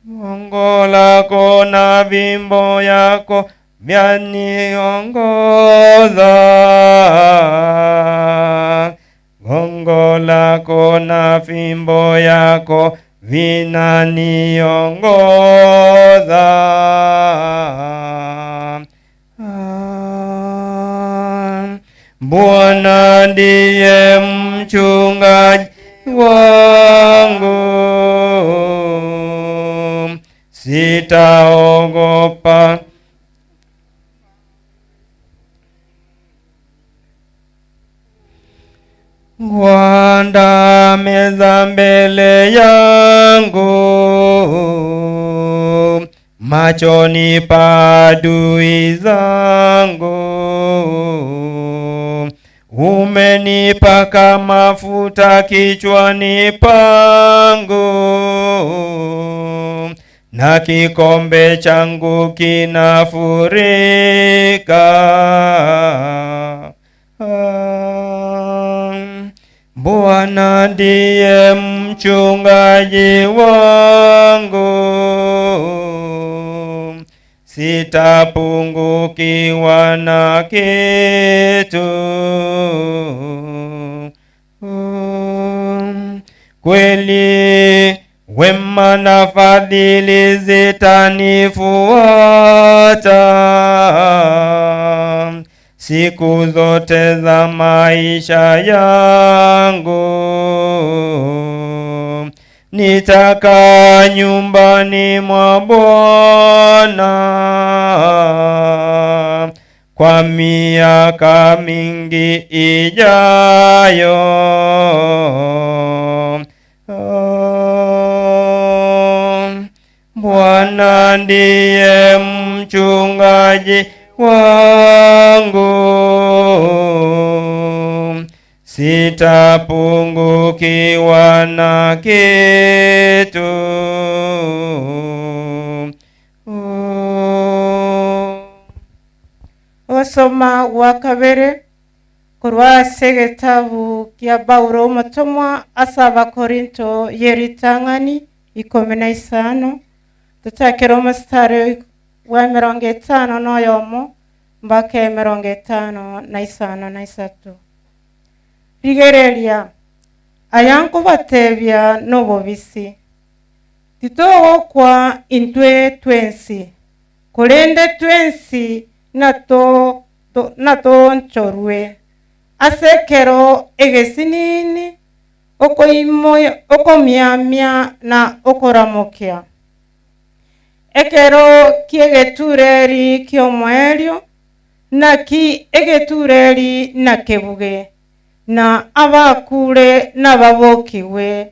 gongo lako na fimbo yako vyaniongoza. Gongo lako na fimbo yako vinaniongoza. Bwana ndiye mchungaji wangu, sitaogopa. Wanda meza mbele yangu machoni pa adui zangu. Umenipaka mafuta kichwani pangu, na kikombe changu kinafurika. Bwana ndiye mchungaji wangu, sitapungukiwa na kitu. Kweli wema na fadhili zitanifuata siku zote za maisha yangu, nitakaa nyumbani mwa Bwana kwa miaka mingi ijayo. Bwana ndiye mchungaji wangu, sitapungukiwa na kitu. Ogosoma gwa kabere korwa ase egetabu kia Paulo omotomwa ase Abakorinto ye ritang'ani ikomi na isano, tochakere omositari bwa emerongo etano na oyomo mpaka emerongo etano na isano na isato. Rigereria, aya nkobatebia nobobisi, titogokwa intwe twensi, korende twensi nato natoonchorwe ase ekero egesinini okomiamia na okoramokia. Ekero ki'egetureri ki'omoerio, naki egetureri nakebuge, na abakure nababokiwe,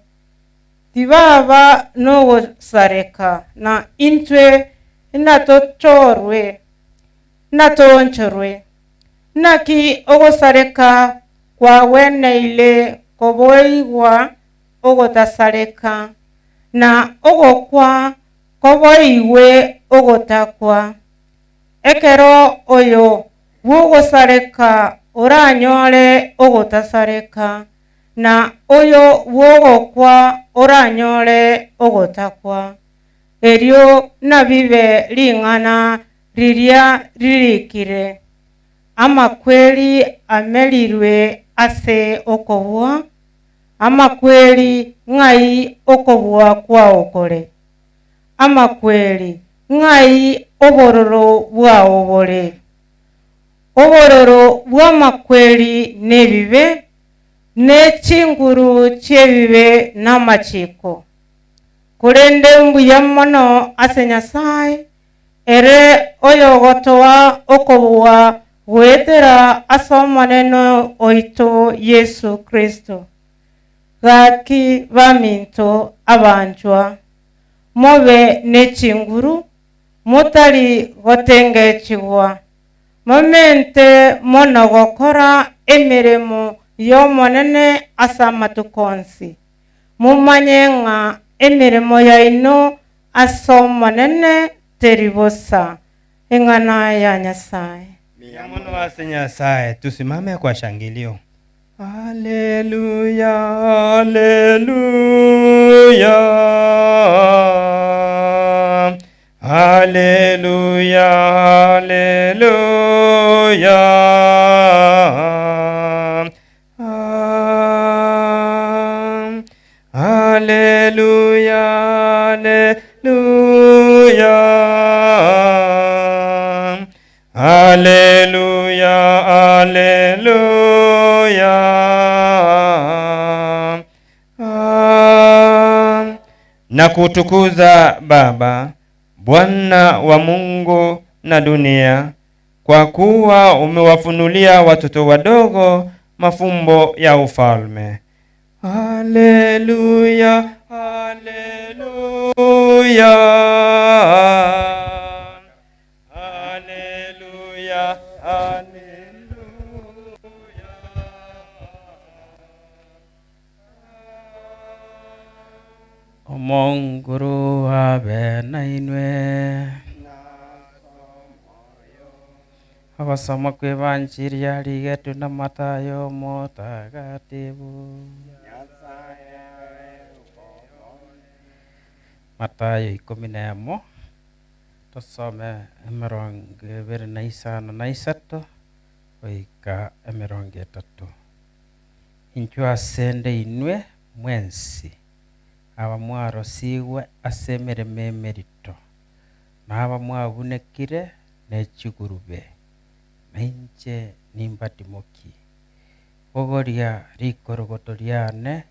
tibaba nogosareka, na intwe natochorwe natoonchorwe. Naki ogosareka kwagweneire koboigwa ogotasareka, na ogokwa koboigwe ogotakwa. Ekero oyo bw'ogosareka oranyore ogotasareka, na oyo bw'ogokwa oranyore ogotakwa. Erio nabibe ring'ana riria ririkire, amakweri amerirwe ase okobua, amakweri ng'ai okobua kwao kore, amakweri ng'ai obororo bwao bore. Obororo bw'amakweri nebibe, ne chinguru chi'ebibe namachiko. Korende mbuya mono ase Nyasae, Ere oyogotoa okobua goetera ase Omonene oito Yeso Kristo. Gaki baminto abanchwa, mobe ne chinguru, motari gotengechigwa, momente mono gokora emeremo y'Omonene ase amatuko onsi, momanye ng'a emeremo yaino ase Omonene teri bosa. Eng'ana ya Nyasae. Mbuya mono ase Nyasae, tusimame kwa shangilio. Haleluya, haleluya, haleluya, haleluya. Haleluya, haleluya, haleluya, haleluya. Na kutukuza Baba, Bwana wa Mungu na dunia, kwa kuwa umewafunulia watoto wadogo mafumbo ya ufalme. Haleluya, haleluya, haleluya, haleluya. Omonguru abe nainwe. Ogosoma kw'Ebanchiri yarigetwe na Mathayo Omotagatifu. Mathayo ikomi na emo, tosome emerongo ebere na isano na isato goika emerongo etato. Inchuo asende inwe mwensi aba mwarosigwe ase emeremo emerito, na aba mwabunekire ne chigurube, na inche nimbatimokie. Bogoria rikorogoto riane,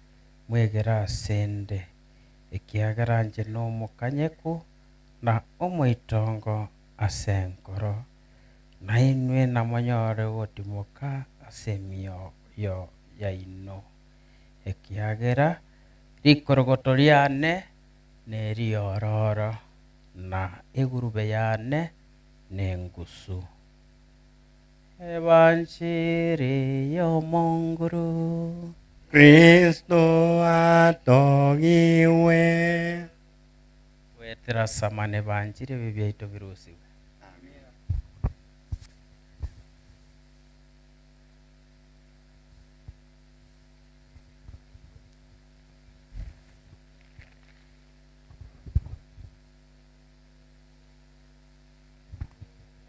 mwegere asende, ekiagera inche nomokanyeku na omoitongo ase enkoro, na inwe namonyore gotimoka ase emioyo yaino, ekiagera rikorogoto riane neriororo, na egurube yane nengusu. Ebanchiri y'Omonguru. Kristo atogigwe. Goetera ase amang'ana ebanchiri ebibe biaito birusigwe.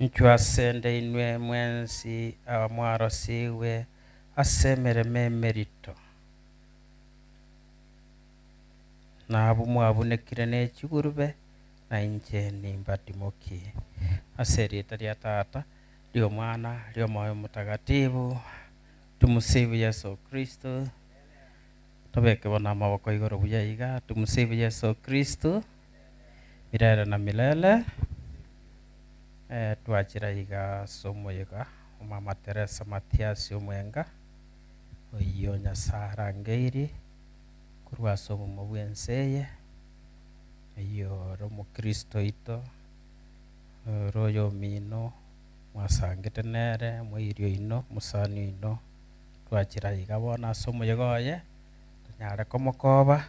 Inchuo asende inwe mwensi abamwarosigwe ase emeremo emerito, na abwo mwabunekire ne chigurube, na inche nimbatimokie. Ase erieta ria Tata, ri'Omwana, ri'Omoyo Omotagatifu, Tumusifu Yeso Kristo. Tobeke bono amaboko igoro buya iga, Tumusifu Yeso Kristo, milele na milele. Twachire iga ase omoyega o Mama Teresa Mathias Omwenga, oyio Nyasae arangeirie korwa ase obomo bw'ense eye, oyio ore omokristo oito, ore oyomino mwasangete nere, omoiri oino, omosani oino. Twachire aiga bono ase omoyega oye, tonyare komokoba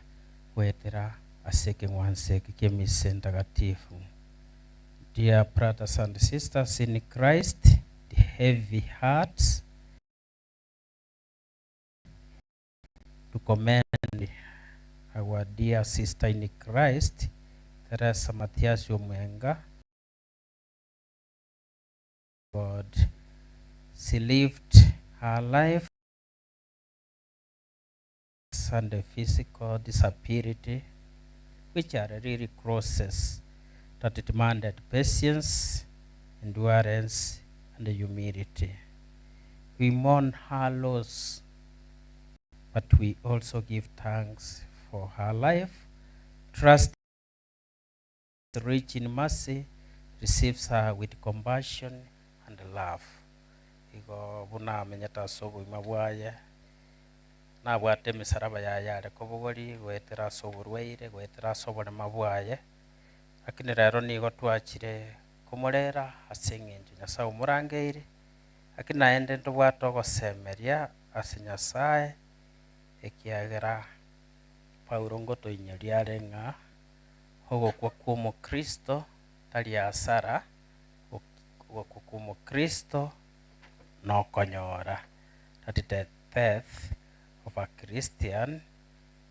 goetera ase ekeng'wanso eke ki'emisa entagatifu. Dear brothers and sisters in Christ, the heavy hearts to commend our dear sister in Christ, Teresa Mathias Omwenga, God. She lived her life and a physical disability, which are really crosses that demanded patience, endurance, and humility. We mourn her loss, but we also give thanks for her life, trust rich in mercy, receives her with compassion and love. Igo buna amenyete ase obogima bwaye, nabwate emisaraba yaye are kobogoria goetera ase oborwaire, goetera ase oborema bwaye, lakini rero nigo twachire komorera ase eng'encho Nyasaye omorangeire, lakini naende ntobwate ogosemeria ase Nyasaye, ekiagera Paulo ngotoinyoria are ng'a ogokwa kwa omokristo tari hasara, ogokwa kwa omokristo nokonyora, that the death of a Christian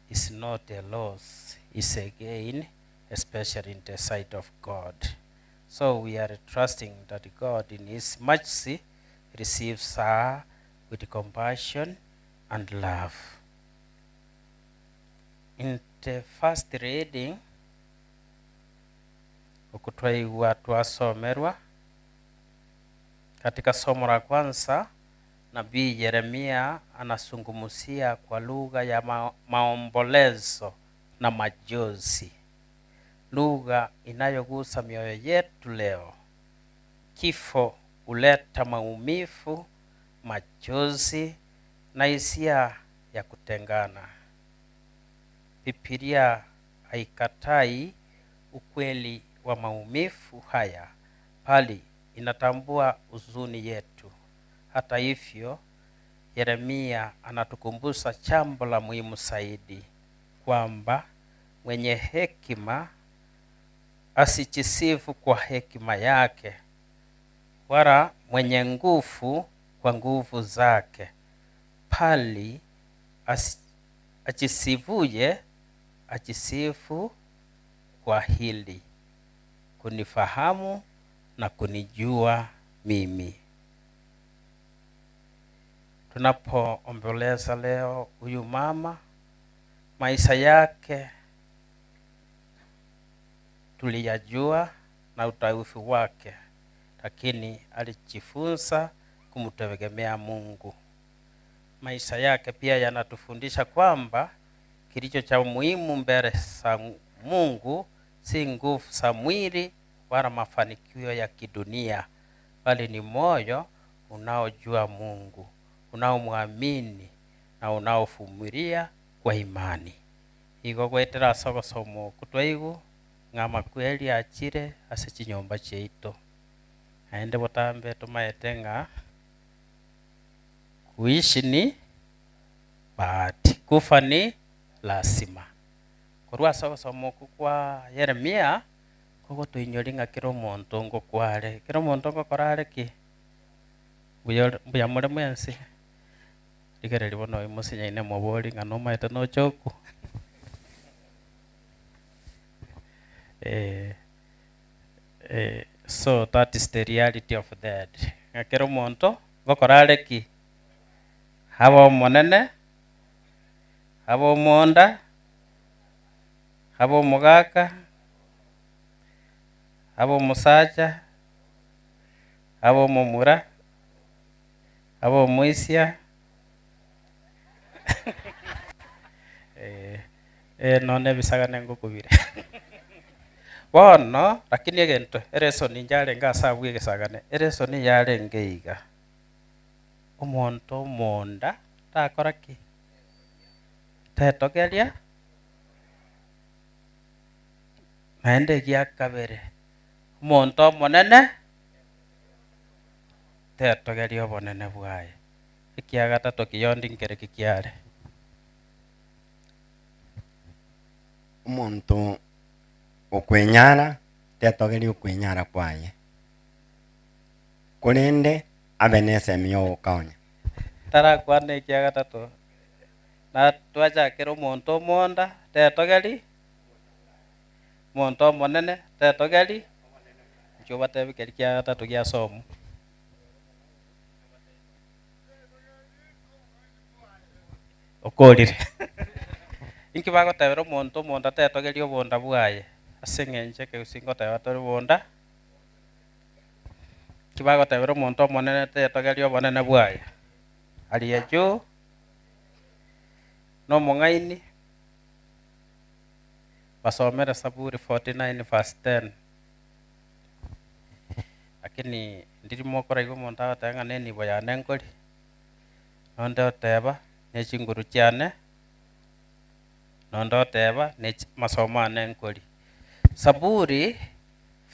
is not a loss, is a gain, especially in the sight of God. So we are trusting that God in his mercy receives her with compassion and love. In the first reading, okutwaigwa twasomerwa katika somo la kwanza, nabii Yeremia anazungumzia kwa lugha ya maombolezo na majozi, lugha inayogusa mioyo yetu leo. Kifo huleta maumivu, machozi na hisia ya kutengana. Biblia haikatai ukweli wa maumivu haya, bali inatambua huzuni yetu. Hata hivyo, Yeremia anatukumbusha jambo la muhimu zaidi, kwamba mwenye hekima asijisifu kwa hekima yake, wala mwenye nguvu kwa nguvu zake, bali ajisifuye ajisifu kwa hili, kunifahamu na kunijua mimi. Tunapoomboleza leo huyu mama, maisha yake tuliyajua na udhaifu wake, lakini alijifunza kumtegemea Mungu. Maisha yake pia yanatufundisha kwamba kilicho cha muhimu mbele za Mungu si nguvu za mwili wala mafanikio ya kidunia, bali ni moyo unaojua Mungu, unaomwamini na unaovumilia kwa imani. Igo gwetera ase ogosoma oku twaigu ng'a amakweri achire ase chinyomba chiaito. Naende botambe tomaete ng'a kuishi ni bahati, kufa ni lazima. Korwa ase ogosoma oku kwa Yeremia, kogotoinyori ng'a kera omonto ngokware, kera omonto ngokora are ki? Mbuya mbuya more mwensi, rigereria bono oyo mosinyaine mobori ng'a nomaete nochoku. So that is the reality of death. Ng'a kera omonto ngokora are ki? Abe omonene, abe omonda, abe omogaka, abe omosacha, abe omomura, abe omoisia. Nonye ebisagane ngokobire. Bono, lakini egento, eresoni yarenge ase abwo egesagane, eresoni yarenge iga. Omonto omonda, takora ki? Tetogeria. Naende egia kabere, omonto omonene, tetogeria obonene bwaye. Ekia gatato kiyondi nkereki kiare. Omonto okwenyara, tetogeria okwenyara kwaye. Korende abe na esemi ya ogokonya. Tarakwana ekia gatato. Na twachakera omonto omonda, tetogeri. Omonto omonene, tetogeri. Inche obatebi keri kia gatato giasomu. Okorire. Inki bagotebera omonto omonda tetogeri obonda bwaye. Ase eng'encho ekegusii ngoteba tori bonda. Inki bagotebera omonto omonene tetogeri obonene bwaye. Aria juu, nomong'aini, basomere Saburi 49 verse 10. Lakini ndiri mokoraigwa omonto agoteba ng'a na enibo yane nkori, nonde oteba na echinguru chiane, nonde oteba na echi masomo ane nkori. Saburi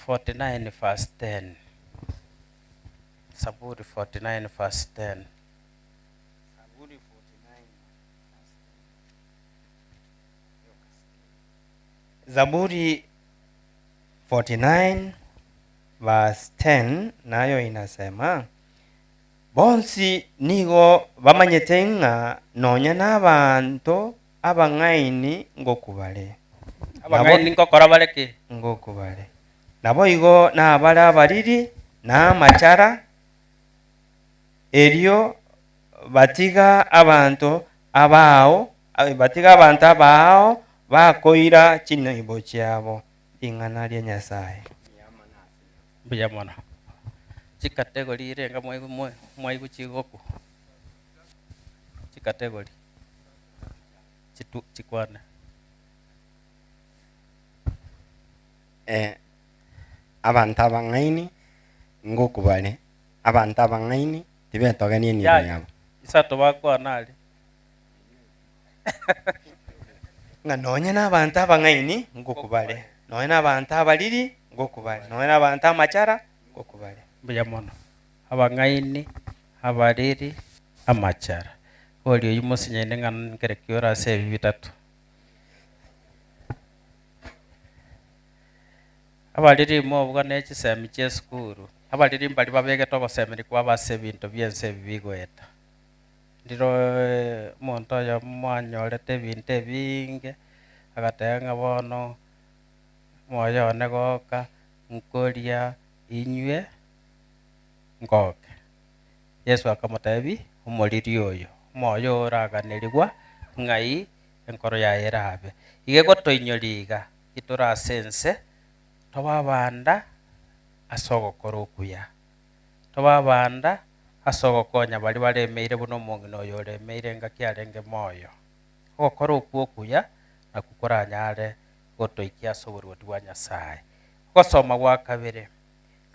49 verse 10, Saburi 49 verse 10. Zaburi 49 verse 10 nayo inasema, Bonsi nigo bamanyete ng'a nonya nabaanto abang'aini ngokwa bare. Abang'aini nkokora bare ki? Ngokwa bare. Naboigo nabare abariri na amachara, erio batiga abanto abaao, batiga abanto abaao bakoira chinibo chiabo. Ring'ana ria Nyasae. Mbuya mono. Chicategory irenga mwaigwa mwa mwaigwa chigokwa? Chicategory chitu chikwane. Eh, abanto abang'aini ngokwa bare, abanto abang'aini tibetogenia enibo Yaya, yabo. isato bakwana aria. Ng'a nonya nabanto abang'aini ngokwa bare, nonya nabanto abariri ngokwa bare, nonya nabanto amachara ngokwa bare. Mbuya mono. Abang'aini, abariri, amachara. Boria oyio mosinyaine ng'a nkere ki ore ase ebi bitato. Abariri mobua ne chisemi chia esukuru. Abariri mbari babegete ogosemeria kwabo ase ebinto bia ense ebi bigoeta. Ndiro omonto oyomo mwanyorete ebinto ebinge, agateba ng'a bono moyo one goka, nkoria inywe ngoke. Yeso akamotebia, omoriri oyo, omoyo oraganeriwa ng'ai enkoro yaye erabe. Iga egotoinyoria iga, intore ase ense, tobe abanda ase ogokora okuya, tobe abanda ase ogokonya baria baremeire buna omong'ina oyo oremeire engaki arenge moyo. Ogokora okwo okuya, nakwo koranyare gotoikia ase oborwoti bwa Nyasaye. Ogosoma gwa kabere,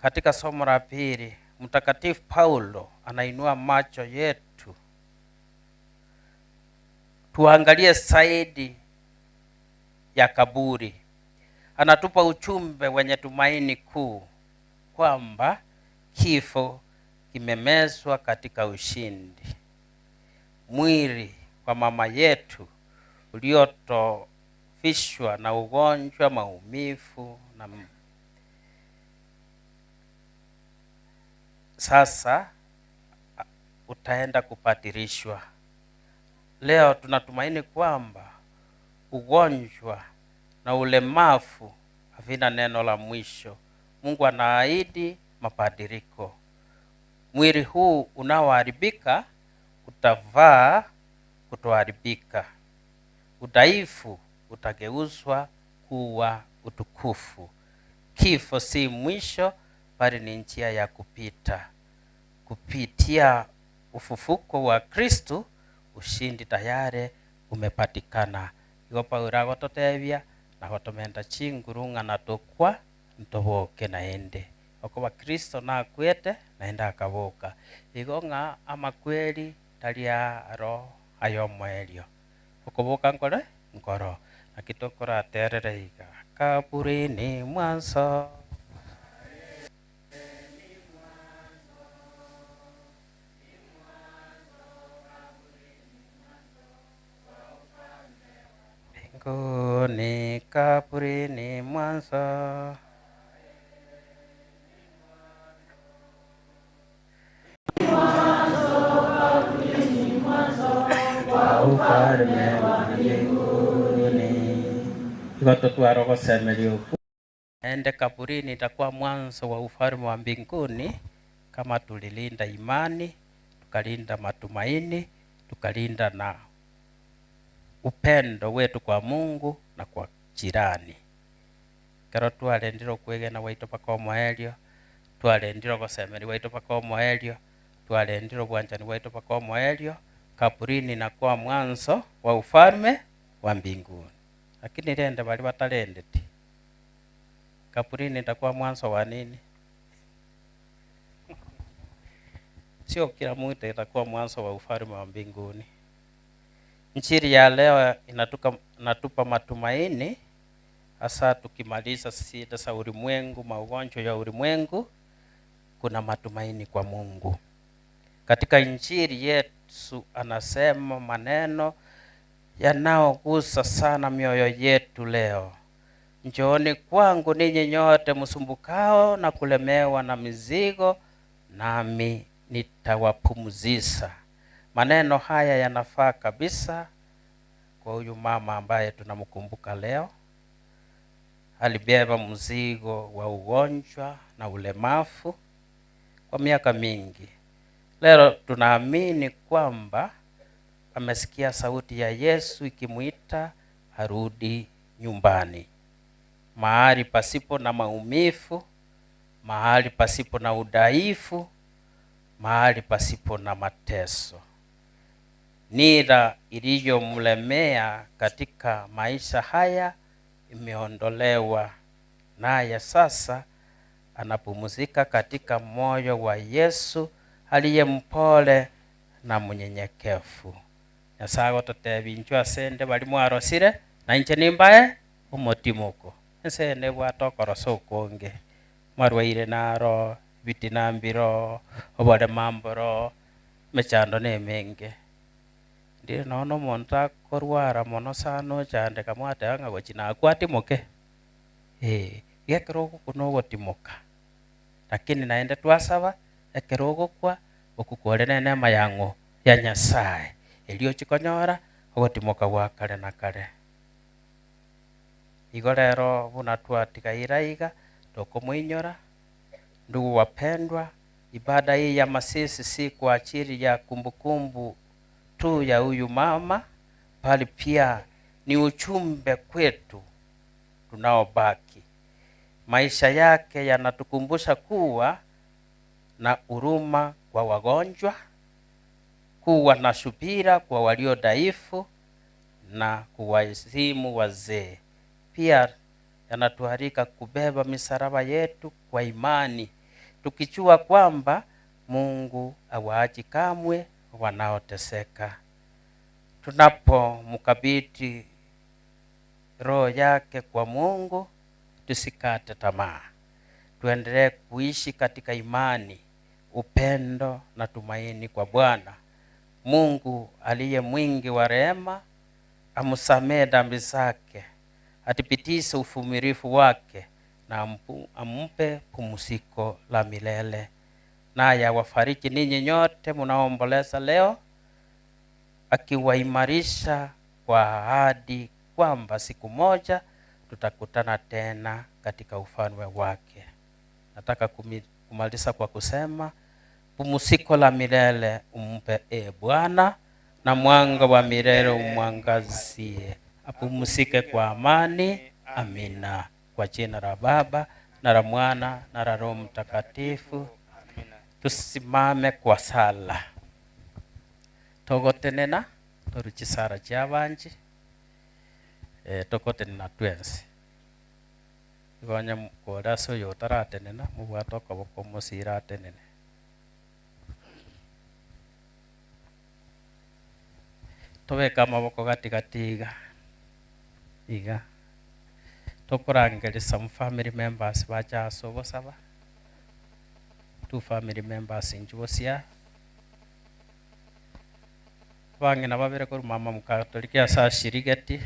katika somo la pili, Mtakatifu Paulo anainua macho yetu tuangalie zaidi ya kaburi. Anatupa ujumbe wenye tumaini kuu kwamba kifo kimemezwa katika ushindi. Mwili wa mama yetu uliotofishwa na ugonjwa, maumivu na sasa utaenda kupatirishwa. Leo tunatumaini kwamba ugonjwa na ulemavu havina neno la mwisho. Mungu anaahidi mabadiliko. Mwili huu unaoharibika utavaa kutoharibika, udhaifu utageuzwa kuwa utukufu. Kifo si mwisho, bali ni njia ya kupita. Kupitia ufufuko wa Kristu, ushindi tayari umepatikana. Igo Paulo agototebia na gotomenta chinguru ng'a natokwa ntoboke naende okoba Kristo nakwete naende akaboka. Igo ng'a amakweri tari aro ayomoerio okoboka nkore nkoro naki tokoraterere iga kaburini mwanso. Mbinguni kaburini mwanzo. Wa ufalme wa mbinguni. Igo totware ogosemeria okwo naende kaburini itakuwa mwanzo wa ufalme wa mbinguni kama tulilinda imani, tukalinda matumaini, tukalinda na upendo wetu kwa Mungu na kwa jirani. Kero twarendire okwegena gwaito mpaka omoerio, twarendire ogosemeria gwaito mpaka omoerio, twarendire obwanchani bwaito mpaka omoerio, kaburini inakuwa mwanzo wa ufalme wa mbinguni. Lakini rende bari batarendeti, kaburini itakuwa mwanzo wa nini? Sio kila mtu itakuwa mwanzo wa ufalme wa mbinguni. Injili ya leo inatupa matumaini, hasa tukimaliza shida za ulimwengu, magonjwa ya ulimwengu, kuna matumaini kwa Mungu. Katika Injili Yesu anasema maneno yanayogusa sana mioyo yetu leo. Njooni kwangu ninyi nyote msumbukao na kulemewa na mizigo, nami nitawapumzisha. Maneno haya yanafaa kabisa kwa huyu mama ambaye tunamkumbuka leo. Alibeba mzigo wa ugonjwa na ulemavu kwa miaka mingi. Leo tunaamini kwamba amesikia sauti ya Yesu ikimuita arudi nyumbani, mahali pasipo na maumivu, mahali pasipo na udhaifu, mahali pasipo na mateso. Nira iliyomlemea katika maisha haya imeondolewa, naye sasa anapumzika katika moyo wa Yesu aliye mpole na mnyenyekevu. Nyasaye agototebia inchuo ase ende baria mwarosire, na inche nimbae omotimoko. Ense nebwate okorosa okonge, marwaire naro, ebitina mbiro, oborema mboro, emechando na emenge. Ndire nonya na omonto akorwara mono sana ochandeka mwateba ng'a gochi nakwo atimoke. Eh, iga ekero ogokwa na ogotimoka. Lakini naende twasaba, ekero ogokwa, okokwa ore na enema ya ng'o? Ya Nyasaye. Erio ochie konyora, ogotimoka gwa kare na kare. Igo rero buna twatigaire aiga, tokomoinyora. Ndugu wapendwa, ibada hii ya masisi si kwa ajili ya kumbukumbu tu ya huyu mama, bali pia ni ujumbe kwetu tunaobaki. Maisha yake yanatukumbusha kuwa na huruma kwa wagonjwa, kuwa na subira kwa walio dhaifu na kuwaheshimu wazee. Pia yanatualika kubeba misalaba yetu kwa imani, tukijua kwamba Mungu hawaachi kamwe wanaoteseka. Tunapomkabidhi roho yake kwa Mungu, tusikate tamaa. Tuendelee kuishi katika imani, upendo na tumaini kwa Bwana. Mungu aliye mwingi wa rehema amsamehe dhambi zake, athibitishe uvumilivu wake na ampe pumziko la milele. Naye awafariji ninyi nyote mnaoomboleza leo, akiwaimarisha kwa ahadi kwamba siku moja tutakutana tena katika ufalme wake. Nataka kumaliza kwa kusema pumziko la milele umpe e Bwana, na mwanga wa milele umwangazie. Apumzike kwa amani. Amina. Kwa jina la Baba na la Mwana na la Roho Mtakatifu. Tusimame kwa sala. Togotenena toruchi sara chia banji, togotenena twensi. Igonya kore ase oyo otaratenena, mobwate okoboko mosira atenene. Tobeke amaboko gatigati iga. Iga. Tokorangeria some family members bacha ase obosaba. Two family members inchuo bosia. Abang'ina babere korwa mama mokatoliki ase ashirigeti.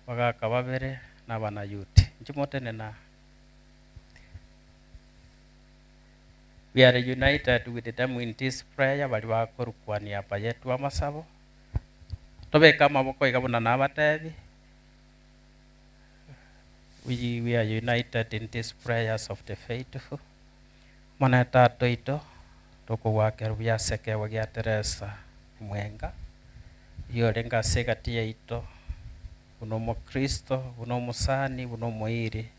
Bagaka babere na abana youth. Inchuo motenena. We are united with them in this prayer bari bakorukwania apa yetu amasabo. Tobeke amaboko iga buna nabatebi. We are united in these prayers of the faithful. Mwana tatu ito tokogwakera buya ase ekeegwa gia Teresa Mwenga. Igo ase egati yaito buna omokristo, buna omosani, buna omoiri.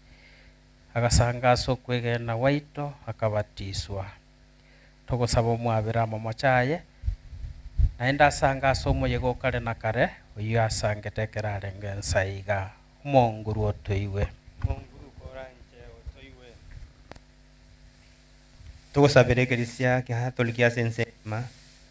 Agasanga ase okwegena gwaito akabatiswa. Togosaba omwabera amamocho aye, naende asanga ase omoyega o kare na kare, oyio asangete ekero arenge ensa iga. Omonguru otoiwe. Omonguru koranche otoiwe. Togosabera ekerisia kia Katoliki ase ense engima,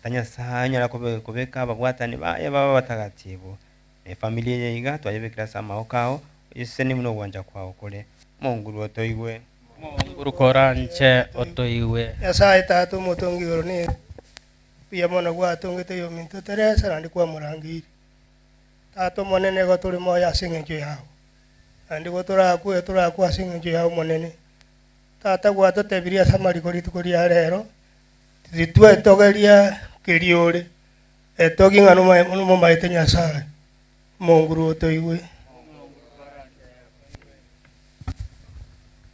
ta Nyasaye anyare kobeka ababwatani baye babe abatagatibu. Na efamiri eye iga twayebekire ase amaboko ao, oyesesenie buna ogwancha kwao kore. Omonguru otoigwe. Omonguru koranche otoigwe. Nyasaye Tata omotongi igoro na ense, mbuya mono gwatongete oyominto Teresa naende kwamorangeirie. Tata omonene igo tore moyo ase eng'encho yao, naende igo torakwe torakwe ase eng'encho yao Omonene. Tata gwatotebirie ase amariko rituko ria rero, titwetogeria keria ore, etogie ng'a nomomaete Nyasaye, Omonguru otoigwe.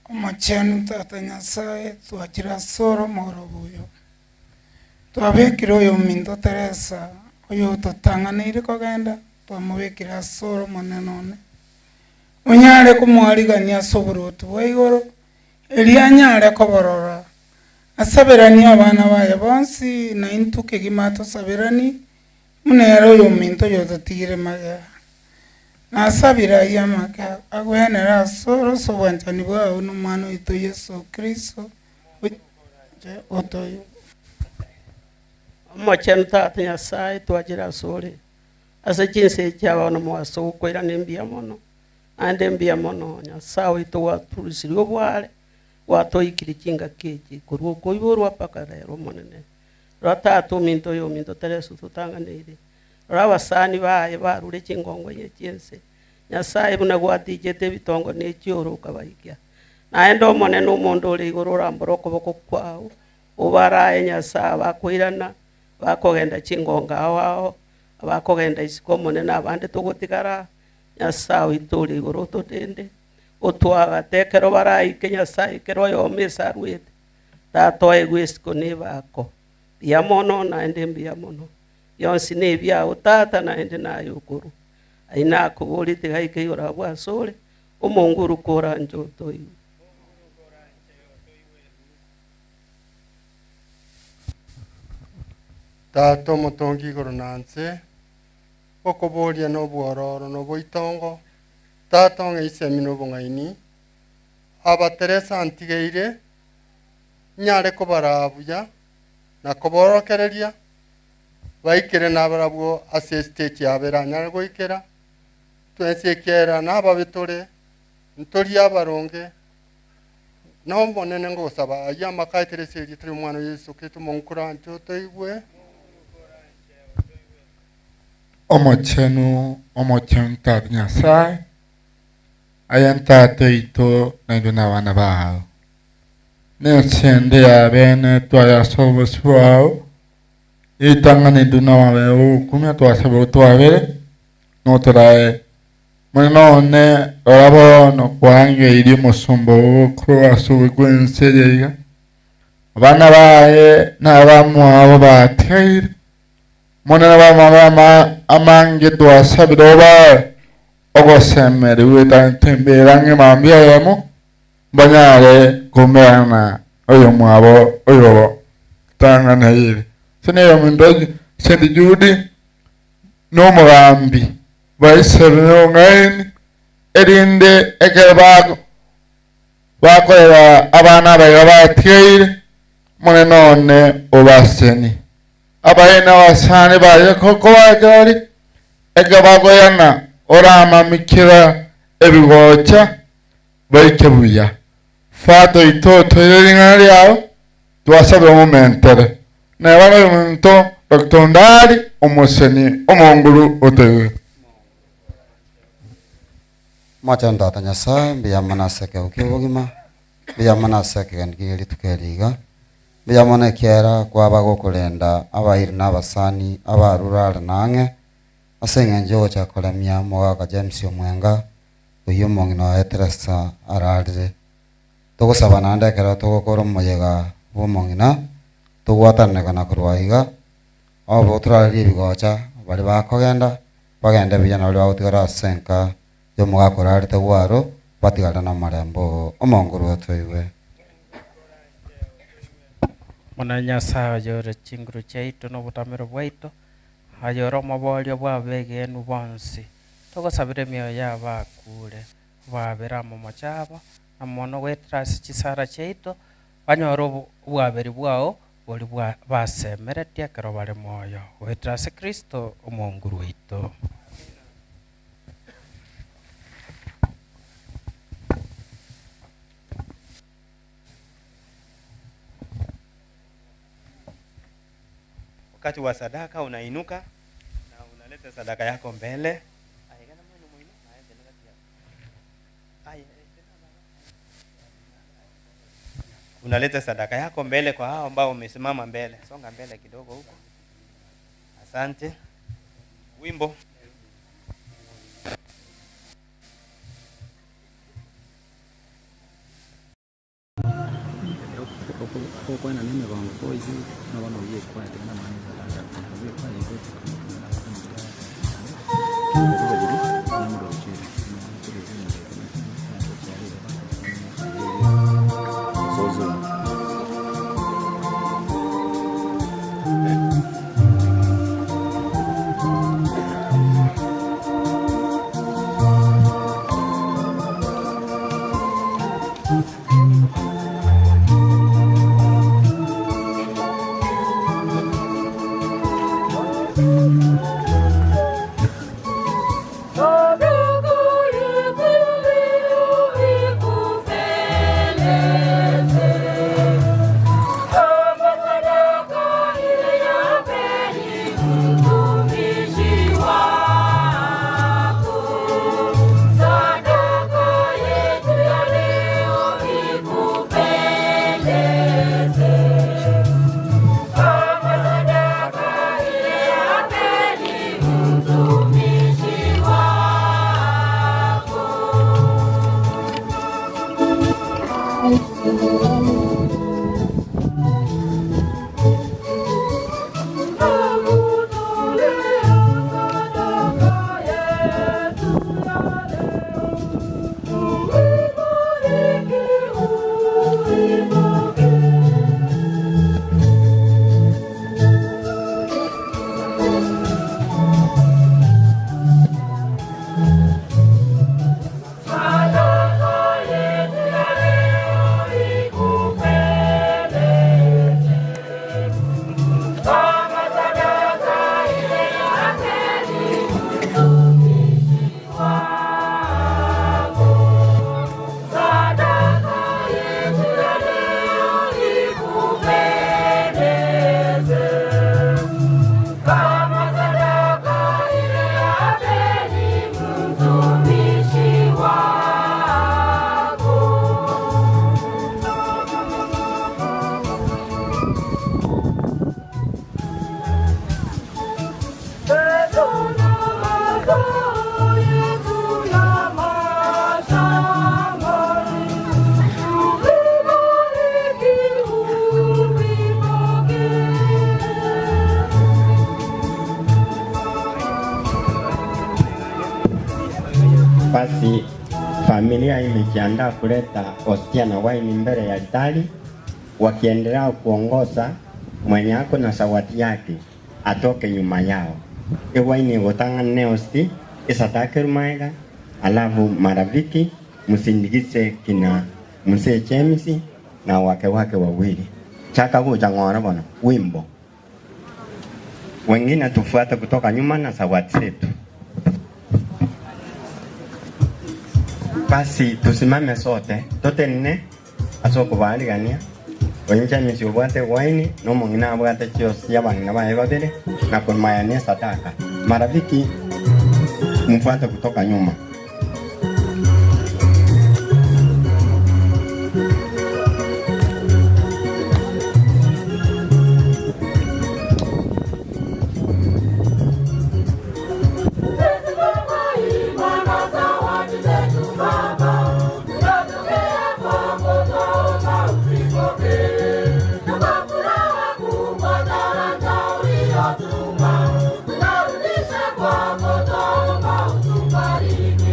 Omochenu Tata Nyasae, twachire asore omogoroba oyo, twabekire oyominto Teresa, oyototang'aneire kogenda, twamobekire asore Omonene one, onyare komoarigania ase oboruoti bwa igoro, erio anyare koborora, asaberanie abana baye bonsi, na intwe kegima atosaberanie, buna ere oyominto oyototigire magega. Nasabire ayio amake agwenere asore ase obwanchani bwao na Omwana oito Yeso Kristo, otoigwe. Omochenu Tata Nyasae, twachire asore ase chinsa echi chia bono mogaso gokoirana mbuya mono, naende mbuya mono Nyasae oito gwaturusirie obware, gwatoikirie chingaki echi korwa okoiborwa mpaka rero Omonene. Rora tata ominto oyo ominto Tereso totang'aneire, rora abasani baye barure chingongo inye chi'ense, Nyasae buna gwatichete ebitongo ne chioro okabaikia. Naende Omonene omonto ore igoro orambore okoboko kwao, obarae Nyasae abakoirana, bakogenda chingongo ao ao, abakogenda isiko Omonene abande togotigara aa, Nyasae oito ore igoro ototende, otwagate ekero baraike Nyasae ekero oyomo ase arwete, Tatoegwa isiko nebako. Mbuya mono naende mbuya mono. Bionsi nebiao Tata naende naye okorwa. Ayio nakoborie tigaika igoro abwo asore, omonguru koranche otoigwe. Tata omotongi igoro na nse, okoboria nobwororo na oboitongo, Tata ong'e isemi na obong'aini, aba Teresa antigeire, Inyare kobaraa buya na koborokereria, baikere nabarabwo ase esiteji yabo eranyare goikera. Twensi ekiagera nababe tore, ntorie abaronge, na Omonene ngosaba ayio amakaetere ase erieta ri'Omwana o Yeso Kristo omonkuranche otoigwe. Omochenu, omochenu Tata Nyasae, Aye Tata oito, naintwe nabana bao, Nesende ya bene twaye ase obosio bwao, ritang'ani intwe namabe ogokumia twasabire otwabere, notorae. Monene one, rora bono kwangeirie omosomba oo korwa ase obobe bw'ense eye iga, abana baye na abamwabo batigaire. Monene bw'amabe amange twasabire obae ogosemerigwa etante embera ng'a mambia eyemo mbanyare komerana oyomwabo oyotang'aneire. Ase neyominto St. Jude nomogambi bw'Aisraeli nobong'aini, erinde ekero bakorera abana abaiga batigaire, Omonene one obasenie. Abaye nabasani baye koba kirori, ekero bakoyana oramamikera ebigocha baike buya. Fata oito otoire ring'ana riao, twasabire omomentere. Neba noyominto Doctor Ondari omoseni omonguru otoigwe. Mochenu Tata Nyasae, mbuya mono ase ekeegwa ki'obogima, mbuya mono ase ekegeni kie rituko eri iga, mbuya mono ekiagera kwaba gokorenda abairi na abasani abarure are na ang'e, ase eng'encho y'ogochaka koremia omogaka James Omwenga, oyio omong'ina oye Teresa ararire. Togosaba naende ekero togokora omoyega bw'omong'ina, togwatananekana korwa aiga, obo torarerie ebigocha baria bakogenda, bagende buya na baria bagotigara ase enka y'omogaka orarete gwaro, batigare nomorembe oo. Omonguru otoigwe. Buna Nyasae oyore chinguru chiaito na obotamero bwaito, Aye ore omoboria bw'abegenwa bonsi, togosabera emioyo y'abakure, obabere amamocho abo, na mono goetera ase chisara chiaito, Banyore obwaberi bwao boria bwa basemeretie ekero bare moyo, goetera ase Kristo Omonguru oito. Wakati wa sadaka unainuka na unaleta sadaka yako mbele. Unaleta sadaka yako mbele kwa hao ambao wamesimama mbele. Songa mbele kidogo huko. Asante. Wimbo. Basi familia imejiandaa kuleta hostia na waini mbele ya altari, wakiendelea kuongoza mwenye ako na sawati yake atoke nyuma yao. Ewaini igotang'ana hosti isatakeru maega, alafu marafiki msindikize kina mzee James na wake wake wawili chaka kuja ng'ora bono wimbo wengine tufuate kutoka nyuma na sawati zetu. Basi tusimame sote totenne ase okobarigania oinche obwate waini nomong'ina abwate chiosi abang'ina baye babere na kumayania sadaka. Marafiki mfuate kutoka nyuma. Tunarudisha kwako, twaomba utubariki.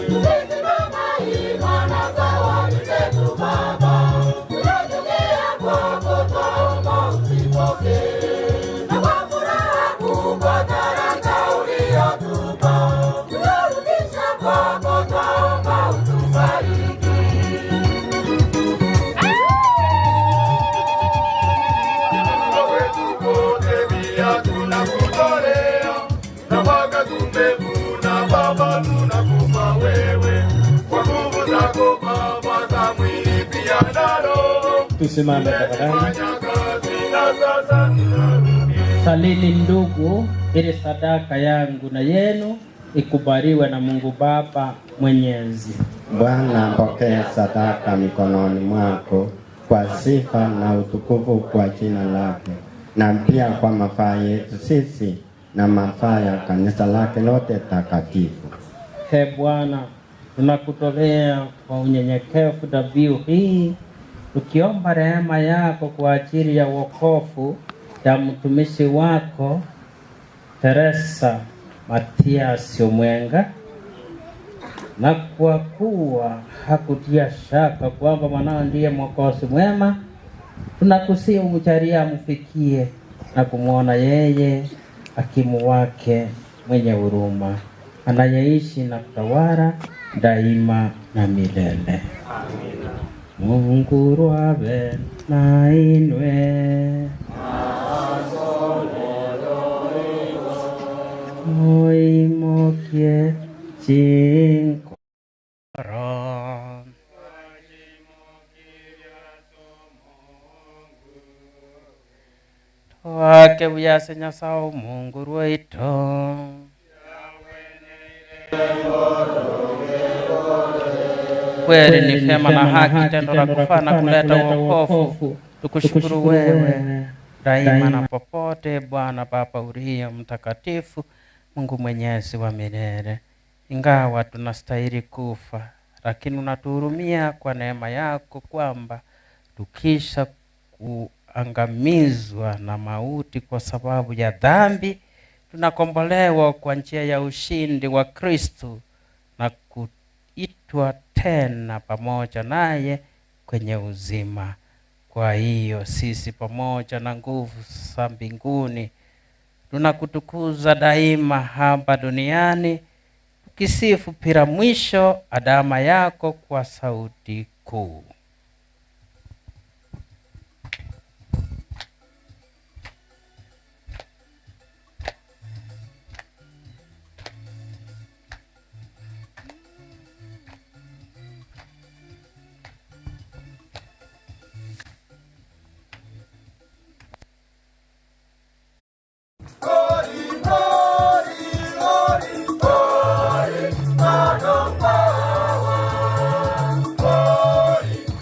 Tukisimama imara zawadi zetu Baba, tunajongea kwako twaomba usipokee. Na kwa furaha kubwa talanta uliyotupa, tunarudisha kwako twaomba utubariki. Wetu wote pia tunakutolea, nafaka tumevuna Baba, tunakupa wewe kwa nguvu zako Baba za mwili pia na roho. Tusimame tafadhali. Fanya kazi na sasa Salini ndugu, ili sadaka yangu na yenu ikubaliwe na Mungu Baba Mwenyezi. Bwana, pokea sadaka mikononi mwako kwa sifa na utukufu kwa jina lake, na pia kwa mafaa yetu sisi na mafaa ya kanisa lake lote takatifu. Ee Bwana, tunakutolea kwa unyenyekevu dhabihu hii, tukiomba rehema yako kwa ajili ya wokovu ya mtumishi wako Teresa Matias Omwenga, na kwa kuwa hakutia shaka kwamba mwanao ndiye Mwokozi mwema, tunakusihi umjalie amfikie na kumwona yeye hakimu wake mwenye huruma anayeishi na kutawala daima na milele. Mungu rwabe na inwe. Moimokie chinkoro. Twake buyase Nyasaye Mungu rwaito. Kweli ni vyema na haki, tendo la kufaa na kuleta wokovu. Tukushukuru wewe daima na popote, Bwana Baba uliye mtakatifu, Mungu mwenyezi wa milele. Ingawa tunastahili kufa, lakini unatuhurumia kwa neema yako, kwamba tukisha kuangamizwa na mauti kwa sababu ya dhambi, tunakombolewa kwa njia ya ushindi wa Kristo na kuitwa tena pamoja naye kwenye uzima. Kwa hiyo sisi pamoja na nguvu za mbinguni tunakutukuza daima hapa duniani, tukisifu bila mwisho adama yako kwa sauti kuu. Glory, glory, glory, glory, God of power. Glory.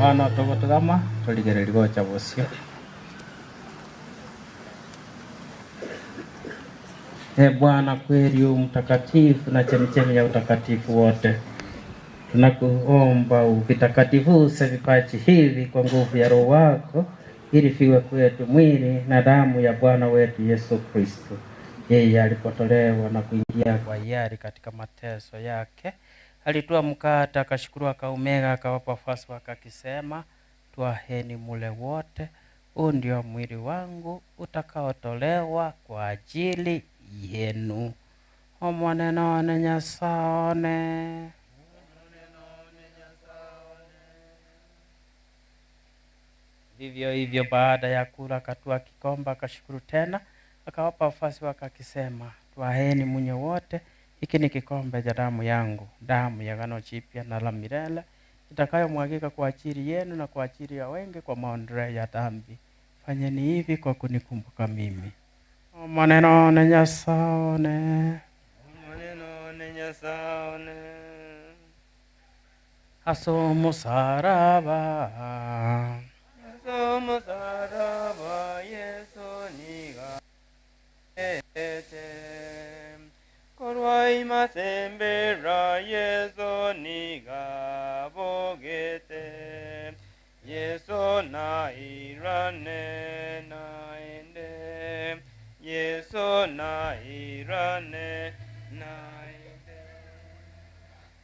Bono togotugama torigereria gocha bosio. E Bwana, kweli u mtakatifu na chemichemi ya utakatifu wote, tunakuomba uvitakatifuze vipaji hivi kwa nguvu ya Roho wako, ili viwe kwetu mwili na damu ya Bwana wetu Yesu Kristo. Yeye alipotolewa na kuingia kwa hiari katika mateso yake, alitoa mkate, akashukuru, akaumega, akawapa wafuasi wake akisema, twaheni mule wote, huu ndio mwili wangu utakaotolewa kwa ajili yenu. Omonene Nyasaye. Vivyo hivyo baada ya kula akatwaa kikombe akashukuru tena, akawapa wafuasi wake akisema, twaheni munywe wote, hiki ni kikombe cha damu yangu, damu ya agano jipya na la milele, itakayomwagika kwa ajili yenu na kwa ajili ya wengi kwa maondoleo ya dhambi. Fanyeni hivi kwa kunikumbuka mimi. Omonene Nyasaye. Aso musaraba. Musaraba Yesu niga ete Korwa imasembera Yesu niga bogete Yesu na irane naende Yesu na irane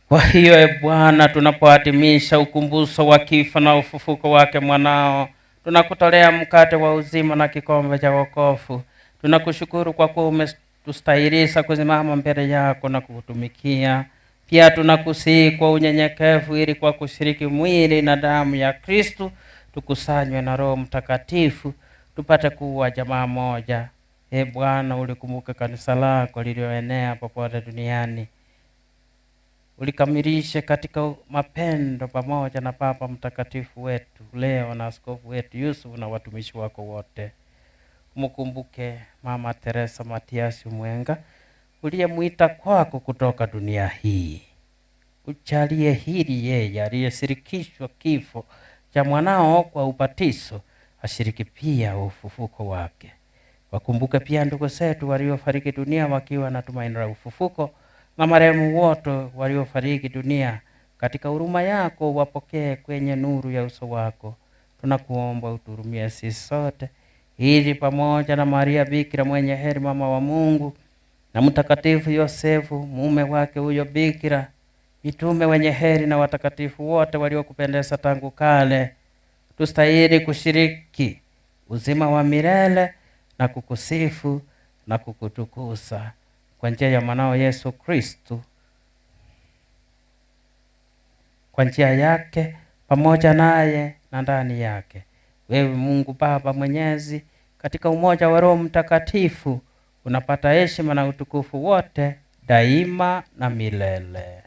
Kwa hiyo e Bwana, tunapoadhimisha ukumbusho wa kifo na ufufuko wake mwanao, tunakutolea mkate wa uzima na kikombe cha wokovu. Tunakushukuru kwa kuwa umetustahilisha kusimama mbele yako na kukutumikia. Pia tunakusihi kwa unyenyekevu, ili kwa kushiriki mwili na damu ya Kristu tukusanywe na Roho Mtakatifu tupate kuwa jamaa moja. E Bwana, ulikumbuke kanisa lako lililoenea popote duniani ulikamilishe katika mapendo pamoja na Papa Mtakatifu wetu Leo na askofu wetu Yusuf na watumishi wako wote. Mkumbuke Mama Teresa Matiasi Mwenga uliyemwita kwako kutoka dunia hii. Ujalie hili yeye aliyeshirikishwa kifo cha mwanao kwa ubatizo ashiriki pia ufufuko wake. Wakumbuke pia ndugu zetu waliofariki dunia wakiwa na tumaini la ufufuko na marehemu wote waliofariki dunia katika huruma yako wapokee kwenye nuru ya uso wako. Tunakuomba utuhurumie sisi sote, ili pamoja na Maria Bikira mwenye heri, mama wa Mungu, na Mtakatifu Yosefu mume wake huyo Bikira, mitume wenye heri na watakatifu wote waliokupendeza tangu kale, tustahili kushiriki uzima wa milele na kukusifu na kukutukuza kwa njia ya mwanao Yesu Kristu, kwa njia yake pamoja naye na ndani yake, wewe Mungu Baba Mwenyezi, katika umoja wa Roho Mtakatifu unapata heshima na utukufu wote daima na milele.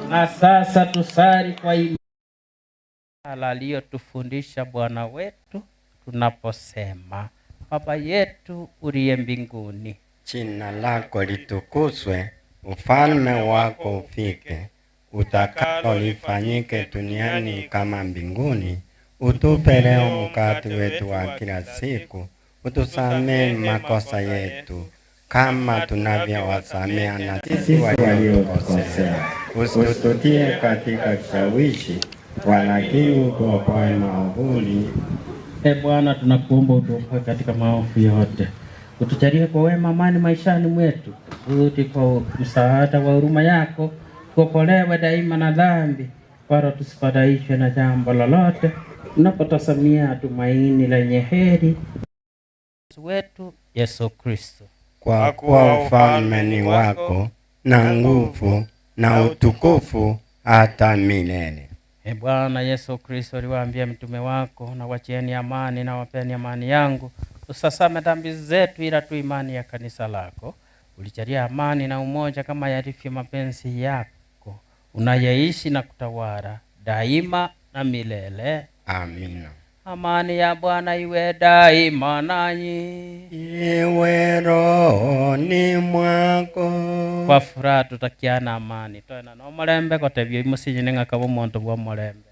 Na sasa tusali kwa imani aliyotufundisha Bwana wetu tunaposema: Baba yetu uliye mbinguni, Jina lako litukuzwe, ufalme wako ufike, utakalo lifanyike duniani kama mbinguni. Utupe leo mkate wetu wa kila siku, utusamehe makosa yetu kama tunavyowasamea na sisi waliotukosea, usitutie katika kishawishi, walakini utuokoe maovuni. E Bwana, tunakuomba utuokoe katika maovu yote, utujalie kwa wema amani maishani mwetu, kusudi kwa msaada wa huruma yako tuokolewe daima na dhambi, wala tusifadhaishwe na jambo lolote, tunapotazamia tumaini lenye heri wetu Yesu Kristo. Kwa kuwa ufalme ni wako na nguvu na utukufu hata milele. E Bwana Yesu Kristo, uliwaambia mitume wako, na wachieni amani na wapeni amani yangu, usasame dhambi zetu, ila tu imani ya kanisa lako. Ulijalia amani na umoja kama yalivyo mapenzi yako, unayeishi na kutawala daima na milele. Amina. Amani ya Bwana iwe daima nanyi. Iwe rohoni mwako. Kwa furaha tutakiana amani twena no mulembe gotebia imusinyi ng'aka bomonto bwa mulembe.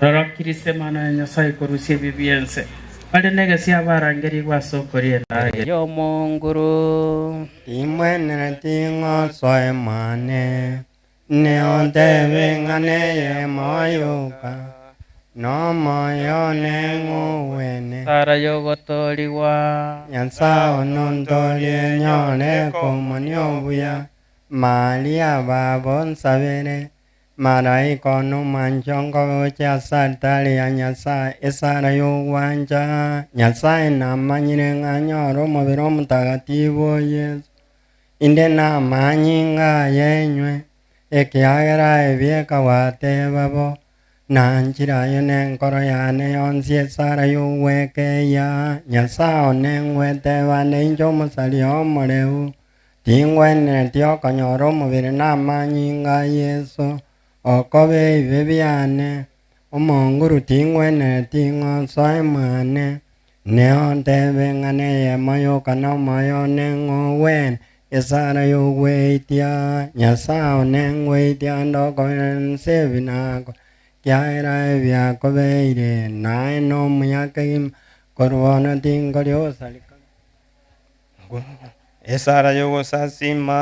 Rorokirise mana ya Nyasaye kurusie bibiense bali negesia barangeri gwasokorie ndage yomonguru Imwenere ting'osoe mwane neontebe ng'ane ye moyoka no moyo neng'uwene sara yogotoriwa Nyasaye nontorie nyore komonio buya Maria babo nsabere Malaika nomwanchongo gocha ase ya Nyasaye esara y'ogwancha Nyasaye namanyire ng'anyore omobere omotagatifu o Yesu inde namanyinga yenywe ekiagera ebieka gwateba bo nanchirayo nenkoro yane yonsi esara y'ogwekeya Nyasaye one ngweteba ninche omosari omoreu tingwenere tiokonyora omobere namanyinga Yesu okobe ebibe biane omonguru tingwenere ting'osoe mwane neontebe ng'ane eyemo yoka na omoyo one ng'owene esara y'ogweitia Nyasaye one ngweitia ndokobera nse ebinako kiaera ebiakobeire naye nomuya kegima korwana tinkoria osareka Esara y'ogosasima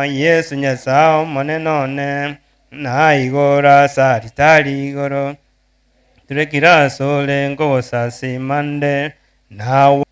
Yesu Nyasaye omonene one naigora ase igoro turekire ase ore nkogosasima nde nawe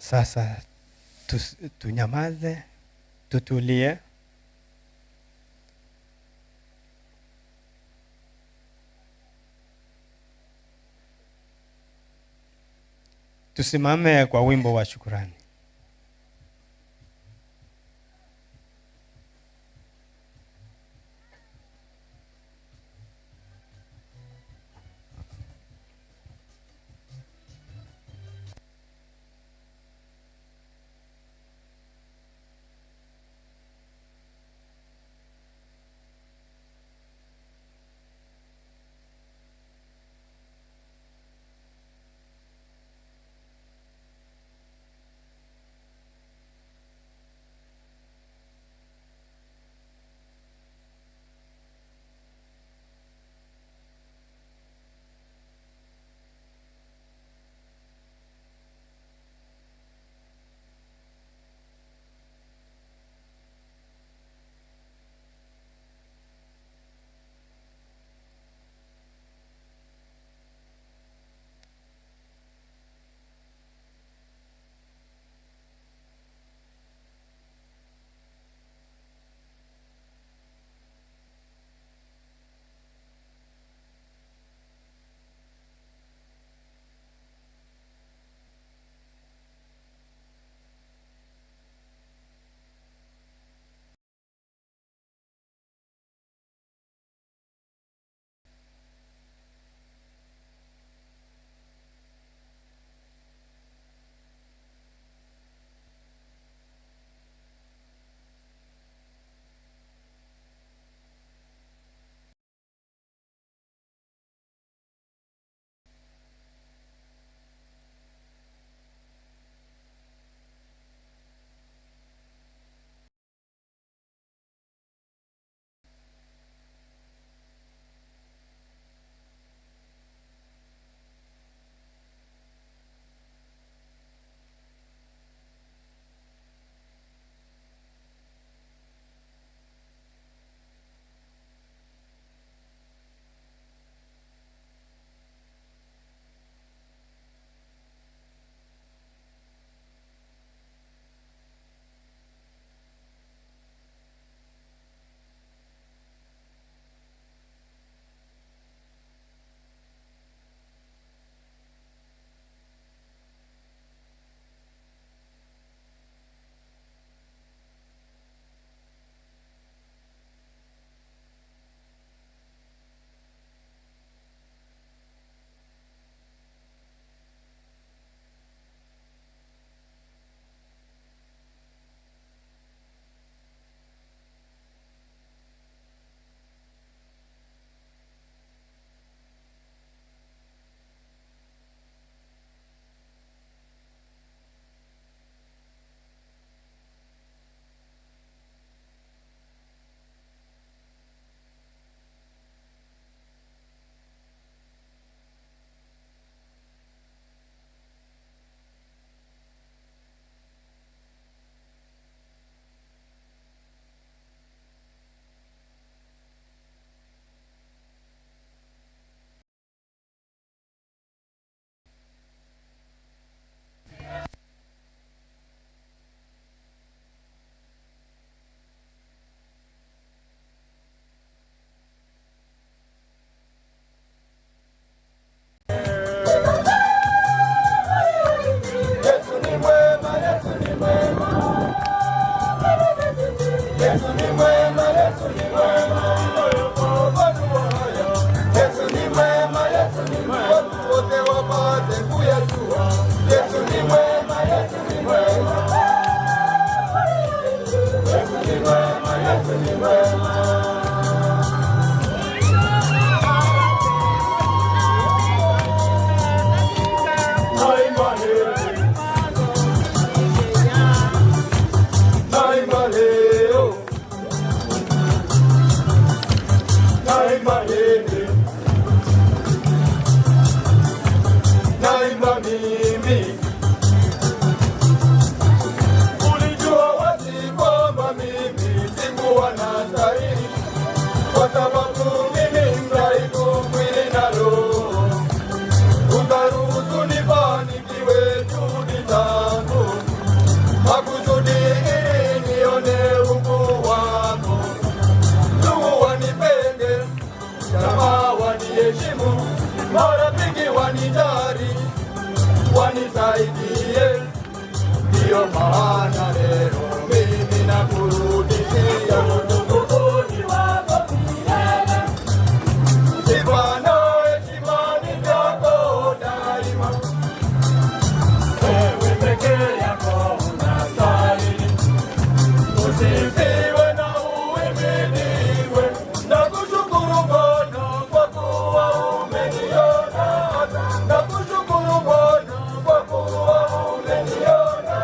Sasa tunyamaze, tutulie. Tusimame kwa wimbo wa shukurani. Ulijua wazi kwamba mimi sikuwa na niheshimu, marafiki wanijali, wanisaidie. Ndiyo maana leo mimi nakurudishia utukufuni wako milele. Sifa na heshima ni vyako daima, wewe peke yako unastahili. Usifiwe na uhimidiwe, nakushukuru Bwana kwa kuwa umeniona. Nakushukuru Bwana kwa kuwa umeniona.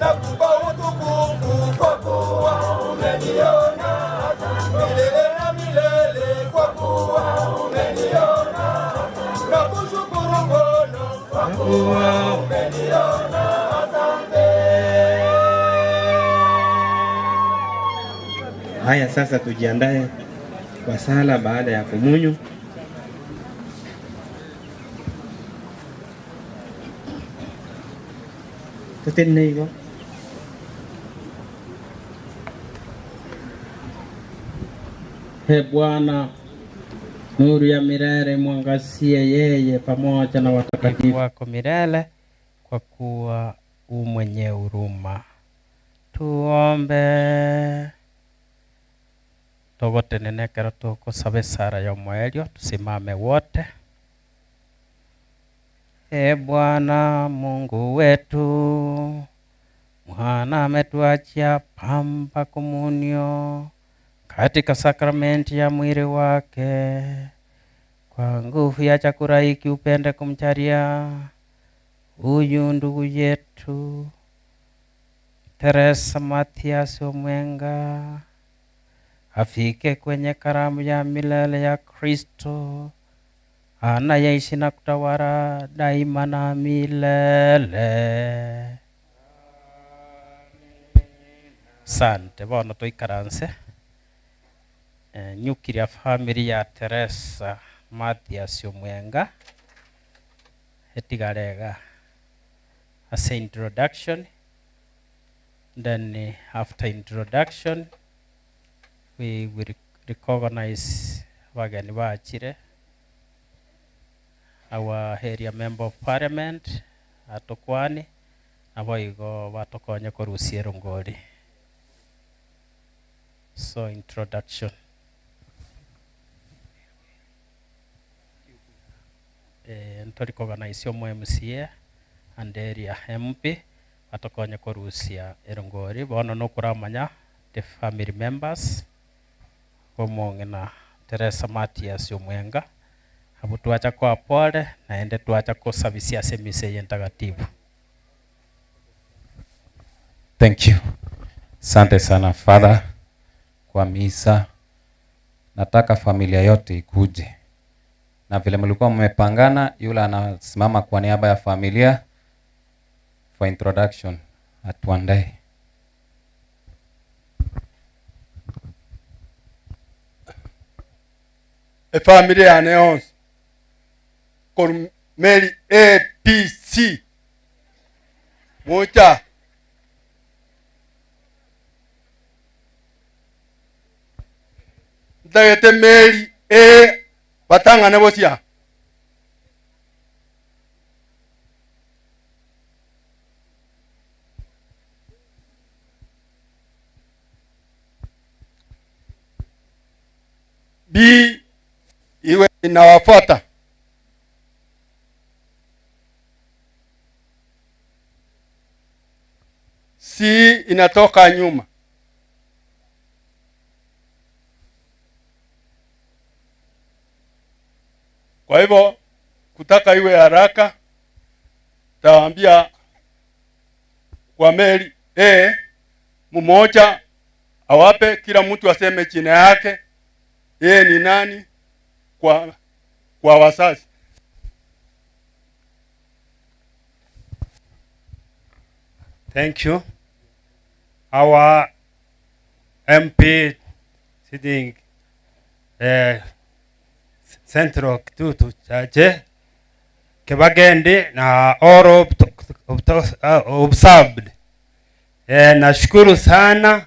Nakupa utukufu kwa kuwa umeniona. Milele na milele kwa kuwa umeniona. Nakushukuru Bwana kwa kuwa umeniona. Asante. Haya, sasa tujiandae kwa sala baada ya komunyo. Tutenne igo. He Bwana, nuru ya milele mwangazie yeye pamoja na watakatifu wako milele, kwa kuwa u mwenye huruma. Tuombe. Togotenenekera tukusabe sara ya mwaelio, tusimame wote. E Bwana Mungu wetu, mwana ametuachia pamba komunio katika sakramenti ya mwili wake. Kwa nguvu ya chakula hiki upende kumjalia huyu ndugu yetu Teresa Mathias Omwenga afike kwenye karamu ya milele ya Kristo anayeishi na kutawala daima na milele. Sante bono toikaranse. Nyukiria family ya Teresa Mathias Omwenga etigarega ase introduction, then after introduction we will recognize abageni bachire, our area member of parliament atokwani nabo igo batokonye korusia erongori. So introduction. Ntorikoganaicio omo MCA and area MP batokonye korusia erongori bono nokoramanya the family members omong'ina Teresa Mathias Omwenga abo twacha kwa pole naende twacha kosabisia ase emisa eye ntagatifu. Thank you. Asante sana Father kwa misa. Nataka familia yote ikuje, na vile mlikuwa mmepangana, yule anasimama kwa niaba ya familia for introduction atuandae. Efamily yane yonsi koru meri A B C moja ntagete meri A batang'ane bosia B iwe inawafuata. C inatoka nyuma. Kwa hivyo kutaka iwe haraka, tawaambia kwa meli A mmoja awape, kila mtu aseme jina yake, yeye ni nani kwa wazazi. Thank you. Our MP sitting Central Kitutu Chache Kibagendi na all observed. Nashukuru sana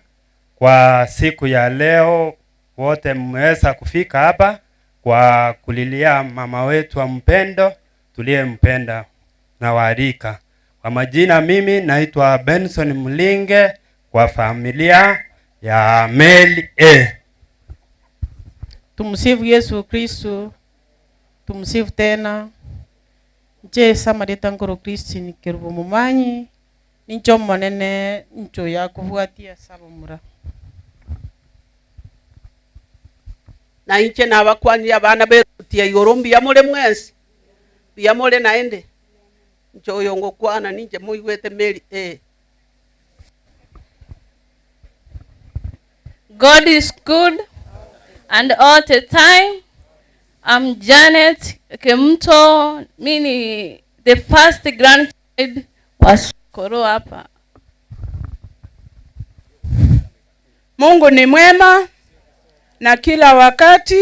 kwa siku ya leo, wote mmeweza kufika hapa kwa kulilia mama wetu wa mpendo tuliyempenda na warika. Kwa majina mimi naitwa Benson Mlinge kwa familia ya Meli A. Tumsifu Yesu Kristu, tumsifu tena. Nche samarita nkoro Kristi kerubo mumanyi nincho monene ncho yakubwatia sabomura. Na inche nabakwanirie abana berutia igoro mbuya more mwensi mbuya more naende nche oyo ngokwana ninche moigwete Mary A. God is good and all the time. I'm Janet Kemto. Mi ni the first grandchild wa Sokoro hapa. Mungu ni mwema na kila wakati.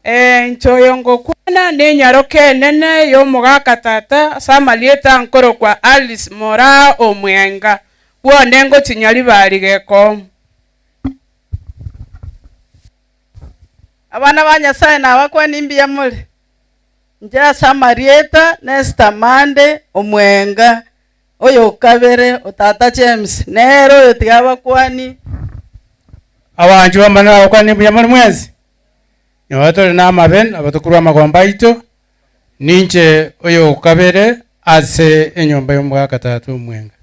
E, nchoyongo kwana ninyaroke enene yomogaka tata samalieta nkoro kwa Alice Mora omwenga bwone ngochinyari bari gekomu. Abana ba Nyasaye nabakwani mbuya more nche ase amarieta Nesta Mande omwenga oyo okabere otata James nere oyo tiga abakwani. Abanchu bamane bakwani mbuya more mwensi nyoba tore na amabe abatukurwa amagomba aito ninche oyo okabere ase enyomba y'omwaka tata omwenga.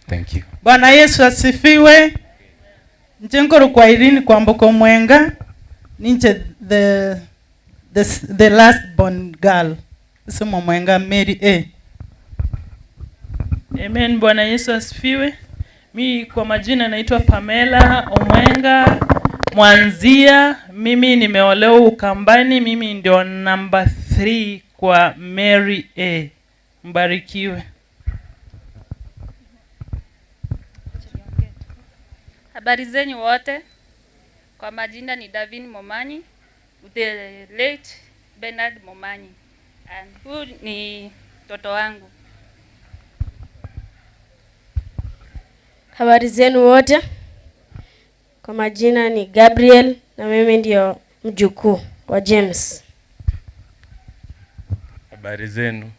Thank you. Bwana Yesu asifiwe. Nche nkoro kwa Irene Kwamboka Omwenga ninche the last born girl Simo Mwenga Mary A. Amen. Bwana Yesu asifiwe. Mi kwa majina naitwa Pamela Omwenga Mwanzia. Mimi nimeolewa Ukambani. Mimi ndio number 3 kwa Mary A. Mbarikiwe. Habari zenyu wote. Kwa majina ni Davin Momanyi, the late Bernard Momanyi. And huyu ni mtoto wangu. Habari zenu wote. Kwa majina ni Gabriel na mimi ndio mjukuu wa James. Habari zenu.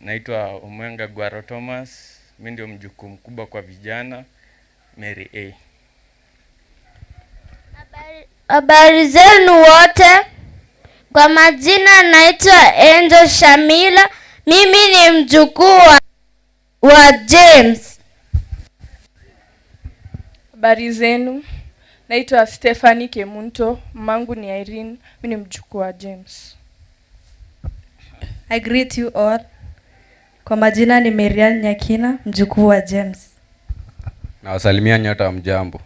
Naitwa Omwenga Gwaro Thomas. Mimi ndio mjukuu mkubwa kwa vijana Mary A. Habari zenu wote. Kwa majina naitwa Angel Shamila. Mimi ni mjukuu wa James. Habari zenu. Naitwa Stephanie Kemunto, mamangu ni Irene, mimi ni mjukuu wa James. I greet you all. Kwa majina ni Marian Nyakina, mjukuu wa James. Nawasalimia nyota wa mjambo.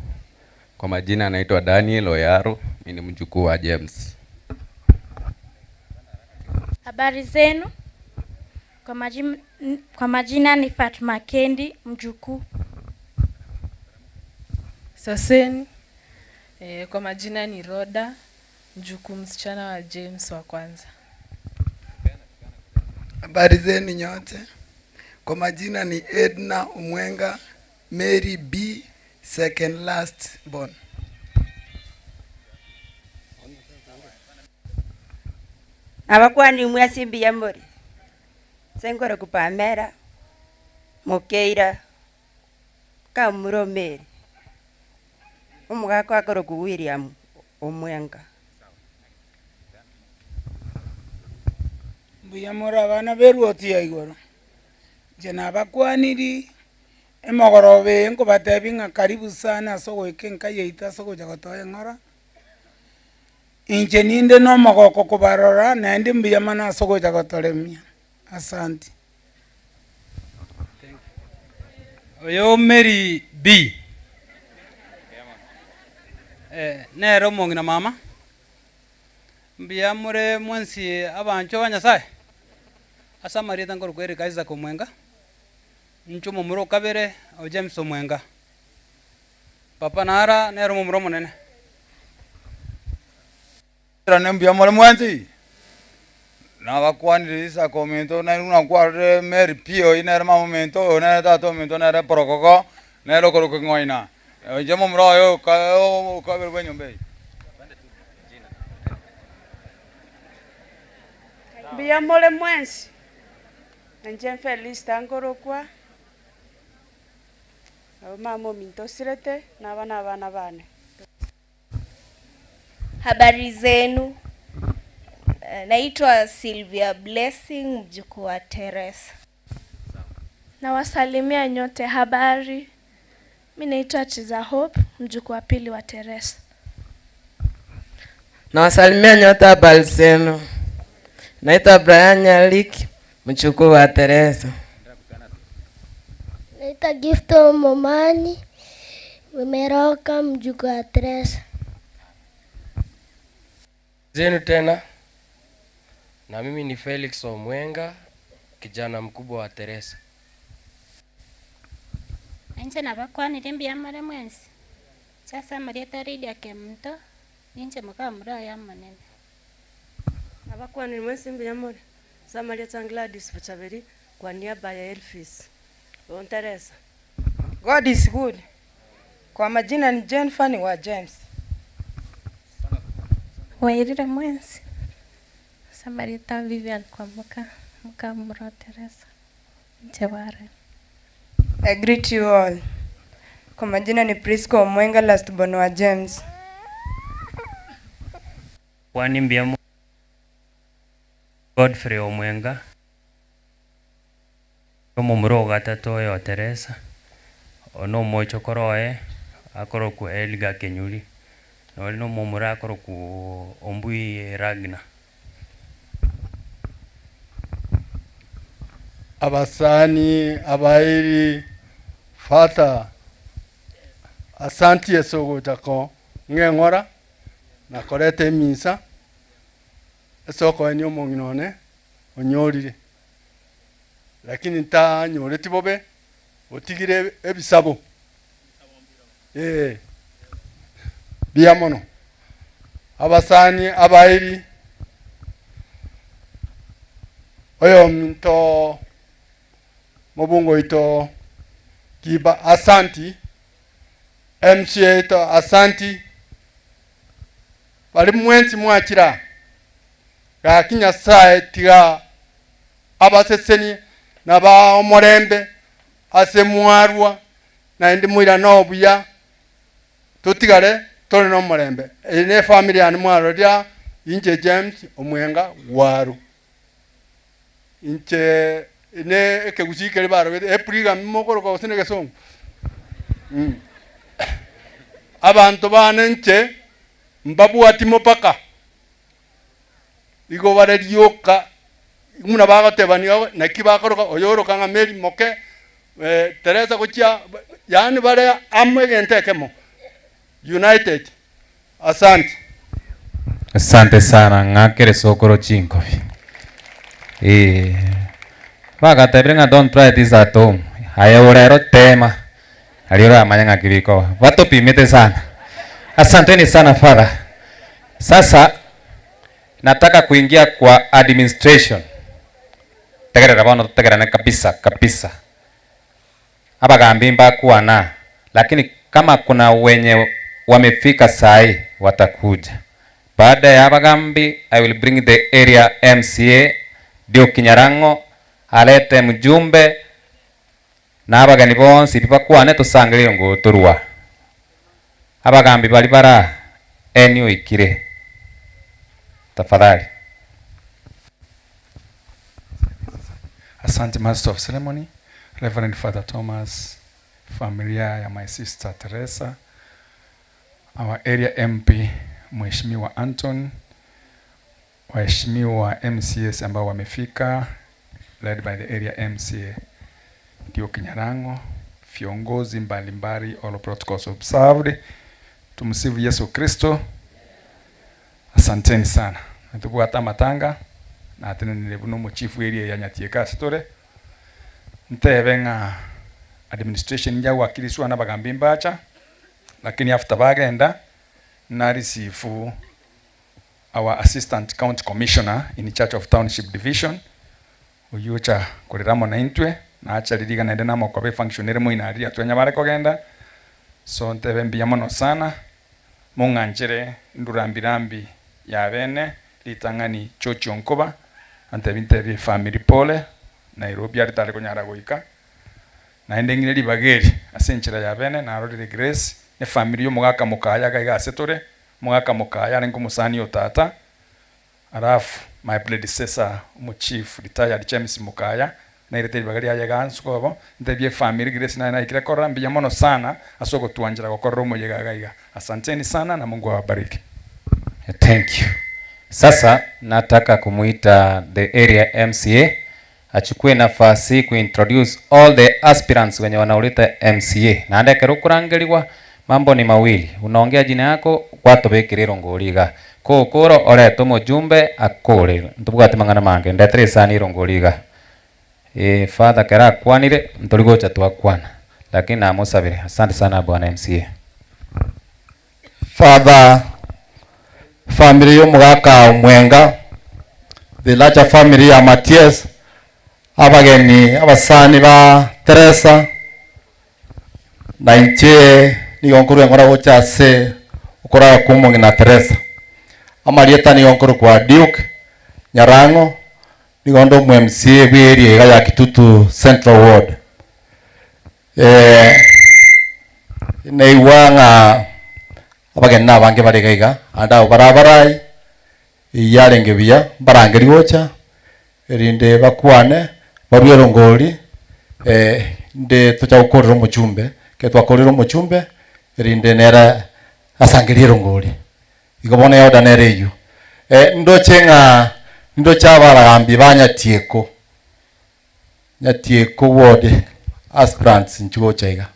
Kwa majina naitwa Daniel Oyaro, mimi ni mjukuu wa James. Habari zenu. Kwa majina ni Fatma Kendi, mjukuu. Saseni. Kwa majina ni Roda, mjukuu msichana wa James wa kwanza. Habari zenu nyote. Kwa majina ni Edna Omwenga, Mary B, second last born. Abakwani mwasi mbuya more. Sengoro kupamera Mokeira kamuro Mary. Omogaka akoro ku William Omwenga. Mbuya more abana beruoti ya igoro. Nche nabakwaniri emogorobe nkobatebi ng'a karibu sana ase ogoika enka yaito ase ogocha gotoa eng'ora. Inche ninde na omogoko kobarora naende mbuya mono ase ogocha gotoremia. Asante. Oyo Mary B. Nero omong'ina mama. Mbuya more mwensi abancho ba Nyasaye. Ase amarieta nkoro Eric Isaac Omwenga. Ncho omomura okabere o James Omwenga. Papa nara nero omomura omonene. Rane mbuya more mwensi. Nabakwanire Isaac ominto nere nakwarire Mary P oyi nere mama ominto oyo nere tata ominto nere porokoko nere okorokwa ng'oina. Inche momura oye okabere bwa enyomba eye. Mbuya more mwensi, inche Felista nkorokwa, nabo mama ominto osirete, naba na abana bane. Habari zenu. Naitwa Sylvia Blessing, mjukuu wa Teresa. Nawasalimia nyote, habari. Mi naitwa Chiza Hope, mjukuu wa pili wa Teresa. Nawasalimia nyote habari zenu. Naitwa Brian Nyalik, mjukuu wa Teresa. Naitwa Gifto Momani Meroka, mjukuu wa Teresa. Zenu tena na mimi ni Felix Omwenga, kijana mkubwa wa Teresa. Inche nabakwanire mbuya more mwensi, sasa amarieta Lydia Kemunto, ninche muka omore oyo omonene. Nabakwanire mwensi mbuya more, ase amarieta Gladys Bochaberi kwa niaba ya Elvis on Teresa. God is good. Kwa majina ni Jennifer ni wa James. Wairire mwensi Samarita Vivian Kwamboka muka Teresa Ncheware. I greet you all. Kwa majina ni Prisca Omwenga last born wa James. Kwani mbiamu Godfrey Omwenga omomura ogatatu oyo Teresa ono omochokoro oye akorokwa Elga Kenyuri nori na omomura akorokwa Ombui Ragna. Abasani abairi fata asanti esogochako ng'eng'ora nakorete emisa esoko eni omong'ina one onyorire lakini ntanyoreti bobe otigire ebisabo bia mono abasani abairi oyo minto mobungo ito kiba asanti MCA ito asanti bali mwensi mwachira gaki Nyasaye tiga abaseseni naba omorembe ase mwarwa naende mwira nobuya tutigare tore nomorembe eye ne family yane mwaroria inche James Omwenga waru inche ne ekegusii keri barobete epuriga mokoroka gose na egesongo Abantu bane nche mbabwati mopaka igo bare rioka muna bagotebania naki bakoroka oyoroka ng'a Mary moke Teresa gochia yaani bare amo egento ekemo united. Asante. Asante sana ng'akere sokoro chinkobi. Bagatebire ng'a don't try this at home. Aye urero tema ario oramanya ng'aki bikoba batopimete sana. Asanteni sana father. Sasa nataka kuingia kwa administration. Tegerera bono tutegerane kabisa kabisa. Abagambi mbakwana, lakini kama kuna wenye wamefika sai watakuja. Baada ya abagambi I will bring the area MCA Dio Kinyarango alete mjumbe na abageni bonsi bibakwane tusangire ngo turwa. Abagambi bali bara eni oikire. Tafadhali. Asante Master of Ceremony, Reverend Father Thomas, familia ya my sister Teresa, our area MP Mheshimiwa Anton, waheshimiwa MCAs ambao wamefika led by the area MCA Dio Kinyarango, viongozi mbalimbali, all protocols observed. Tumsifu Yesu Kristo. Asanteni sana. Natubwata amatanga natenenire buno omochifu area ya Nyatieka ase tore ntebe ng'a administration njagwakiriswa na bagambi mbacha lakini after bagenda na receive our assistant county commissioner in charge of township division oyucha koreramo na intwe nacha ririga naende namokoba efunction ere moina aria twenya bare kogenda So ntebe mbuya mono sana, mong'anchere ndurambi rambi ya bene, ritang'ani George Onkoba, antebi ntebie efamiri pole, Nairobi aria tare konyara goika, naende ng'ire ribaga eri ase enchera ya bene, narorire Grace, ne efamiri ya omogaka Mokaya iga iga ase tore, omogaka Mokaya arenge omosani o tata, Alafu my predecessor omochief retired James Mukaya nairete ribaga riaye gansu kobo ntebie efamiri Grace naye naikire korora mbuya mono sana ase ogotwanchera gokorera omoyega iga iga asanteni sana na Mungu awabariki. Thank you. Sasa nataka kumuita the area MCA achukue nafasi ku introduce all the aspirants wenye wanaulita MCA. Naende ekero okorangerigwa mambo ni mawili, unaongea jina yako gwatobekire erongori iga. Kokoro orete omojumbe akore ntobwati mang'ana mange ndetere esani erongori iga. Eeh father kero akwanire ntori gocha twakwana lakini namosabire. Asante sana bwana MCA. Father, family y'omogaka Omwenga, the larger family ya Matias, abageni abasani ba Teresa, na inche nigo nkorwa eng'ora gocha ase okoraga kwa omong'ina Teresa. Amarieta nigo nkorokwa Duke Nyarang'o, nigo nde omo MCA bwe area iga ya Kitutu Central Ward. Eh, naigwa ng'a abageni nabange bare iga iga, ande abwo bare abarai, eyio yarenge buya, mbarangerie gocha, erinde bakwane, barue erongori, inde tocha gokorera omochumbe, ekero twakorire omochumbe, erinde nere asangerie erongori. Igo bono eorder nere eyio. Ndoche ng'a ndoche abaragambi ba Nyatieko. Nyatieko ward aspirants inchuo gocha iga.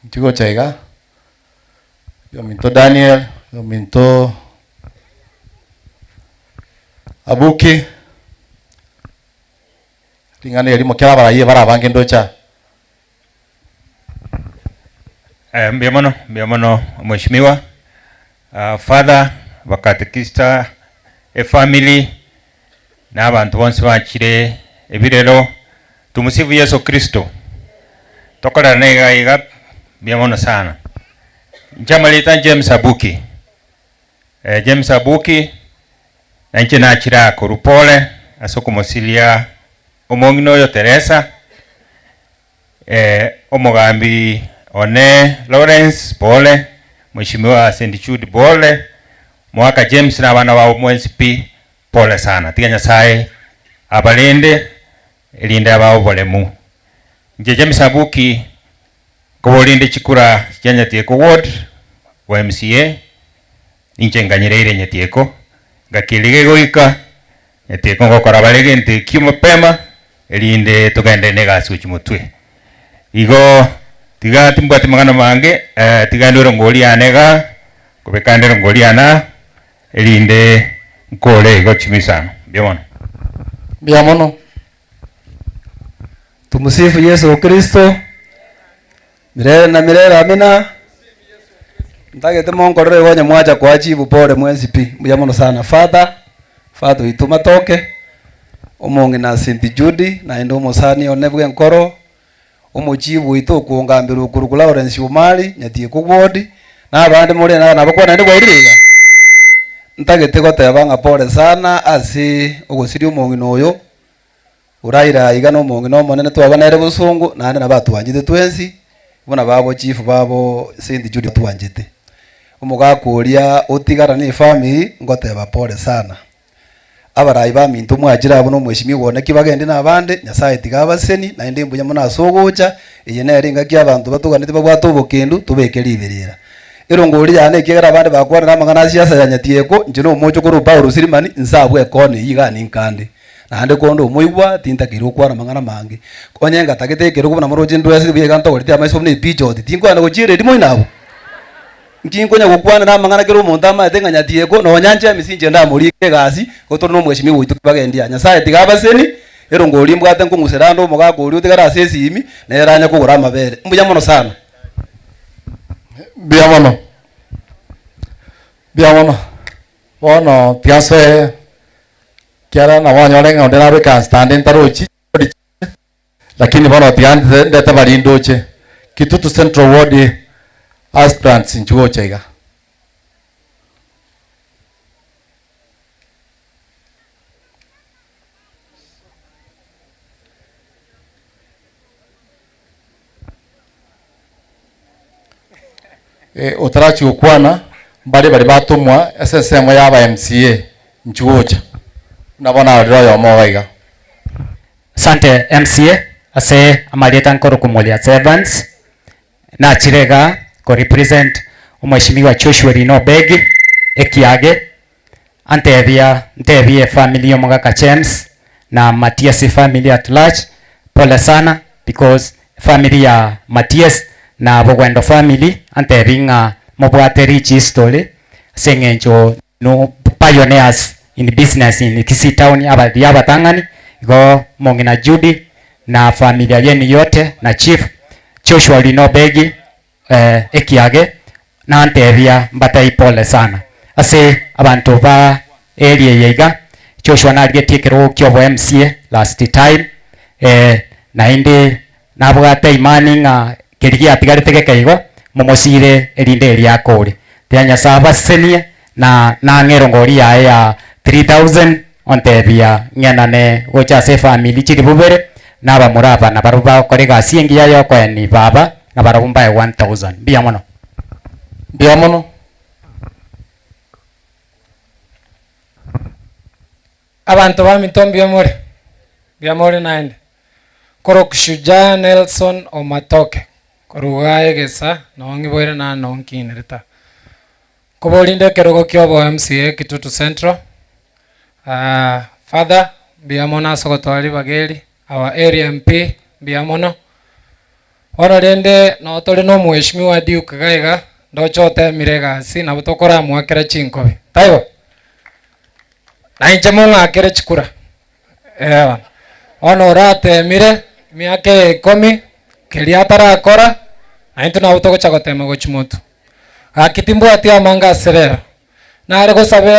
Inchuo gocha iga. Ominto Daniel, ominto Abuki, ring'ana eri mokia abarayie bare abange ndoche aa. Eh, mbuya mono, mbuya mono mheshimiwa. Uh, father, bakatekista, efamily na abanto bonsi bachire ebirero. Tumusifu Yesu Kristo. Tokorerane iga iga mbuya mono sana. Inche amarita James Abuki. Eh, James Abuki na inche nachire aa korwa pole ase okomosiria omong'ina oyo Teresa. Omogambi one Lawrence pole, Mheshimiwa St Jude pole, Mwaka James na abana babo mwensi pi pole sana. Tiga Nyasaye abarende erinde abae oboremu. Inche James Abuki nkoborinde chikura chia Nyatieko ward bwa MCA, ninche nganyereire Nyatieko, ngakerigia goika Nyatieko ngokora bare egento ekio mapema erinde togenderere na egasi gochia motwe. Igo tiga timbwati mang'ana mange, tiga ndwe erongori yane igaa, nkobeka ande erongori yane aa, erinde nkore igo chimisano. Mbuya mono. Mbuya mono. Tumusifu Yesu Kristo milele na milele amina. Ntagete monkorere igo onye mwacha koa chibu pore mwensi pi. Mbuya mono sana Father, Father oito matoke, omong'ina St. Jude, naende omosani one bw'enkoro, omochibu oito okongambera okorokwa Lawrence Omari, Nyatieko ward, na abande more na nabakwana naende bwairire iga. Ntagete goteba ng'a pore sana ase ogosiria omong'ina oyo, Oraire aiga nomong'ina omonene twaba nere bosongo, naende nabo atwanchete twensi, buna babo chief babo Saint Jude atwanchete. Omogaka oria otigara ne efamiri ngoteba pole sana. Abarai baminto mwachire abwo na omweshimiwa one ki bagende na abande, Nyasaye tiga abaseni naende mbuya mono ase ogocha, eye nere engaki abanto batoganeti babwate obokendu tobeke riberera. Erongori yane ekiagera abande bakwanire amang'ana a siasa ya Nyatieko, inche nomochokoro o Paulo Sirimani, inse abwo ekona eyio iga ninkande. Naende konde omoigwa, tintakeire gokwana amang'ana amange. Onye ngatagete ekerogo buna moroche ndwesire buya iga ntogoretie amaiso buna epichoti, tinkoenda gochia eredi moino abwo. Nki nkonya gokwanera amang'ana kera omonto amaete ng'a nyatieko, nonya nche emisi inche ndamorike egasi, igo tore nomweshimiwa oito kibagendia aa. Nyasaye tiga abaseni, erongo oria mbwate nkong'usera ande omogaka oria otigare ase esimi, nere anye kogora amabere. Mbuya mono sana. Mbuya mono. Mbuya mono. Bono tiga nsoe Ekiagera nabo onyore ng'a onde nabe ekansa ande ntarochi chikori chinde, Lakini bono tiga ndete baria ndoche. Kitutu Central Ward aspirants inchuo gocha iga. Eh, otarachia gokwana mbare baria batomwa ase ensemo ya aba MCA inchuo gocha. Buna bono arorire oyomo iga iga. Asante MCA ase amarieta nkorokwa Molias Evans, nachire igaa ko represent omweshimiwa Joshua Rino Obegi ekiage antebia ntebie efamily ya omogaka James na Matias family at large pole sana because efamily ya Matias na Bogwendo family antebi ng'a mobwate rich history ase eng'encho No pioneers in business in Kisii town abaria abatang'ani igo mong'ina Judy na familia yenu yote na chief Joshua Lino Begi eh, ekiage nantebia mbatebie pole sana ase abanto ba area eye iga Joshua narigetie ekerogo kia obo MCA last time eh, naende Nabwate imani ng'a keria giatigarete geke igo, momosiire erinde erio akore. Tiga Nyasae abasesenie, na nang'e erongori yaye ya 3000 ontebia ng'enane gocha ase efamiri chiri bubere, na abamura aba nabarabwo bagokora egasi engiya y'okoeni baba, nabarabwo mbae 1000. Mbuya mono. Mbuya mono. Abanto baminto mbuya more? Mbuya more naende. Korok Shujaa Nelson Omatoke, korwa igaa Egesa, noo ng'iboire naende noo nkinire ta. Nkoborinde ekerogo kia obo MCA Kitutu Central, Father mbuya mono ase ogotoa ribaga eri, our area MP mbuya mono. Bono rende noo tore na omweshimiwa Duke iga iga, ndoche otemire egasi nabo tokoramoakera chinkobi, taibo? Na inche mong'akere chikura. Eeh, bono oratemire emiaka eye ikomi, keria atarakora, naintwe nabo togocha gotema gochia motwe. Gaki timbwati amange ase rero, nare gosaba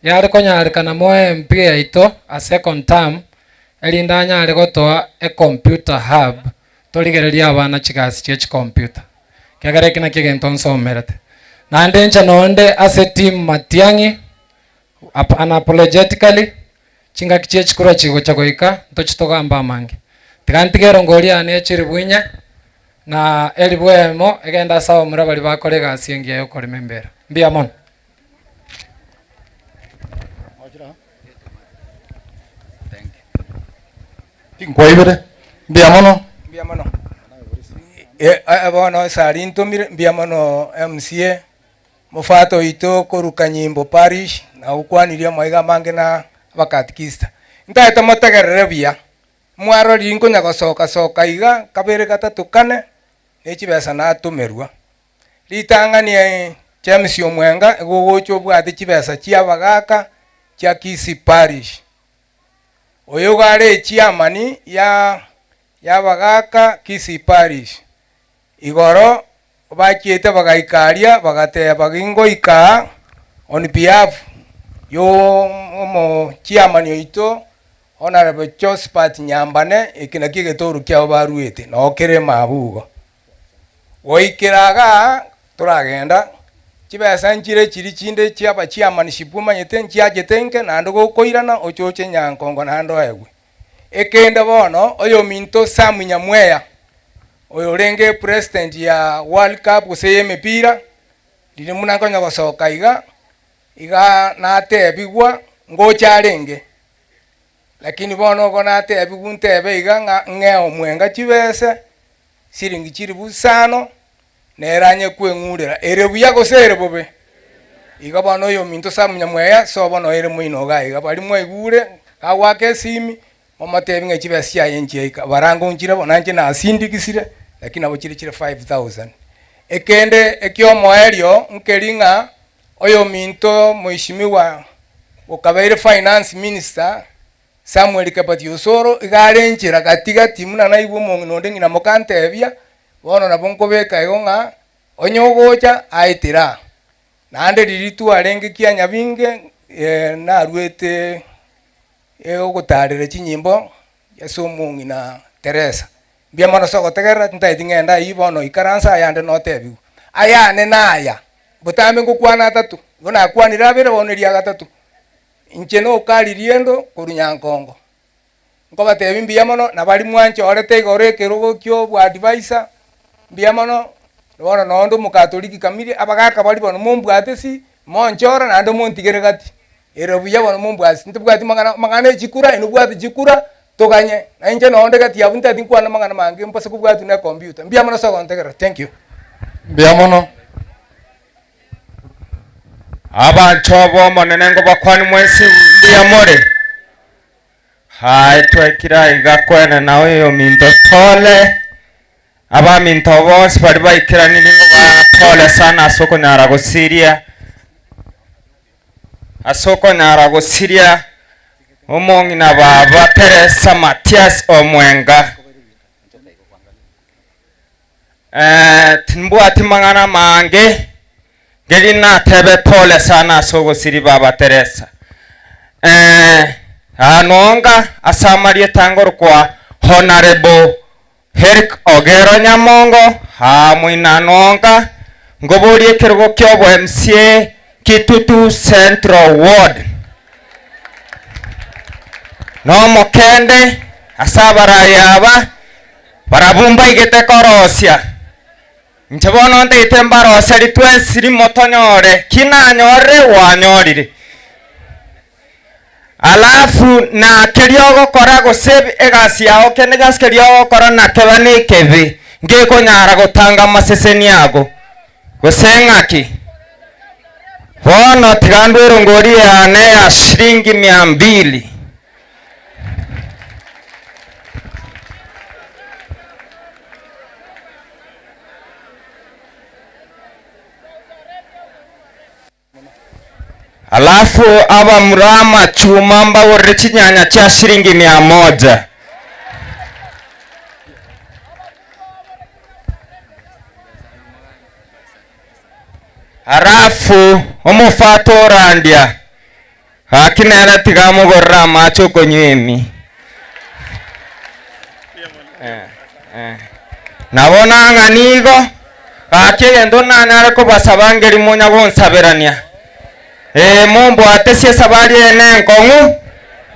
yare konyarekana moe MP yaito a second term, erinde anyare gotoa ecomputer hub, torigererie abana chigasi chia chicomputer, ekiagera eki nakio egento nsomerete. Naende inche nonde ase team Matiang'i, Unapologetically, chingaki chie chikura chigocha goika, ntochi togambe amange. Tiga ntige erongori yane echiribu inye, na eribu eyemo egende ase abamura baria bakora egasi engiya y'okorema embera. Mbuya mono. Tinkwaibire. Mbuya mono. Mbuya mono. Bono esari ntomire, mbuya mono MCA. Mofata oito korwa Kanyimbo Parish na okwanirie amaiga amange na abakatikista. Ntaete motegerere buya, mwarorire nkonya gosoka soka iga kabere gatato kane ne chibesa natomerwa. Ritang'ani James Omwenga igo ogocha obwate chibesa chia abagaka chia Kisii Parish. Oyo igo are echiamani ya ya abagaka Kisii Parish. Igoro Bachiete bagaika aria, bagateeba, Gingoika aa on behalf y'omochiamani oito Honourable Josphat Nyambane, eke nakio egetoru kiabo baruete, noo kere mabugo. Goikera igaa toragenda, chibesa nchire chiria chinde chia abachiamanship omanyete nchiachete inke, naende gokoirana oche oche Nyankongo naende oegwe. Ekende bono, oyominto Sam Nyamweya, Oyorenge president ya world cup gose ya emepira, riria buna nkonya gosoka iga, iga natebigwa ngocha arenge, lakini bono igo natebigwa ntebe iga ng'a ng'ee omwenga chibese, siringi chilifu isano, nere anye kweng'urera. Ere buya gose ere bobe? Igo bono oyominto Sam Nyamweya, sobo noere moino iga iga, baria mwaigure, gagoaka esimi, Momotebi ng'a chibesa chiaye nchiaika, barango nchire bono nainche nasindigisire, lakini nabo chire chire 5000. Ekende ekiomoerio nkeri ng'a oyominto Mheshimiwa okabeire Finance Minister Samuel Kebati Osoro iga are nchera gati gati buna naigwa omong'ina onde ng'ina mokantebia, bono nabo nkobeka igo ng'a onye ogocha aetera aa. Naende riria twarenge kianyabinge naruete Ogotaarera chinyimbo ase omong'ina Teresa. Mbuya mono ase ogotegerera, tintageti ng'ende ayio bono ikaransa ayande notebigwe. Ayane naya, botambe ngokwana atato, igo nakwanire abere bono eria gatato. Inche nokaririe endo korwa Nyankongo. Nkobatebia mbuya mono, na baria mwanchorete igoro ekerogo ki'oboadvisor, mbuya mono, bono nonde omokatoliki kamiri, abagaka baria bono mombwate si, monchore naende montigere gati. Ere buya bono mombwate si, ntobwati mang'ana mang'ana ya chikura, inwe bwate chikura, toganye. Na inche nonde gati abwo ntagete nkwane amang'ana mange mbase kobwatwa na ecomputer. Mbuya mono ase ogontegerera, thank you. Mbuya mono. Abanto b'Omonene ngobakwanie mwensi mbuya more? Aye twaikire aiga kwenena oyominto pole, abaminto bonsi baria baikeranire ngobaa pole sana ase okonyara gosiria, ase okonyara gosiria omong'ina baba Teresa Matias Omwenga. Timbwati mang'ana amange, Ngeri natebe pole sana ase ogosiri baba Teresa. Eh, aa nonga ase amarieta ngorokwa Honorable Herrick Ogero Nyamongo, aa moina nonga ngoborie ekerogo kia obo MCA Kitutu Central Ward. Nomokende ase abarai aba barabwo mbaigete korosia. Inche bono ntaete mbaroseri twensi rimo tonyore ki nanyorire gwanyorire. Alafu na keria ogokora gose egasi yao kende gionsi keria ogokora nakeba nekebe ngekonyara gotanga amaseseni ago gose ng'aki. Bono tiga ndwe erongori yane ya shilingi mia mbili. Alafu abamura amachuma mbagorere chinyanya chia shilingi mia moja. Alafu omofata orandia Gaki nere tiga amogorere amache okonywa emi. Nabo nang'ani igo, gaki egento nanyare kobasaba nkeri monya gonsaberania. Ee, mombwatesie esabari eye nenkong'u,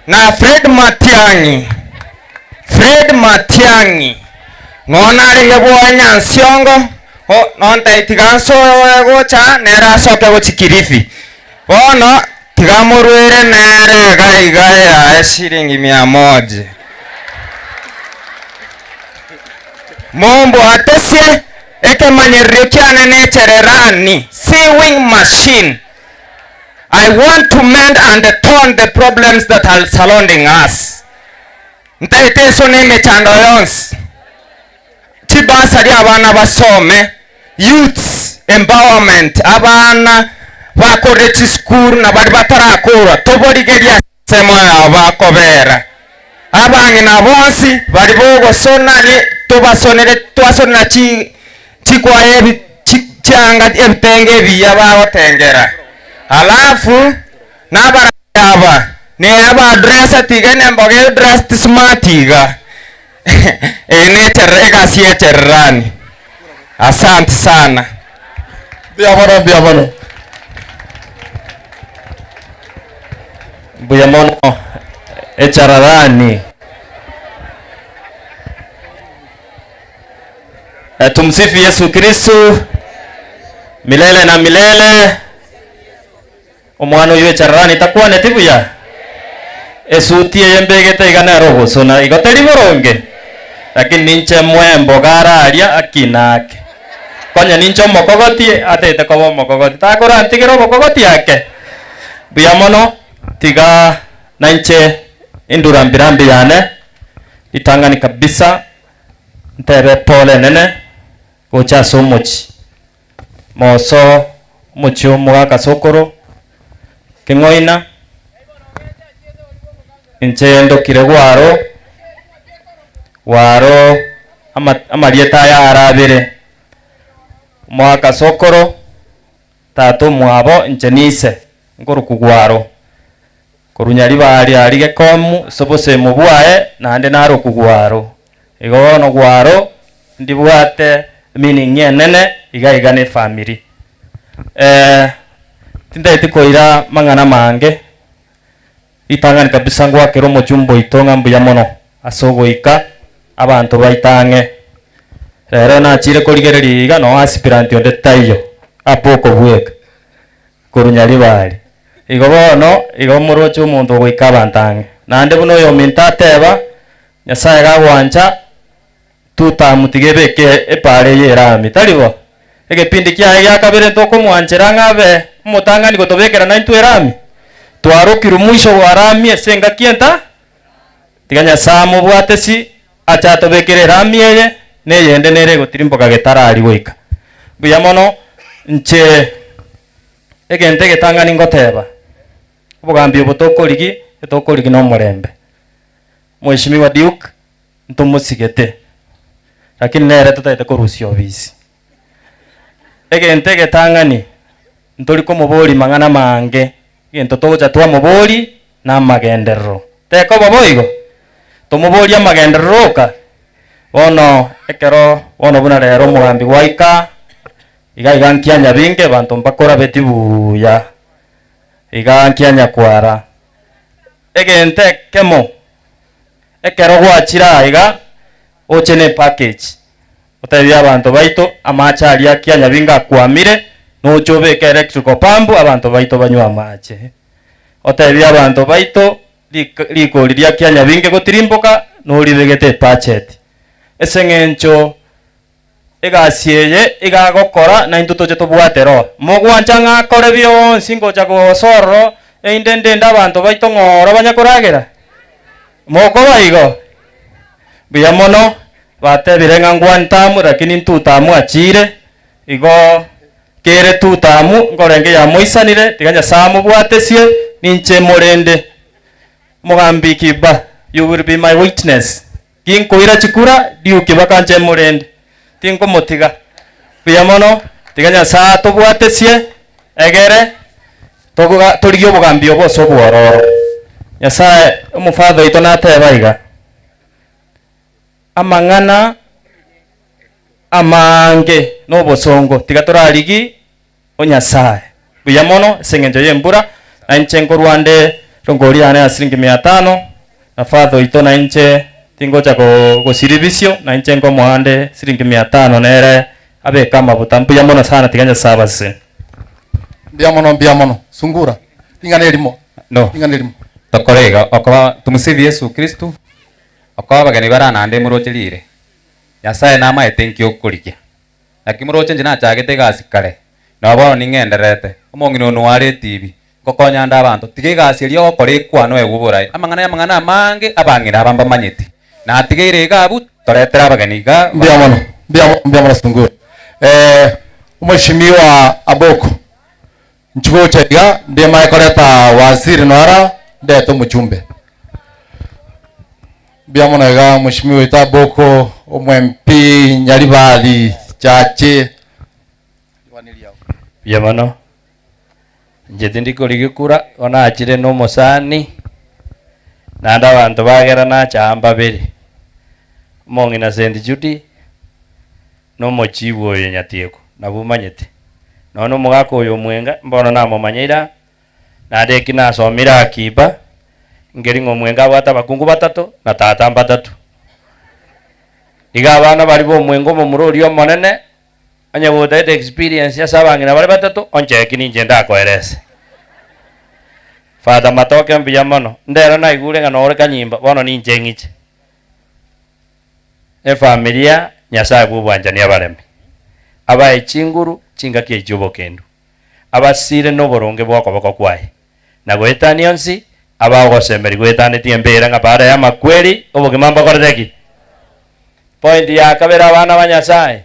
na Fred Matiang'i, Fred Matiang'i, nonya narenge bwoye Nyansiongo, o nontebi tiga nsoe gocha nere asoke gochia Kilifi. Bono tiga morwere nere iga iga yaye shilingi mia moja. Mombwatesie ekemanyererio kiane nechererani, sewing machine. I want to mend and tone the problems that are surrounding us. Ntaete ensoni emechando yonsi. Chibasari abana basome, youths empowerment, abana bakorire chisukuru na baria batarakorwa toborigerie ase ensemo yabo bakobera. Abang'ina bonsi baria bogosona ni tobasonere twasonera chi chikwaya ebi chi chianga ebitenge ebiya bagotengera. Alafu nabarai aba ne abadressa tiga nemboga edressed smart iga. Eye necherera egasi y'echererani. Asante sana. Mbuya mono, mbuya mono. Mbuya mono echararani. Eh, tumsifu Yesu Kristu milele na milele. Omwana oyio echararani takwaneti buya? Esuti eye mbegete iga nere ogosona, igo teri boronge? Lakini ninche moe emboga araria akina ake. Konya ninche omokogoti atete koba omokogoti, takorantigera obokogoti ake. Mbuya mono, tiga nainche endurambirambi yane ritang'ani kabisa ntebe pole enene gocha ase omochie. Moso omochie omogaka sokoro, keng'oina, inche ndokire gwaro, gwaro ama amarieta aya arabere, omogaka sokoro, tata omwabo inche nise, nkorokwa gwaro. Korwa Nyaribari aria Gekomu ase obosemo bwaye, naende narokwa gwaro. Igo bono gwaro ndibwate meaning enene iga iga ne efamiri. Tintageti koira mang'ana amange, ritang'ani kabisa ngwakere omochumba oito ng'a mbuya mono ase ogoika abanto baito ang'e. Rero nachire korigereria iga noo aspirant onde taiyo ape okobweka korwa Nyaribari. Igo bono igo moroche omonto ogoika abanto ang'e. Naende buna oyominto ateba, Nyasae gagwancha totamotiga ebeke epaara eye erami, tari bo? Egepindi kiaye gia kabere ntokomwanchera ng'a abe omotang'ani gotobekera naintwe erami? Twarokirwe mwisho bw'arami ase engaki enta? Tiga Nyasae amobwate si, ache atobekere erami eye, na eyende nere egotirimboka getarari goika. Mbuya mono, inche egento egetang'ani ngoteba, obogambi obo tokorigi, etokorigi nomorembe. Mweshimiwa Duke, ntomosigete, lakini nere totagete korusia obisi. Egento egetang'ani, ntori komoboria mang'ana mange, egento togocha twamoboria namagenderero. Tekoba boigo? Tomoborie amagenderero oka. Bono ekero bono buna rero omogambi gwaika, iga iga nkianya binge abanto mbakorabeti buya, iga nkianya kwara. Egento ekemo, ekero gwachire aa iga, oche ne package, otebie abanto baito amache aria akia nyabinga akwamire, noche obeke electrical pump abanto baito banywe amache. Otebie abanto baito rik rikori ria kianyabinge gotirimboka, noribegete ebudget. Ase eng'encho Egasi eye iga agokora, naintwe toche tobwate Roho. Mogwancha ng'a akore bionsi ngocha gosoa ororo, erinde ndende abanto baito ng'o oro banye koragera? Mokoba igo? Mbuya mono, batebire ng'a ngwan term lakini two term achiire, igo kere two term nkorenge yamoisanire, tiga Nyasae amobwatesie, ninche morende. Omogambi Kiba, you will be my witness. Ginkoira chikura, riuki bakancha emorende, tinkomotiga. Buya mono, tiga Nyasae atobwatesie, egere togoga torigie obogambi obo ase obwororo. Nyasae omofather oito nateba iga, amang'ana amaange na obosongo tiga torarigie O Nyasae, buya mono ase engencho y'embura, na inche nkorwa nde rongori yane ya siringi mia tano, na father oito na inche tingocha gosiria ebisio, na inche nkomoa nde siringi mia tano nere abeke amabuta. Mbuya mono sana, tiga Nyasae abasesenie. Mbuya mono, mbuya mono. Sungura, ring'ana erimo, No. ring'ana erimo. Tokore iga, okoba tumusifu Yesu Kristo, okoba abageni bare naende moroche riire. Nyasae namaete nki okorigia. Naki moroche inche nachagete egasi kare, na bono ning'endererete. Omong'ina one oare etibi, ngokonya ande abanto. Tiga egasi eria ogokora ekwane oegwe oboraai. Amang'ana y'amang'ana amange abang'ina aba mbamanyeti. Natigeire iga abwo, toretere abageni iga. Mbuya mono, mbuya mono, mbuya mono Sungura. Eh, Omweshimiwa Aboko, inchuo gocha iga, ndimanye koreta waziri nora, ndete omochumbe. Mbuya mono iga Mheshimiwa oito Aboko, omo MP Nyaribari Chache. Mbuya mono, inche tindi korigia kura, igo nachire na omosani, naende abanto bagera nacha aa mbabere, omong'ina Saint Jude, na omochibu oyo Nyatieko, nabwo omanyete. Nonya na omogaka oyo Omwenga, mbono namomanyeire aa, Naende eki nasomire Akiba, nkeri ng'a omwenga abwate abakungu batato, na tata mbatato. Iga abana baria b'omwenga omomura oria omonene, onye gotagete experience ase abang'ina bare batato, oncheki ninche ndakoerese. Father Matoke mbuya mono, ndero naigure ng'a nore kanyimba, bono ninche ng'iche. Efamilia, Nyasaye bw'obwanchani abareme, abae chinguru chingaki echi chi'obokendu. abasire noboronge bw'okoboko kwaye, na goetania onsi abaogosemeria goetanetie embeera ng'a baada y'amakweri obogima mbokorete ki? Point ya kabere abana ba Nyasaye,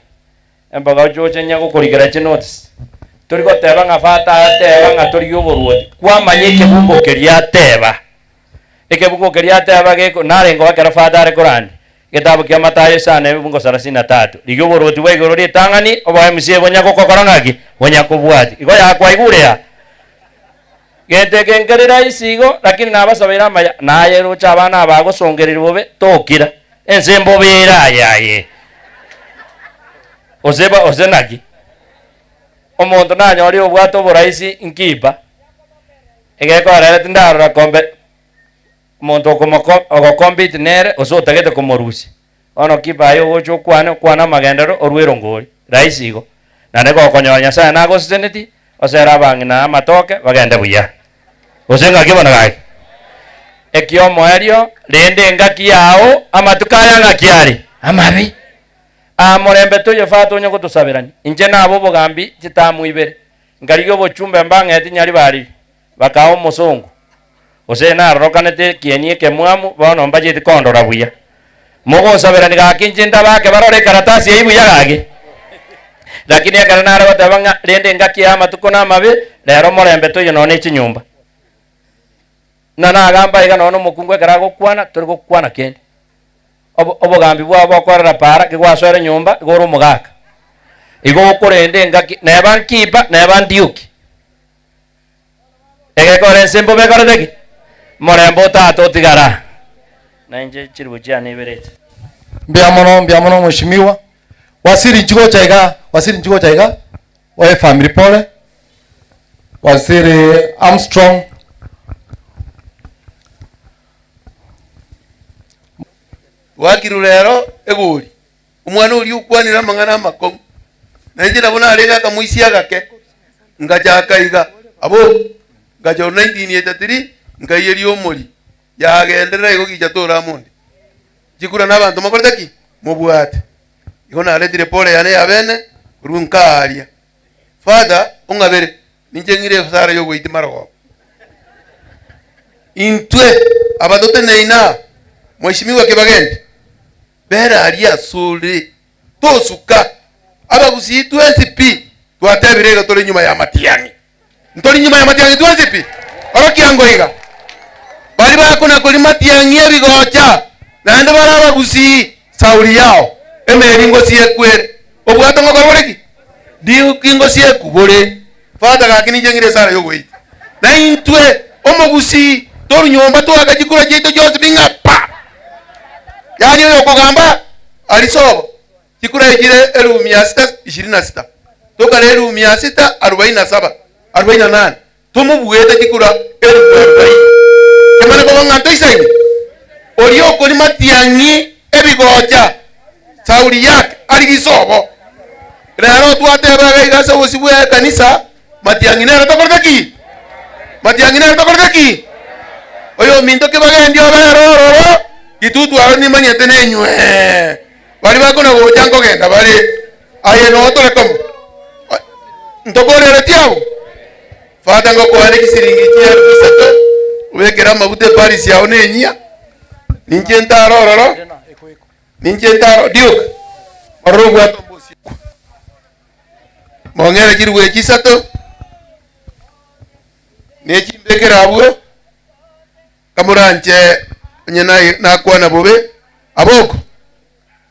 emboga ochoche onye gokorikera chinotes, tori goteba ng'a fata ateba ng'a torigie oboruoti, kwamanya ekebungo keria ateba. Ekebungo keria ateba geko narenge oo ekero Father are korandia, egetabu kia Mathayo isano ebibungo sarasini na tatu, Rigia oboruoti bwa igoro ritang'ani, oboe MCA bonya gokokora ng'aki? Bonya kobwatia. Igo yakwaigure aa? Gento eke nkere rahisi igo, lakini nabasabeire amaya, naye roche abana aba agosongereria bobe, tokira. Ense mbobe ere aye aye. Gose ba gose naki? Omonto nanyore obwate oboraisi nkipa, egekorera tindarora kombe omonto okomoko ogocompete nere gose otagete komorusia. Bono kipa aye ogocha okwane okwane amagenderero orue erongori, rahisi igo. Naende gokonyora Nyasaye nagoseseneti, osere abang'ina amatoke bagende buya. Gose ng'aki bono gaki? Ekiomoerio, rende engaki yao amatuko aya ng'aki are? Amabe. Aa morembe toyo Father onye gotosaberania. Inche nabe obogambi chitamu ibere. Nkarigia obochumbe mbang'eti Nyaribari bakaa omosongo. Gose narorokanete ekieni ekemwamu bono mbacheti kondora buya. Mogonsaberani gaki inche ndabake barore ekaratasi eyio buya gaki. Lakini ekero nare goteba ng'a rende engaki ya amatuko namabe, rero morembe toiyo nonya ne chinyomba. Na nagamba iga nonya nomokungu ekero agokwana, tori gokwana kende. Obo obogambi bwao bokorera para, kegwasoera nyomba, igo ore omogaka. Igo okorenda engaki, neba nkipa, neba ndiuki. Egekora ense mbobe ekorete ki? Morembe o tata otigara. Na inche chiribu chiane ibere echi. Mbuya mono, mbuya mono mheshimiwa. Waziri inchi gocha iga, waziri inchi gocha iga, oe family pole. Waziri Armstrong. Gwakirwe rero egori. Omwana oria okwanire amang'ana amakong'u, na inche nabo narenge akamoisia agake, ngachaka iga, abwo, ngacha 1983, nkaiyeria omori, yagenderera igo gicha tore amo onde. Chikura na abanto mokorete ki? Mobwate. Igo naretire pole yane ya bene, korwa nkaaria. Father, ong'abere, ninche ng'ire esara y'ogoitima marogoba. Intwe aba toteneine aa, Mheshimiwa Kibagendi, Bera aria asore, tosuka. Abagusii twensi pi twatebire iga tore nyuma y'amatiang'i. Ntori nyuma y'amatiang'i twensi pi? Orokia ngo iga. Baria bakona koria matiang'i ebigocha, naende bare abagusii, sauri yao, emeri ngosie ekwere. Obwato ngokora bore ki? Ndiuki ngosie ekubore. Father gaki ninche ng'ire esara y'ogoita. Na intwe omogusii toru nyomba toaka chikura chiaito chionsi pi ng'a pa! Yaani oyo okogamba ari sobo chikura echire elfu mia sita ishirini na sita tokare elfu mia sita arobaini na saba arobaini na nane tomobuete chikura elfu arobaini kemane koba ng'a ntoisaine oria okori matiang'i ebigocha sauri yake ari gisobo rero twateba iga iga ase obosio bwa ekanisa Matiang'i nere tokorete ki? Matiang'i nere tokorete ki? Oyominto kibagendi obere ororo, ritutu aro nimanyete nenywe. Baria bakona gocha nkogenda bare, aye noo tore komo. Ntokoreretie abwo? Father ngokoane chisiringi chielfu isato, obekere amaguta eparis yao nenyia, ninche ntare ororo, ninche ntare Duke, ororo obwate ombosiekwa. Mong'ere chirwe chisato, ne chimbekere abwo, kamoranche onye nakwana bobe, aboko,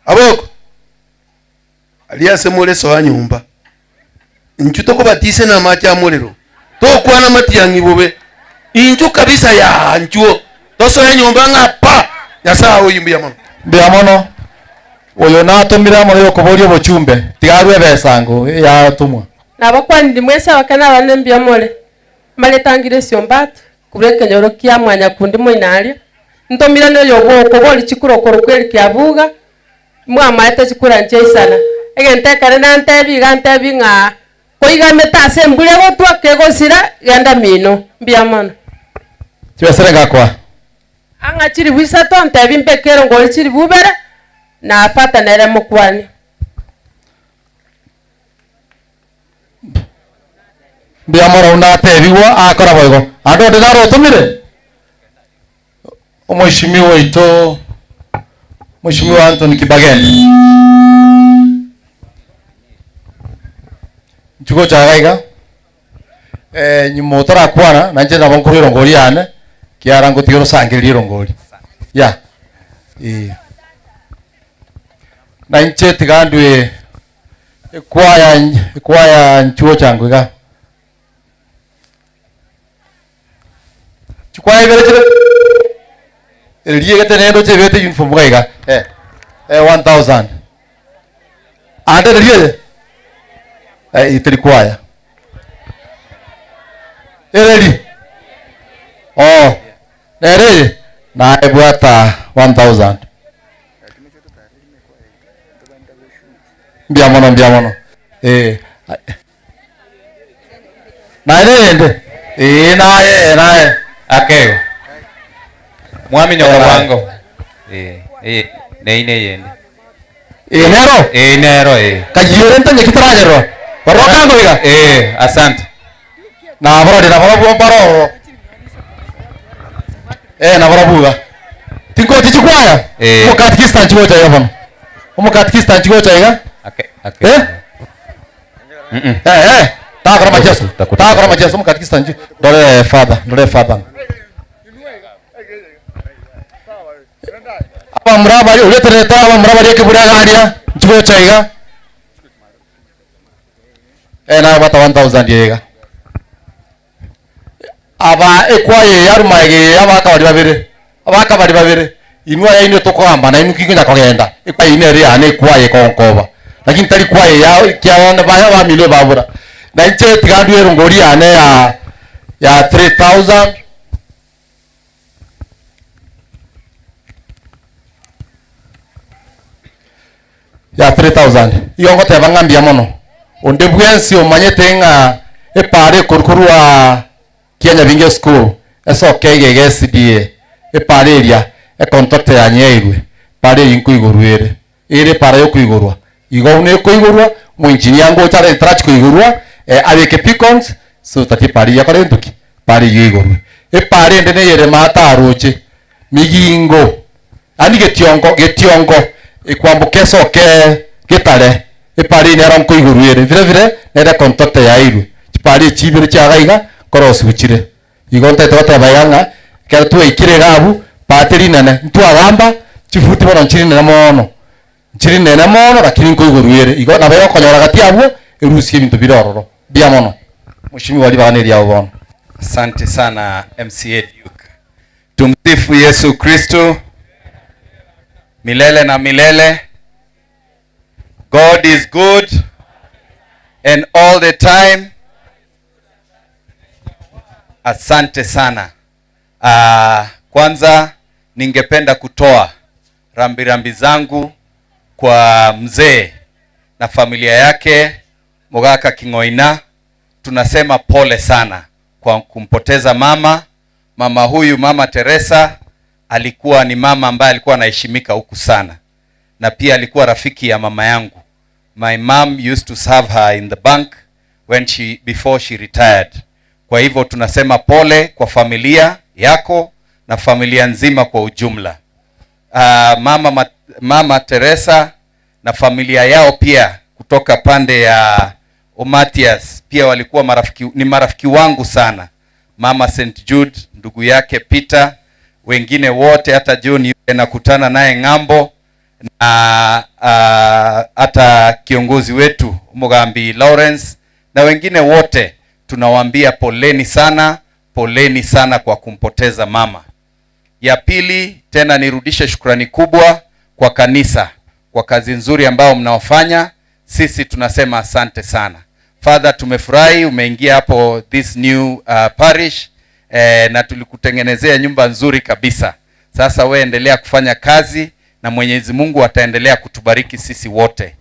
aboko, aria ase more soa nyomba. Inchuo tokobatise namache a morero, tokwana matiang'i bobe, inchuo kabisa yaa nchuo, tosoe nyomba ng'a pa, Nyasae oyio mbuya mono. Mbuya mono. Oyo natomire amo noyokoboria obochumbe, tiga arue ebesango eyatomwa. Nabakwanire mwensi abake na abanene mbuya more. Mbaretangire esiombato korwa ekenyoro kia mwanyakundi moino aria. Ntomire noyo okoboria chikura okorokwa Eric Abuga, mwamaete chikura nchiaisana. Egento ekere nantebie iga antebie ng'a koigamete ase embura egotwa kegosira genda mino. Mbuya mono. Chibesere ngakoa. Ang'a chilifu isato ntebi mbeke erongori chilifu ibere, na Fata nere mokwanie. Mbuya mono buna atebigwa akora boigo. Ande onde naro otomire? Omweshimiwa oito Mweshimiwa Anthony Kibageni. Inchuo gocha iga iga. Eh, nyuma otarakwana, nainche nabo nkorwa erongori yane, kiara ngotiga orosangererie erongori. Ya. Eh. Nainche tiga ndwe ekwaya ekwaya nchuo chango iga. Chikwaya ibere chire eria egete nende ochebete uniform iga iga. Eh. Eh, 1000. Ande riria eye? Eh, iteri kwaya. Ereri. Oh, nere eye? Naye bwata 1000. Mbuya mono, mbuya mono. Eh. Naye rende. Eh, naye, naye. Akego. Mwaminyoka bwango. Eh, eh, neine yende. Eh, nero? Eh, nero eh. Kayiore ntanye kitaragerwa. Barokango iga. Eh, asante. Na barori na barabwo baroro. Eh, na barabuga. Tingoti chikwaya. Eh. Omokatikista nchigocha iga bono. Omokatikista nchigocha iga. Ake, ake. Eh? Mm Eh, eh. Takora macheso. Takora macheso omokatikista nchi. Ndore father, ndore father. Abamura bari ureterete abamura bari ekebura garia nchigocha iga. Eh, na bata 1000 iga. Aba ekwaye yarumaege abakabari babere. Abakabari babere. Inwa yaine tokoamba na inuki kinya kogenda. Ekwaye ine ri ane ekwaye konkoba. Lakini tari kwaye ya kiabana baya bamile babura. Na inche tigandu erongori yane ya ya 3000 ya 3000 iyo ngoteba ng'ambia mono onde bwensi omanyete ng'a epara ekorukorwa Kenya Binge School esoke igege SDA epara eria econtract yanyeirwe para eri nkoigorwa ere ere epara yokoigorwa igo buna ekoigorwa omoengineer ngocha are tarachi koigorwa eh, abeke picons so that epara eywo ekore entoki para eywo eigorwe epara ende neyere mataroche migingo yaani getiongo getiongo ekwamboka esoke getare epara eye nero nkoigorwa ere vile vile nere econtract yairwe chipara echi ibere chiaga iga korosiwu chire igo ntaete goteba iga ng'a ekero twaikire iga abwo bahati rinene ntwagamba chifuti bono nchiri nene mono nchiri nene mono lakini nkoigorwa ere igo nabo egokonyora gati abwo erusie ebinto bire ororo mbuya mono mheshimiwa ribaga na eriabo bono. Asante sana MCA Duke. Tumsifu Yesu Kristo milele na milele. God is good and all the time. Asante sana. Uh, kwanza ningependa kutoa rambirambi zangu kwa mzee na familia yake Mogaka King'oina. Tunasema pole sana kwa kumpoteza mama. Mama huyu Mama Teresa alikuwa ni mama ambaye alikuwa anaheshimika huku sana, na pia alikuwa rafiki ya mama yangu. My mom used to serve her in the bank when she before she retired. Kwa hivyo tunasema pole kwa familia yako na familia nzima kwa ujumla. Uh, mama, mama Teresa na familia yao pia kutoka pande ya Omatias pia walikuwa marafiki, ni marafiki wangu sana. Mama St Jude, ndugu yake Peter, wengine wote, hata John yule nakutana naye ng'ambo na hata kiongozi wetu Mugambi Lawrence na wengine wote tunawaambia poleni sana, poleni sana kwa kumpoteza mama. Ya pili tena nirudishe shukrani kubwa kwa kanisa kwa kazi nzuri ambayo mnaofanya. Sisi tunasema asante sana. Father, tumefurahi umeingia hapo this new parish eh, na tulikutengenezea nyumba nzuri kabisa. Sasa we endelea kufanya kazi na Mwenyezi Mungu ataendelea kutubariki sisi wote.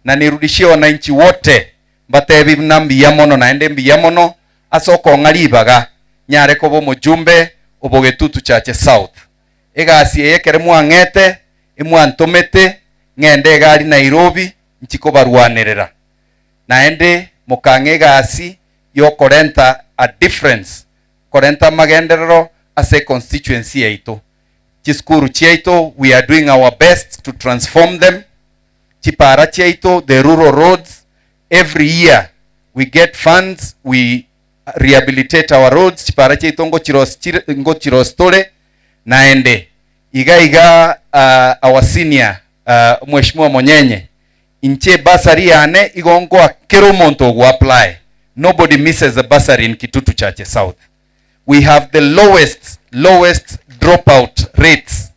Na nirudishie wananchi wote mbatebi na mbuya mono naende mbuya mono ase okong'a ribaga nyare koba omojumbe obogetutu chache south egasi eye ekere mwang'ete emwantomete ng'ende egari Nairobi nchikobarwanerera naende mokang'a egasi yokorenta a difference korenta amagenderero ase constituency yaito chisukuru chiaito we are doing our best to transform them chipara chiaito the rural roads every year we get funds we rehabilitate our roads chipara chiaito ngochirostore naende iga iga uh, our senior uh, mheshimiwa Monyenye inche basari yane igongoa kero omonto ogo apply nobody misses a bursary in Kitutu Chache South we have the lowest lowest dropout rates.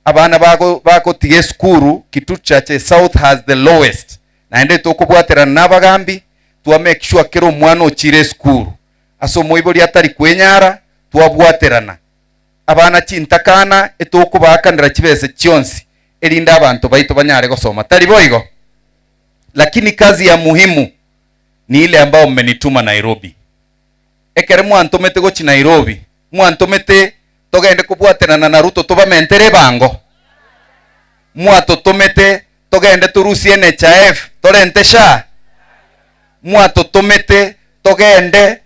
Abana bago bagotiga esukuru Kitutu Chache South has the lowest. Naende tokobwaterana na abagambi twa make sure kera omwana ochire esukuru ase omoibori atari kwenyara twabwaterana abana chintakana etokobaakanera chibese chionsi erinde abanto baito banyare gosoma tari boigo? Lakini kazi ya muhimu ni ile ambayo mmenituma Nairobi. Ekere mwantomete gochi Nairobi mwantomete togende kobwaterana na Ruto tobamentere ebango? Mwatotomete togende torusie NHIF torente SHA? Mwatotomete togende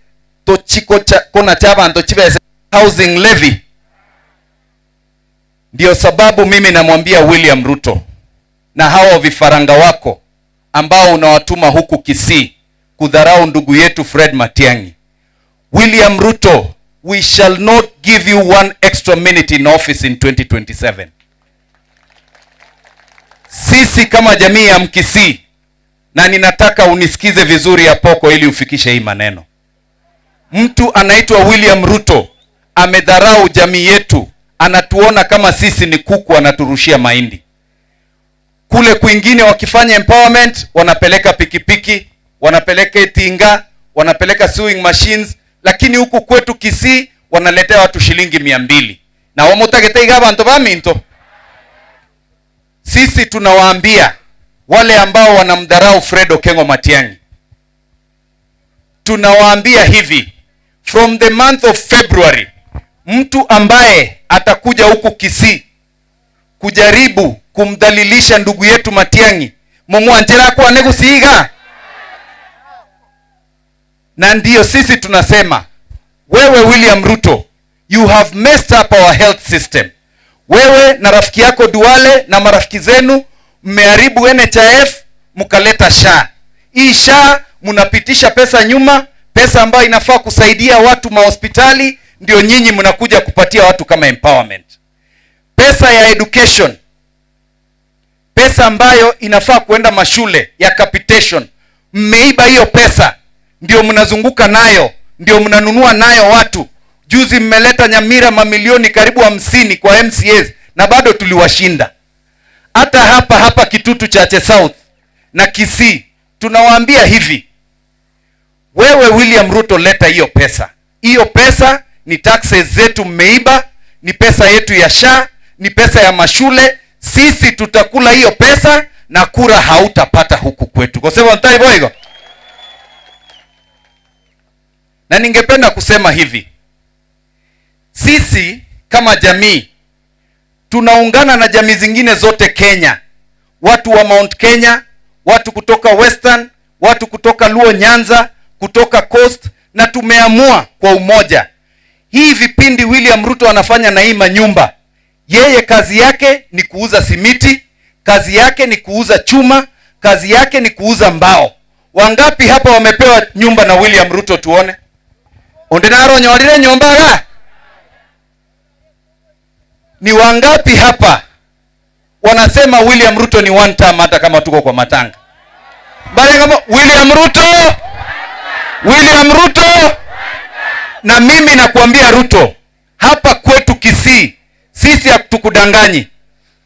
tochi kocha konacha abanto chibesa housing levy? Ndio sababu mimi namwambia William Ruto na hawa vifaranga wako ambao unawatuma huku Kisii kudharau ndugu yetu Fred Matiang'i. William Ruto, we shall not give you one extra minute in office in 2027. Sisi kama jamii ya Mkisii, na ninataka unisikize vizuri Apoko ili ufikishe hii maneno. Mtu anaitwa William Ruto amedharau jamii yetu, anatuona kama sisi ni kuku, anaturushia mahindi. Kule kwingine wakifanya empowerment wanapeleka pikipiki, wanapeleka tinga, wanapeleka sewing machines, lakini huku kwetu Kisii wanaletea watu shilingi 200. Na wamutagete iga abantu baminto. Sisi tunawaambia wale ambao wanamdharau Fred Okengo Matiang'i, tunawaambia hivi, from the month of February, mtu ambaye atakuja huku Kisii kujaribu kumdhalilisha ndugu yetu Matiang'i, mumwanjera kwa negusiiga. Na ndiyo sisi tunasema wewe William Ruto, you have messed up our health system. Wewe na rafiki yako Duale na marafiki zenu mmeharibu NHIF, mkaleta SHA. Hii SHA mnapitisha pesa nyuma, pesa ambayo inafaa kusaidia watu mahospitali, ndio nyinyi mnakuja kupatia watu kama empowerment. Pesa ya education, pesa ambayo inafaa kuenda mashule ya capitation, mmeiba hiyo pesa, ndio mnazunguka nayo, ndio mnanunua nayo watu. Juzi mmeleta Nyamira mamilioni karibu 50 kwa MCAs na bado tuliwashinda. Hata hapa hapa Kitutu Chache South na Kisii tunawaambia hivi, wewe William Ruto leta hiyo pesa. Hiyo pesa ni taxes zetu mmeiba, ni pesa yetu ya SHA, ni pesa ya mashule. Sisi tutakula hiyo pesa na kura hautapata huku kwetu. Kwa sababu mtai boigo. Na ningependa kusema hivi, sisi kama jamii tunaungana na jamii zingine zote Kenya, watu wa Mount Kenya, watu kutoka Western, watu kutoka Luo Nyanza, kutoka Coast, na tumeamua kwa umoja. Hii vipindi William Ruto anafanya na hii manyumba, yeye kazi yake ni kuuza simiti, kazi yake ni kuuza chuma, kazi yake ni kuuza mbao. Wangapi hapa wamepewa nyumba na William Ruto? Tuone. Ondinaro nyorire nyumba ga? Ni wangapi hapa wanasema William Ruto ni one term hata kama tuko kwa matanga? Bale kama William Ruto, William Ruto. Na mimi nakuambia Ruto, hapa kwetu Kisii sisi hatukudanganyi.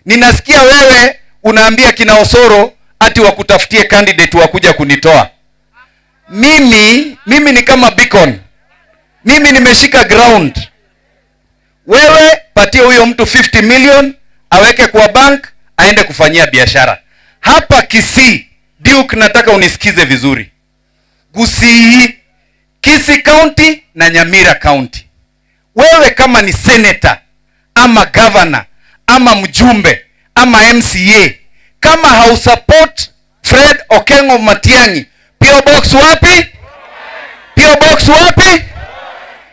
Ninasikia wewe unaambia kina Osoro ati wakutafutie candidate wa kuja kunitoa. Mimi ni kama beacon. Mimi nimeshika ground. Wewe patie huyo mtu 50 million aweke kwa bank aende kufanyia biashara. Hapa Kisii, Duke, nataka unisikize vizuri. Gusii, Kisii County na Nyamira County. Wewe kama ni senator ama governor ama mjumbe ama MCA, kama hausupport Fred Okengo Matiang'i, PO Box wapi? PO Box wapi?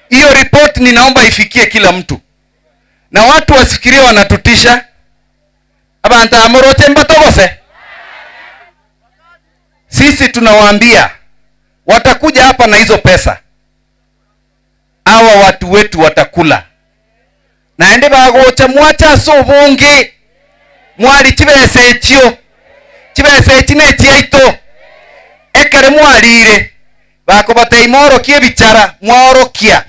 Hiyo report ninaomba ifikie kila mtu. Na watu wasifikirie wanatutisha. Abantu amoroche mbatogose. Sisi tunawaambia watakuja hapa na hizo pesa. Hawa watu wetu watakula. Naende bagocha mwacha so bonge. Mwali chibese echio. Chibese echi ne chiaito. Ekere mwalire. Bakobatei mworokie bichara, mworokia.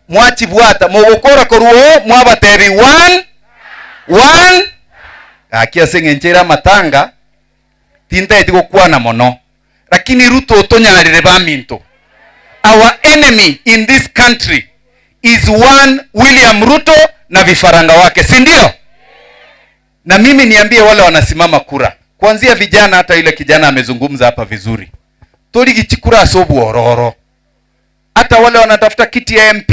Mwachibwata, mogokora koruo, mwabatebi 1 1. Gaki ase eng'encho ere amatanga, tintaeti gokwana mono, lakini Ruto otonyarire baminto. Our enemy in this country is one William Ruto na vifaranga wake, si ndio? Na mimi niambie wale wanasimama kura, kuanzia vijana, hata yule kijana amezungumza hapa vizuri, torigichi kura ase obwororo. Hata wale wanatafuta kiti ya MP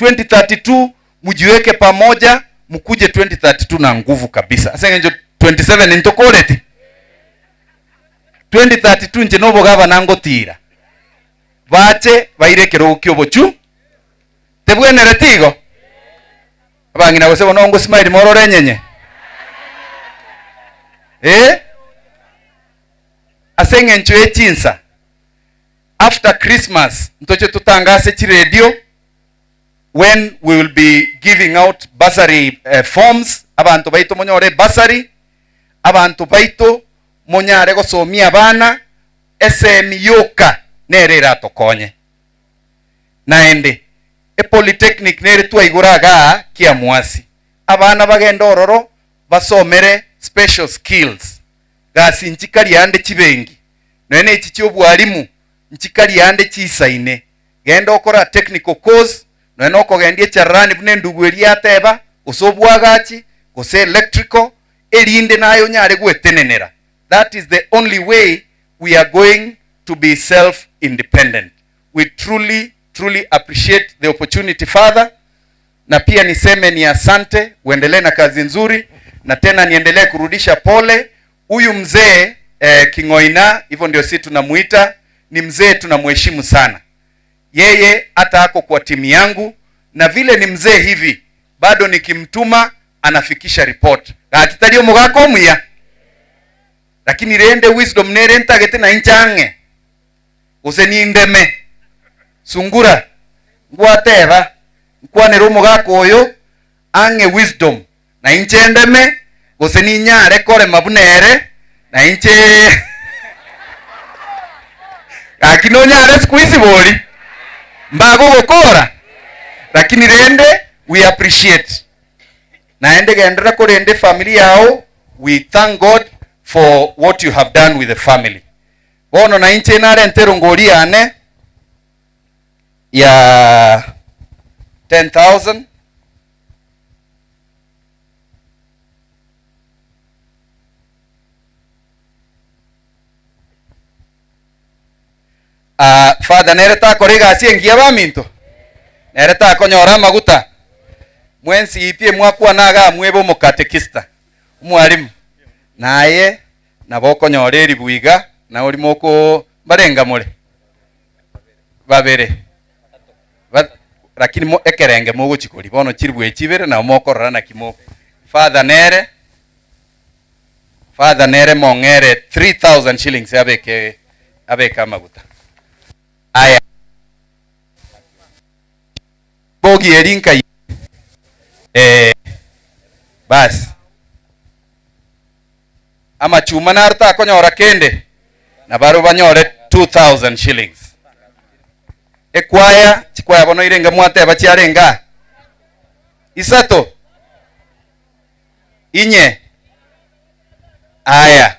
2032 mjiweke pamoja, mkuje 2032 na nguvu kabisa. Ase eng'encho 27 ntokoreti 2032 inche nobogabana ngotira bache baire ekerogo kia obochu tebwenereti igo abang'ina gose bono ngosmile morore enyenye eh ase eng'encho ye chinsa After Christmas ntoche totangase chiredio when we will be giving out bursary forms abanto baito monyore ebursary, abanto baito monyare gosomia abana, esemi yoka nere eratokonye. Naende epolytechnic nere twaigora igaa Kiamwasi, abana bagende ororo basomere special skills, gasi nchikari ande chibenki, Nonya nechi chi'obwalimu nchikari ande chisaine. Genda okore a technical course, nonya nokogendia echarani buna endugu eria yateba, gose obwagachi, gose electrical, erinde naye onyare gwetenenera. That is the only way we are going to be self independent. We truly truly appreciate the opportunity father, na pia niseme ni asante, uendelee na kazi nzuri, na tena niendelee kurudisha pole Huyu mzee eh, King'oina, hivyo ndio sisi tunamuita, ni mzee tunamheshimu sana. Yeye hata ako kwa timu yangu, na vile ni mzee hivi bado nikimtuma anafikisha report. Gaki tari omogaka omuya, lakini rende wisdom nere ntagete na inche ang'e gose nindeme sungura ngwateba nkwanere omogaka oyo ang'e wisdom Na inche ndeme, gose ninyare korema buna ere, na inche gaki nonyare siku hizi bori mbagogokora, lakini rende we appreciate naende genderera korenda efamily yao, we thank God for what you have done with the family. Bono na inche narente erongori yane ya 10,000. Ah, father nere takora egasi engiya baminto nere takonyora amaguta mwensi pi mwakwana iga mwebe omokatekista omwalimu naye nabo okonyora eribu iga na orimo oko mbarenga more babere Ba- lakini mo ekerenge mogochikoria bono chiribu echi ibere nabo mokorora naki mo father nere father nere mong'ere 3000 shillings abeke abeke amaguta aya bogi eri nkai eh basi Amachuma naro takonyora kende, na barabwo banyore 2000 shillings. Ekwaya, chikwaya bono irenge mwateba chiarenge aa? Isato? Inye? Aya,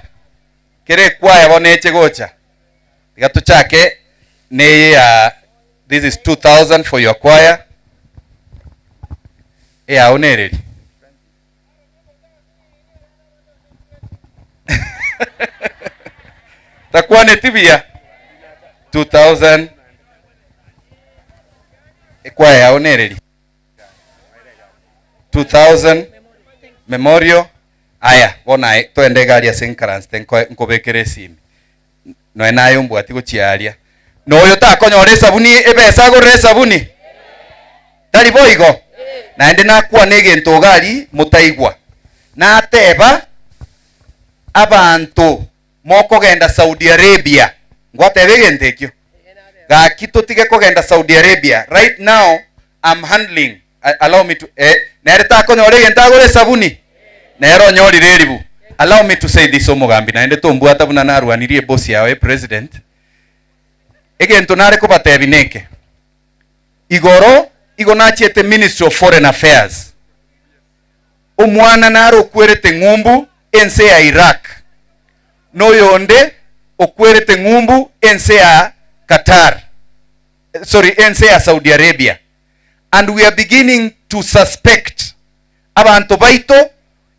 kera ekwaya bono eche gocha, tiga tochake neye ya this is 2000 for your choir. Eyao nereri? Takwaneti buya 2000 ekwaya yao nereri 2000 memorial aya bono aye toende egari ase nkaransete nkobekere esimi noe naye ombwati gochia aria na oyo takonyora esabuni ebesa agorere esabuni tari boigo naende nakwana egento iga aria motaigwa nateba abanto mokogenda Saudi Arabia ngwateba egento ekio gaki totige kogenda Saudi Arabia right now I'm handling allow me to eh, nere takonyora egento agore esabuni nere onyorire eribu allow me to say this omogambi naende tombwata buna narwanirie ebosi yao epresident egento nare kobatebi neke igoro igo nachiete ministry of foreign affairs omwana nare okwerete ng'umbu. ense ya Iraq, na oyonde okwerete ng'umbu ense ya Qatar, sorry, ense ya Saudi Arabia. And we are beginning to suspect abanto baito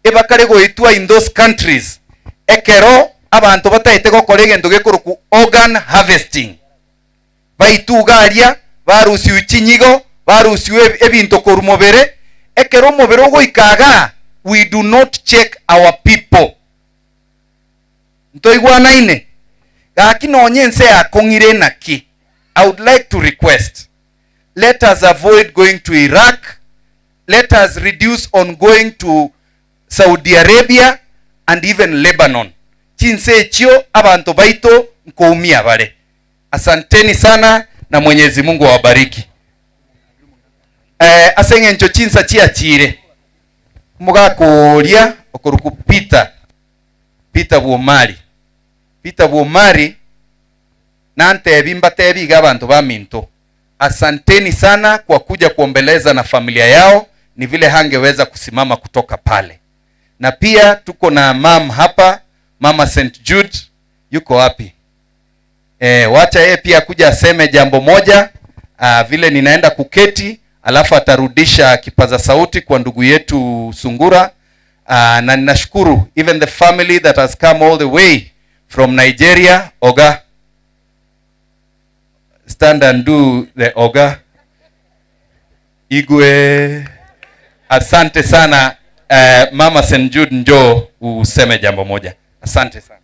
ebakare goetwa in those countries ekero abanto bataete gokora egento gekorokwa organ harvesting. Baitwe iga aria, barusiwe chinyigo, barusiwe ebinto korwa mobere, ekero omobere ogoika igaa, we do not check our people. Ntoigwanaine? Gaki nonye ense yakong'ire naki, I would like to request, let us avoid going to Iraq, let us reduce on going to Saudi Arabia and even Lebanon. Chinse echio abanto baito nkoumia bare. Asanteni sana na Mwenyezi Mungu awabariki. Eh, ase eng'encho chinsa chiachire, omogaka oria okorokwa Peter, Peter Bwomari, Peter Bwomari nantebi mbatebi iga abanto baminto, asanteni sana kwa kuja kuombeleza na familia yao, ni vile hangeweza kusimama kutoka pale. Na pia tuko na mam hapa, mama St Jude yuko wapi? Eh, wacha yeye pia kuja aseme jambo moja vile ninaenda kuketi, alafu atarudisha kipaza sauti kwa ndugu yetu Sungura. Na ninashukuru even the family that has come all the way from Nigeria. Oga, stand and do the oga. Igwe, asante sana. Mama St Jude, njoo useme jambo moja. Asante sana.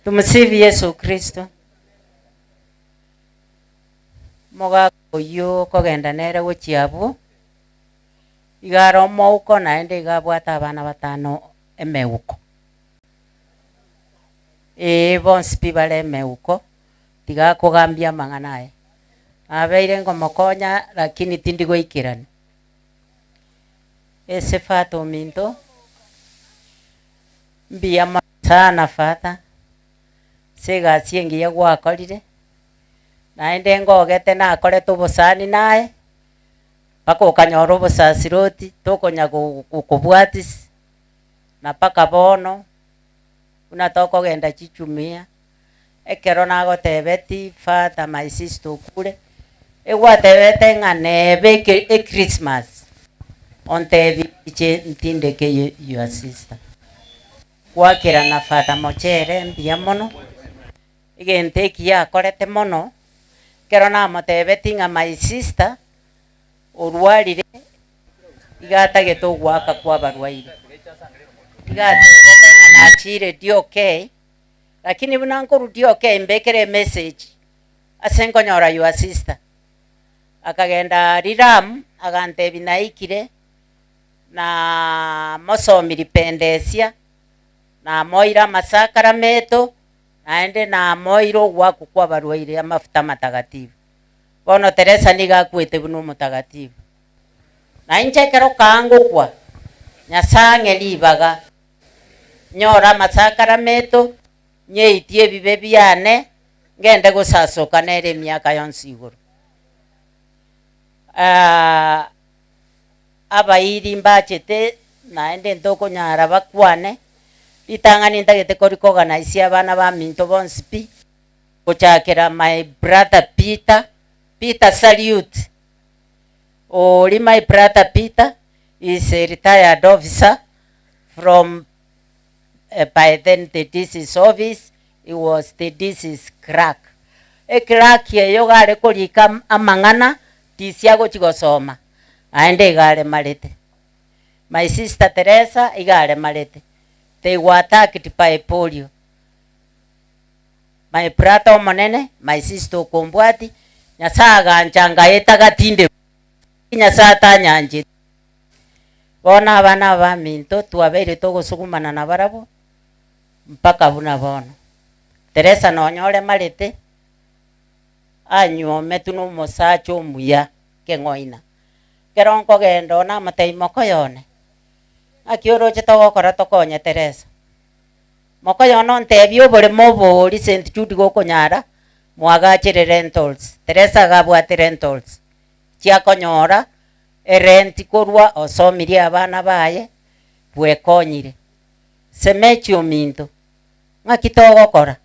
Tumsifu Yesu Kristo. Mogaka oyo okogenda nere gochia abwo, iga are omouko naende iga abwate abana batano emeuko. Ee bonsi pi bare emeuko, tiga akogambia amang'ana aya. Abeire ngomokonya lakini tindi goikerania. Ase father ominto, mbuya mono sana father, ase egasi engiya gwakorire, naende ngogete nakorete obosani naye, mpaka okanyora obosasiroti, tokonya gokobwatisi, na mpaka bono, buna tokogenda chichumia, ekero nagotebeti father my sister okure, egwatebete ng'a nebe eke echristmas, ontebi inche ntindeke your sister. Gwakerana father mochere mbuya mono, egento eki yakorete mono, ekero namotebeti ng'a my sister, orwarire, iga atagete ogoaka kwa abarwaire. Iga atebete ng'a nachire DOK, lakini buna nkorwa DOK mbekere emessage, ase nkonyora your sister. Akagenda Riram, agantebia naikire, na mosomiri pendesia, namoire amasakarameto, naende namoire ogoakwa kwa abarwaire amafuta amatakatifu. Bono Teresa nigo akwete buna omotakatifu. Na inche ekero kangokwa, Nyasaye ang'e ribaga, nyore amasakarameto, nyeitie ebibe biane, ngende gosasoka nere emiaka yonsi igoro. Abairi mbachete, naende ntokonyara bakwane, ritang'ani ntagete korikoganisia abana baminto bonsi pi, gochakera my brother Peter, Peter salute, ori my brother Peter is a retired officer from by then the DC's office, he was the DC's clerk. Eclerk eyo iga are korika amang'ana DC agochi gosoma, naende iga aremarete. My sister Teresa iga aremarete. They were attacked by polio. My brother omonene, my sister okombwati, Nyasaye agancha ngaeta gatinde Nyasaye atanyanchete. Bono abana aba baminto twabeire togosugumana nabarabwo mpaka buna bono. Teresa nonya oremarete, anywometwe na omosacha omuya keng'oina. Ekero nkogenda one amotebia mokoyo one, ng'aki oroche togokora tokonye Teresa? Mokoyo one ontebia oboremo oboori St Jude gokonyara mwagachere rentals. Teresa iga abwate rentals, chiakonyora. Erenti korwa osomirie abana baye, bwekonyire. Semechi ominto, ng'aki togokora?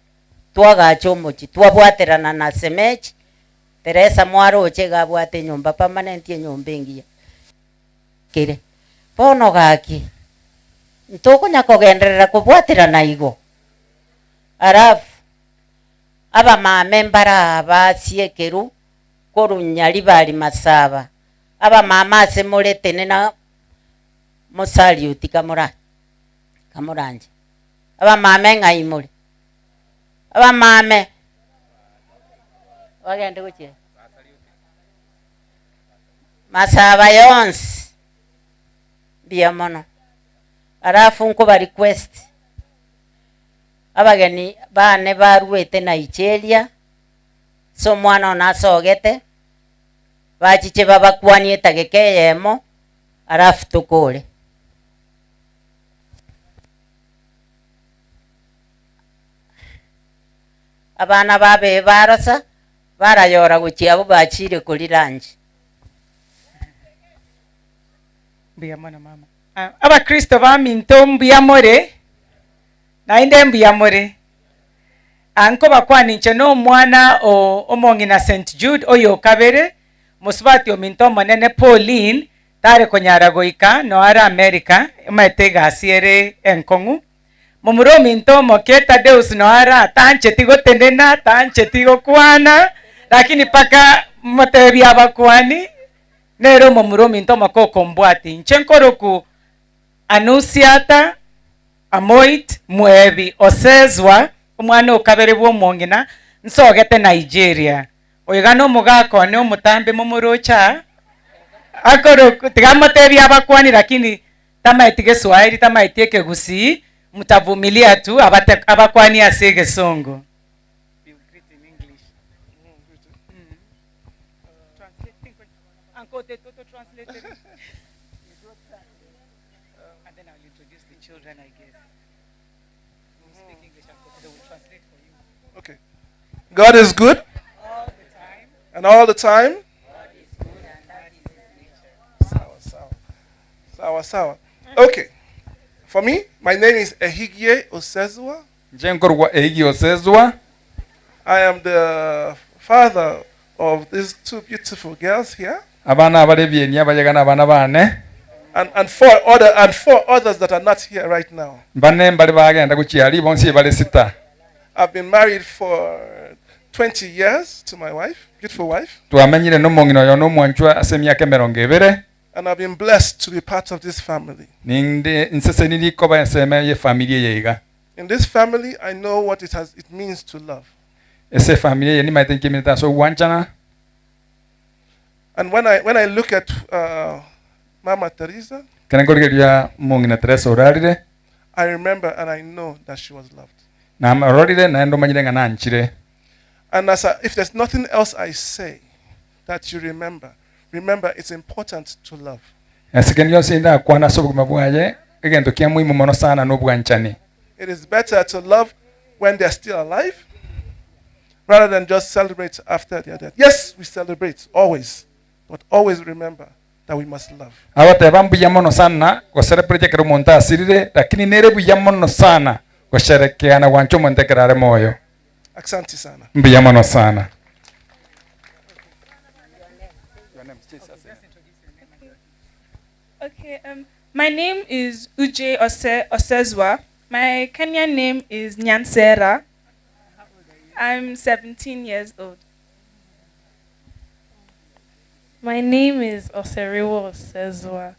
Twagacha omochie, twabwaterana na Semechi, Teresa mwaroche iga abwate enyomba permanent enyomba engiya kere. Bono gaki, ntokonya kogenderera kobwaterana igo? Alafu, abamame mbare aa basiekerwe korwa Nyaribari Masaba, abamama ase more tenena mosaliuti kamora kamoranche. Abamame ng'ai more? Abamame bagende gochia Masaba yonsi mbuya mono. Alafu nkoba request abageni bane baruete Nigeria ase omwana one asogete, bachiche babakwanie etageka eyemo alafu tokore. Abana babe barosa, barayora gochia abwo bachiire koria lunch. Mbuya mono mama. Ah, Abakristo baminto mbuya more, naende mbuya more. Ah, nkobakwana inche na omwana o omong'ina St. Jude oyo okabere, mosubati ominto omonene Pauline, tare konyara goika noo are America, omanyete egasi ere enkong'u. Momura ominto omoke Tadeus noo are aa, tancheti gotenena, tancheti gokwana, lakini mpaka motebie abakuani, nere omomura ominto omoke okombwatia. Inche nkoroku Anusiata Amoit Mwebi Osezwa, omwana o kabere bw'omong'ina, nsogete Nigeria. Oiga nomogaka one omotambe momoroche aa, akoroku, tiga motebie abakuani lakini Tamaeti Geswahili, tamaeti Ekegusii, mtavumilia tu abate abakwanie ase egesongo. Okay. God is good. And all the time. Sawa, sawa. Sawa, sawa. Okay. For me, my name is Ehigie Osezua. Inche nkorokwa Ehigie Osezua. I am the father of these two beautiful girls here. Abana abare ebieni abayega nabana bane. And, and, four other, and four others that are not here right now. Mbane mbare bagenda gochia aria bonsi ebare sita. I've been married for 20 years to my wife, beautiful wife. Twamenyire nomong'ina oyo nomwanchwa ase emiaka emerongo ebere. And I've been blessed to be part of this family. Ninde nseseniri koba ensemo y'efamiri eye iga. In this family, I know what it, has, it means to love. Ase efamiri eye nimaete nkeminete ase ogwanchana. And when I, when I look at uh, Mama Teresa, Ekero nkorigereria omong'ina Teresa orarire, I remember and I know that she was loved. Namororire, naende omanyire ng'a nanchire. And as I, if there's nothing else I say that you remember, remember it's important to love. Ase kende gionsi ndakwane ase obogima bwaye, egento kia muhimu mono sana nobwanchani. It is better to love when they're still alive rather than just celebrate after their death. Yes, we celebrate always, but always remember that we must love. Agoteba mbuya mono sana gocelebrate ekero omonto asirire, lakini nere buya mono sana gosherekea na gwancha omonto ekero are moyo. Asante sana. Mbuya mono sana. Okay, um, my name is Uche Ose Osezwa. My Kenyan name is Nyansera. I'm 17 years old. My name is Oseriwo Osezwa.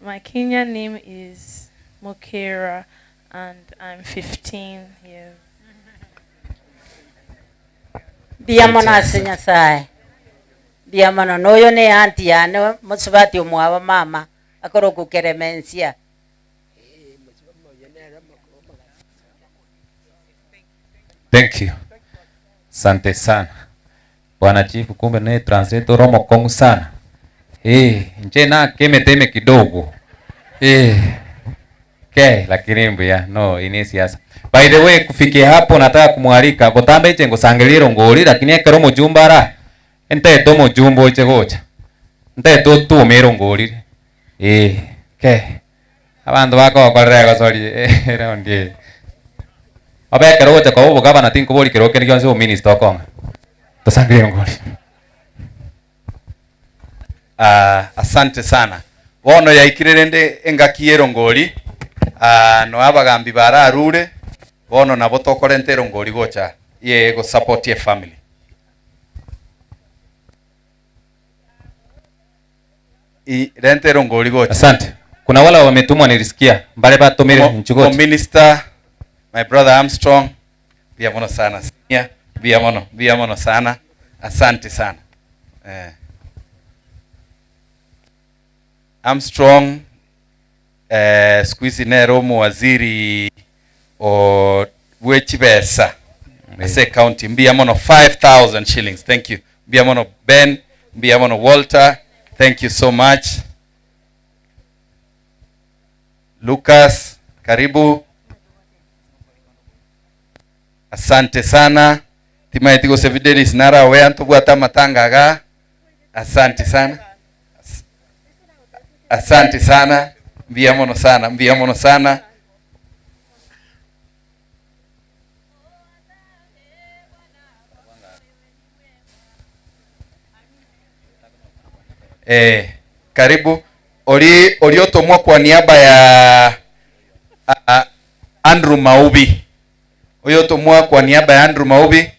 My Kenyan name is Mokera, and I'm 15 years. Mbuya mono ase Nyasae, mbuya mono. Na oyo ne aunty yane mosubati omwabo mama, akorokwa Keremensia. Thank you. Asante sana. Bwana Chief, kumbe ne translator ore omokong'u sana. Eh, inche nakemete ime kidogo. Eh. Okay, lakini mbuya no ini siasa. By the way, kufikia hapo nataka kumwalika gotamba inche ngosangereria erongori lakini ekero omojumbe ara entete omojumbe oche gocha. Ntaete otume erongori eh ke abanto bakogokorera egosori eraundi eye. Obe ekero ogocha koba obogavana tinkobori kero kende gionsi obominister okong'a. Tosangererie erongori. Ah, asante sana. Bono yaikire rende engaki y'erongori, ah, noe abagambi bararure, bono nabo tokorenta erongori gocha ye gosupport efamily. I, renta erongori gocha. Asante. Kuna wale wametumwa nilisikia mbale batumire inchu gocha. Minister, my brother Armstrong, mbuya mono sana senior, mbuya mono, mbuya mono sana. Asante sana. Eh. Armstrong eh, siku hizi nere omowaziri o bwe chibesa ase county mbuya mono 5000 shillings thank you mbuya mono Ben mbuya mono Walter thank you so much Lucas karibu asante sana timaeti gose Fidelis narawe ntobwate amatanga iga asante sana asante sana mbuya mono sana mbuya mono sana Eh, karibu ori oriotomwa kwa niaba ya a, Andrew Maubi oyotomwa kwa niaba ya Andrew Maubi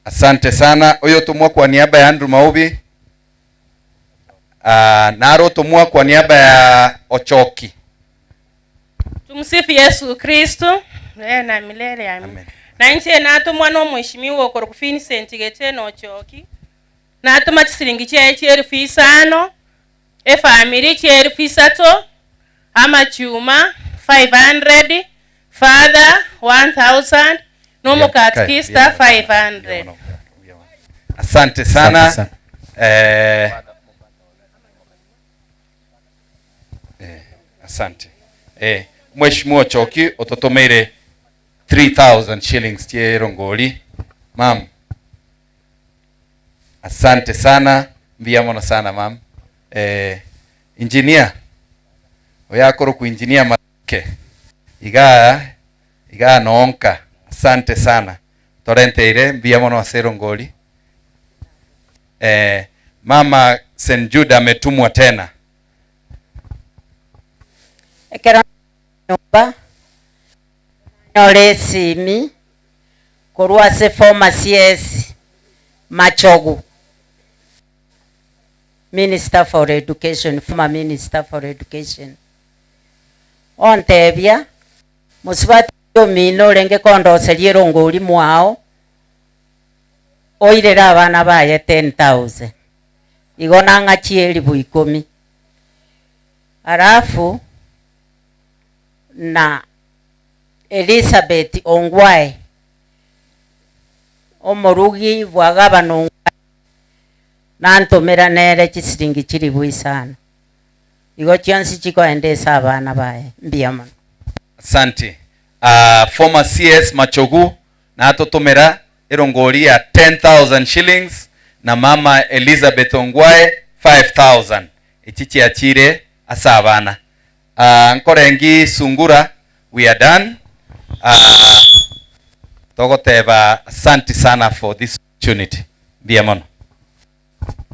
asante sana oyotomwa kwa niaba ya Andrew Maubi uh, narotomwa kwa niaba ya Ochoki Tumsifu Yesu Kristo milele na milele amen. Na inche natumwa no mheshimiwa okoroku Vincent Geteno Ochoki natuma chisiringi chiaye chielfu isano efamily chielfu isato amachuma 500 father 1000 nomokatikista 500. asante sana, Asante sana. Eh, eh, asante eh, mheshimiwa Ochoki ototomeire 3000 shillings chierongori mam asante sana mbuya mono sana mam eh, engineer oyakoro ku engineer make iga iga noonka asante sana torenteire mbuya mono ase erongori eh, mama St Jude ametumwa tena Ekero nyomba nyore esimi korwa ase former CS Machogu Minister for Education, former Minister for Education ontebia mosubati omino orenge kondoseria erongori mwao oirere abana baye 10000 igo nang'achie elifu ikomi alafu na Elizabeth Ongwae omorugi bwa gavana Ongwae nantomera nere chisiringi chilibu isano igo chionsi chikoendesa abana baye mbuya mono. Asante. Former CS Machogu natotomera erongori ya 10000 shillings na mama Elizabeth Ongwae 5000 echi chiachire ase abana. Nkorengi Sungura we are done. Togoteba asante sana for this opportunity. Mbuya mono.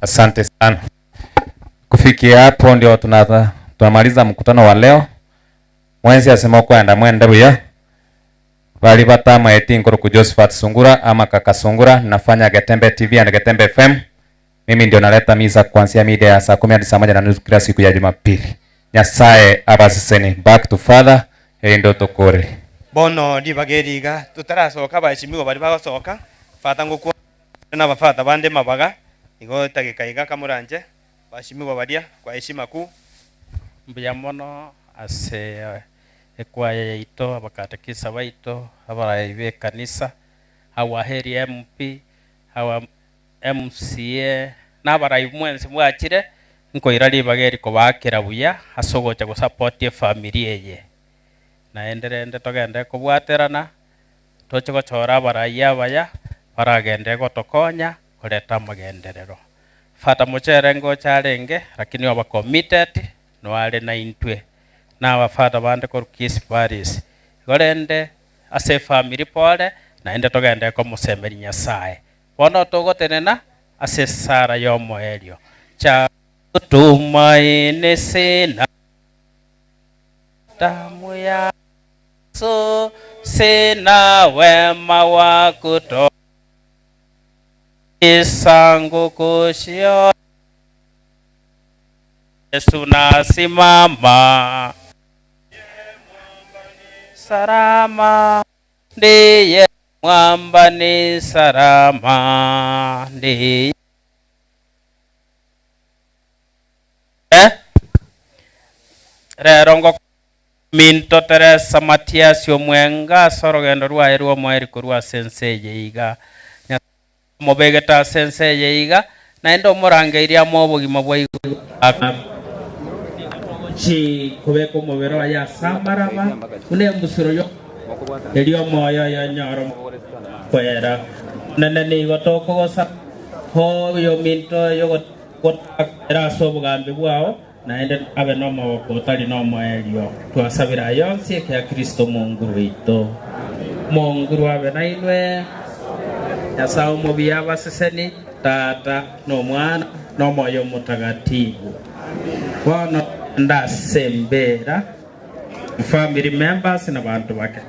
Asante sana. Kufikia hapo ndio tunamaliza mkutano wa leo. Mwenzi asema kwenda mwende buya. Bali batama eti nkoro ku Josephat Sungura ama kaka Sungura, nafanya Getembe TV and Getembe FM. Mimi ndio naleta misa kuanzia mida ya saa 10 hadi saa 1:30 kila siku ya Jumapili. Nyasaye abasiseni. Back to Father, eri ndo tokore. Bono ribageriga tutarasoka baheshimiwa bari bagosoka fata ngokwa na bafata bande mabaga igo tagika iga kamuranje baheshimiwa baria kwa heshima kuu mbuya mono ase ekwaya yaito abakatekisa baito abarai be kanisa awaheri MP awa MCA nabarai mwensi mwachire nkoira ribaga kobakera buya ase ogocha gosupport efamily eye naende rende togende kobwaterana toche gochora abarai abaya Baragenderere gotokonya koreta amagenderero. Father Mochere ngocha arenge lakini oba committed noare naintwe na aba father bande korwa Kisii Parish. Igo rende ase efamiri pore naende togenderere komosemeria Nyasaye. Bono togotenena ase esara y'omoerio. Cha Tumaini sina damu ya Yesu sina wema wa kutoa Isangu kushio Yesu nasimama Salama ndiye mwamba ni salama ndiye Rero ngokwana Minto Teresa Matiasi omwenga ase orogendo rwaye rw'omoerio korwa ase ense eye iga. Nyasae omobegete ase ense eye iga, naende omorangeirie amo obogima bwa igoro. Nigo togochia kobeka omobere oye ase amaraba buna embusuro y'omoerio, erio omoyo oye onyore okwera. Omonene, nigo tokogosaba oyominto oyo gotakwera ase obogambi bwao, Naende abe nomogoko otari nomoerio. Twasabire aya onsi ekia Kristo Omonguru oito. Omonguru abe nainwe. Nyasae omobuya abaseseni, Tata, na Omwana, na Omoyo Omotagatifu. Bono togende ase embera, family members na banto bake.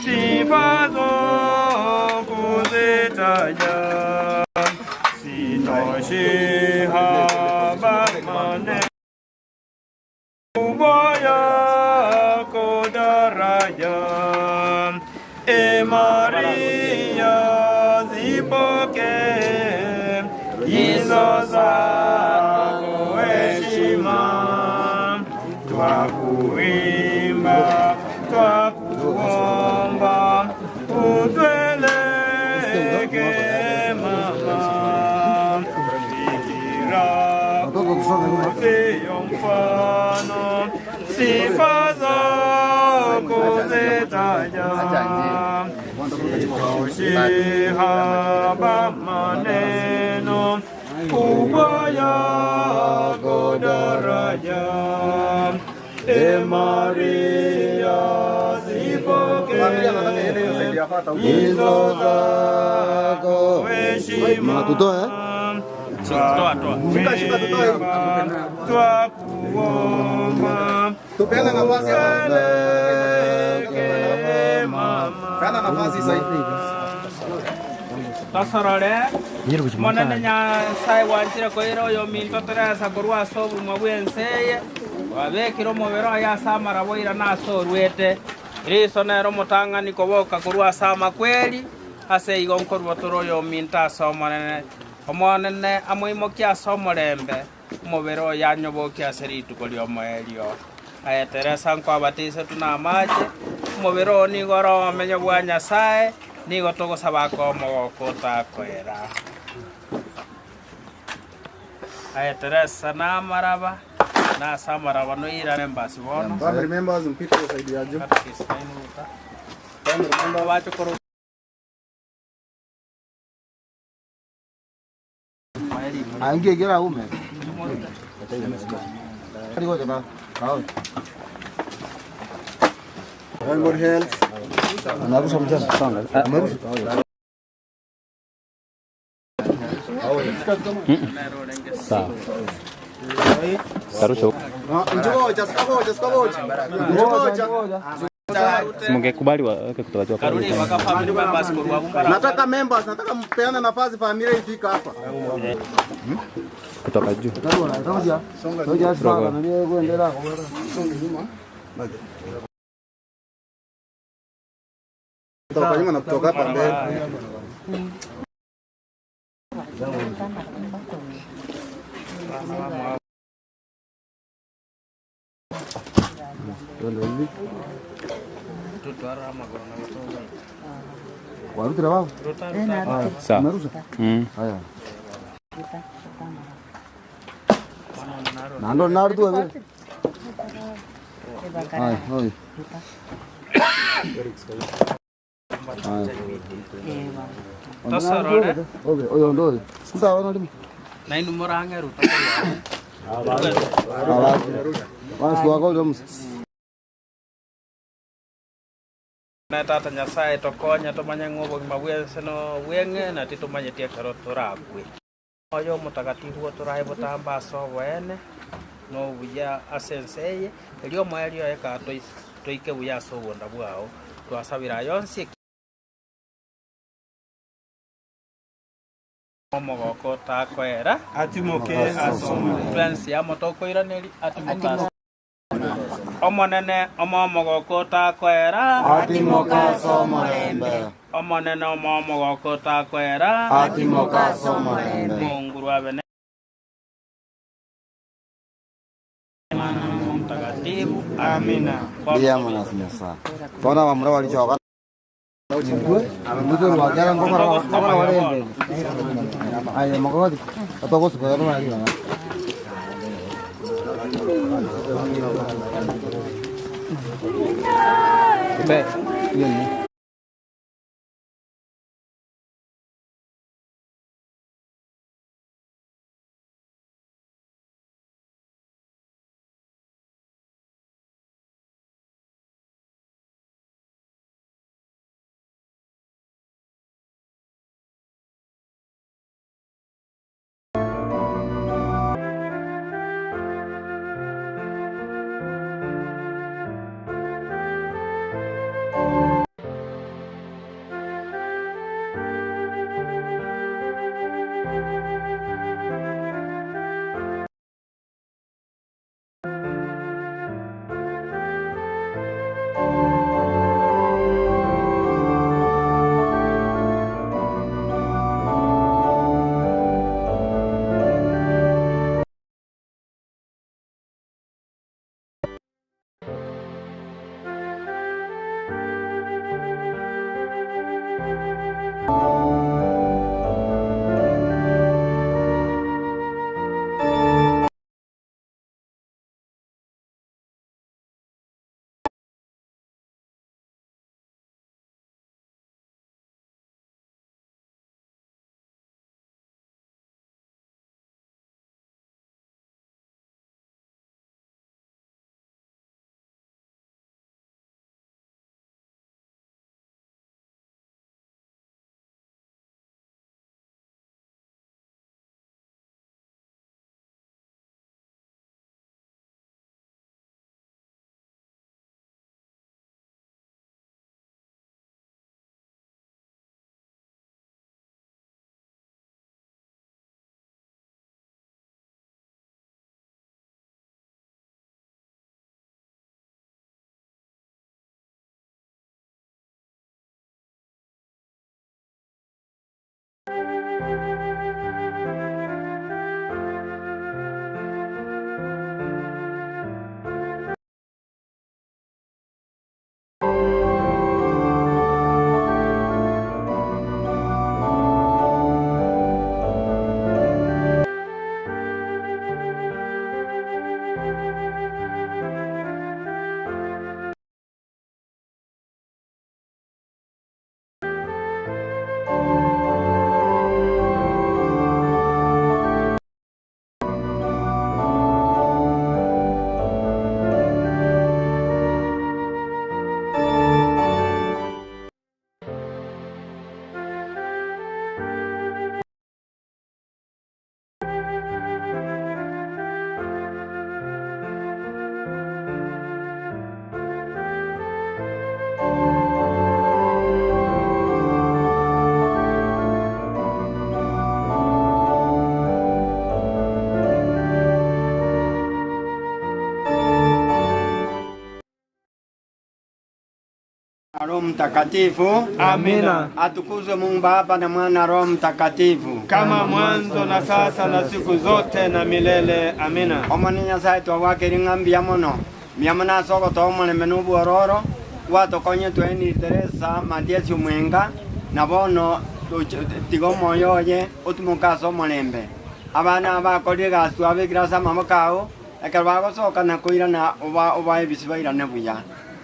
Sifa kuzitaja sitoshi haba maneno kubwa yako daraja E Maria zipokee hizo zako heshima twakuimba twakuomba utueleke mama bikira usio mfano sifa zako zitaja sitoshi haba maneno kubwa yako daraja E Maria zipokee hizo zako heshima twakuomba utueleke mama. Tosorore, Omonene Nyasae gwanchire koira oyominto Teresa korwa ase oborimo bw'ense eye, kwabekire omobere oye ase amarabo oira na ase oruete. Kristo nere omotang'ani koboka korwa ase amakweri, ase igo nkorua tore oyominto ase Omonene. Omonene amoimokie ase omorembe, omobere oye anyobokie ase rituko ri'omoerio. Aye Teresa nkwabatisetwe namache, omobere oo nigo ore obomenyo bwa Nyasae, nigo togosaba akoe omogoko otakoera. Aye Teresa namaraba, na ase amaraba noirane mbasi bono. Family members mpite side ya juu. Family members. Bachukuru Aingie gera ume. Anybody else? Anarusha mchana. Amerusha. Sawa. Tarusha huko. Ngoja, ngoja, ngoja. Ngoja. Mungekubali waweke kutoka juu. Nataka members, nataka mpeane nafasi familia ifika hapa. Kutoka juu. Kutoka nyuma na kutoka hapa mbele. Warutira wao? Sawa. Umerusha? Haya. Na ndo nardu wewe. Haya, hoi. Haya. Tosorore. Okay, oyo ndo. Sasa wana limi. Nainu morange ruta Basi wako ndo msa. Na tata nyasaye tokonya tomanye ng'o obogima bwense no bweng'e na titomanyetie ekero torakwe oyo omotakatifu otorae botamba ase oboene na obuya ase ense eye erio omoerio oye kaa toike buya ase obonda bwao twasabira yonsi omogoko takoera Atimoke ase omorembe. twensi amo tokoiraneri atimoke ase omonene omo omogoko takoera Atimoke ase omorembe. omonene omo omogoko takoera Atimoke ase omorembe. Mungu abene mtakatifu amina Ndiye mwana Nyasaye. Tona bamura walichoka. Mbuto rwagera ngokora ngokora warembe. Aye magodi. Atogosuka rwa ari. Be. Yeni. Roho Mtakatifu. Amina. Atukuzwe Mungu Baba na Mwana Roho Mtakatifu. Kama mwanzo na sasa na siku zote na milele. Amina. Omonene Nyasaye twagwakeire ng'a mbuya mono, mbuya mono ase ogotoa omorembe na obwororo, gwatokonye twaenire Teresa Matiasi Omwenga, na bono tiga omoyo oye otimoke ase omorembe. Abana aba bakorire egasi twabekire ase amaboko ao, ekero bagosoka na koirana obae ebisio bairane buya.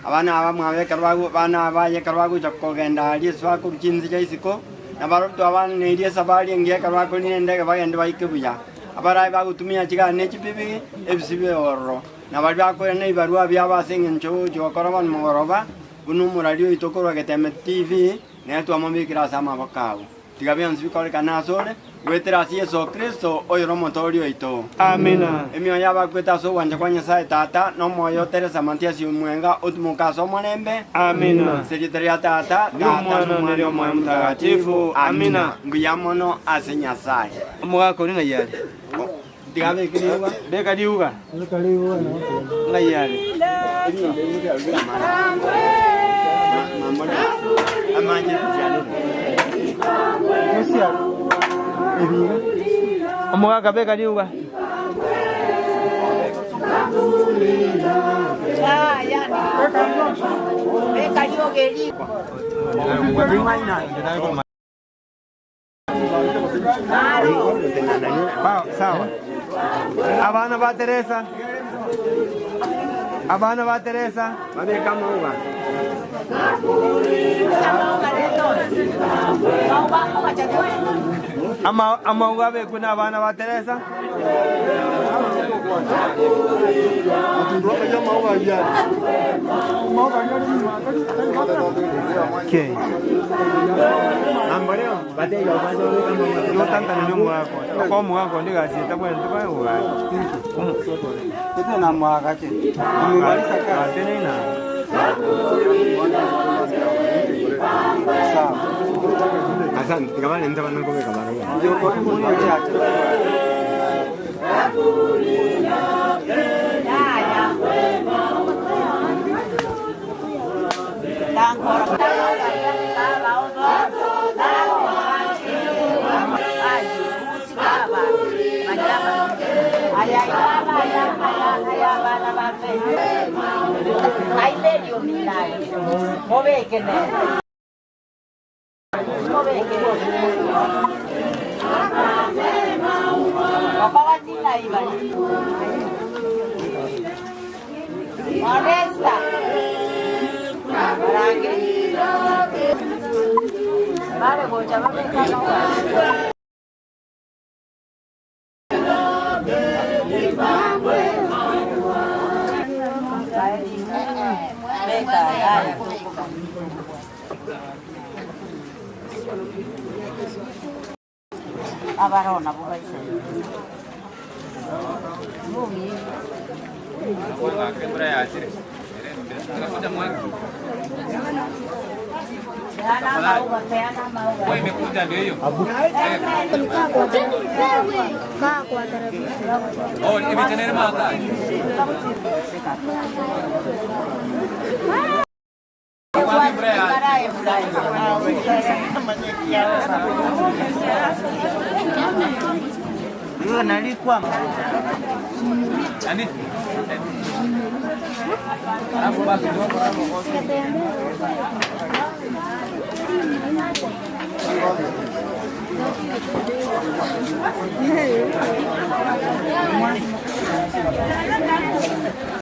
Abana abamwabo ekero bago abana baye ekero bagocha kogenda aria ase bakorwa chinse chia isiko, na barobwo twabaaneirie esafari engiya ekero bakorina endege bagende baike buya. Abaraai bagotumia chigari ne chipipigi, ebisio bi'ororo, na baria bakoirana ebibarua biabo ase engencho y'ogochia gokora bono mogoroba, buna omorari oito korwa Getembe TV, nere twamobekire ase amaboko ao. Tiga bionsi bikorekane asore, goetera ase Yeso Kristo, oyore Omotooria oito. Amina. Emioyo y'abakwete ase ogwancha kwa Nyasae Tata, na omoyo o Teresa Matiasi Omwenga otimoke ase omorembe. Amina. Ase erieta ria Tata, Tata, Ri'Omwana, na na ri'Omoyo Omotagatifu. Amina. Mbuya mono ase Nyasae. Omogaka oria ng'ai are? Tiga abeke riuga. Beka riuga. Ng'ai are? Omogaka beka riuga. Sawa. Abana ba Teresa. Abana ba Teresa. Babeka amauga. Ama amauga abekwe na abana ba Teresa. Okay. Yotantanire omwaka oyo. Omwaka onde egasi etabwenerete koegwa Atenena. Asante, tiga barente bana nkobeka barabwo.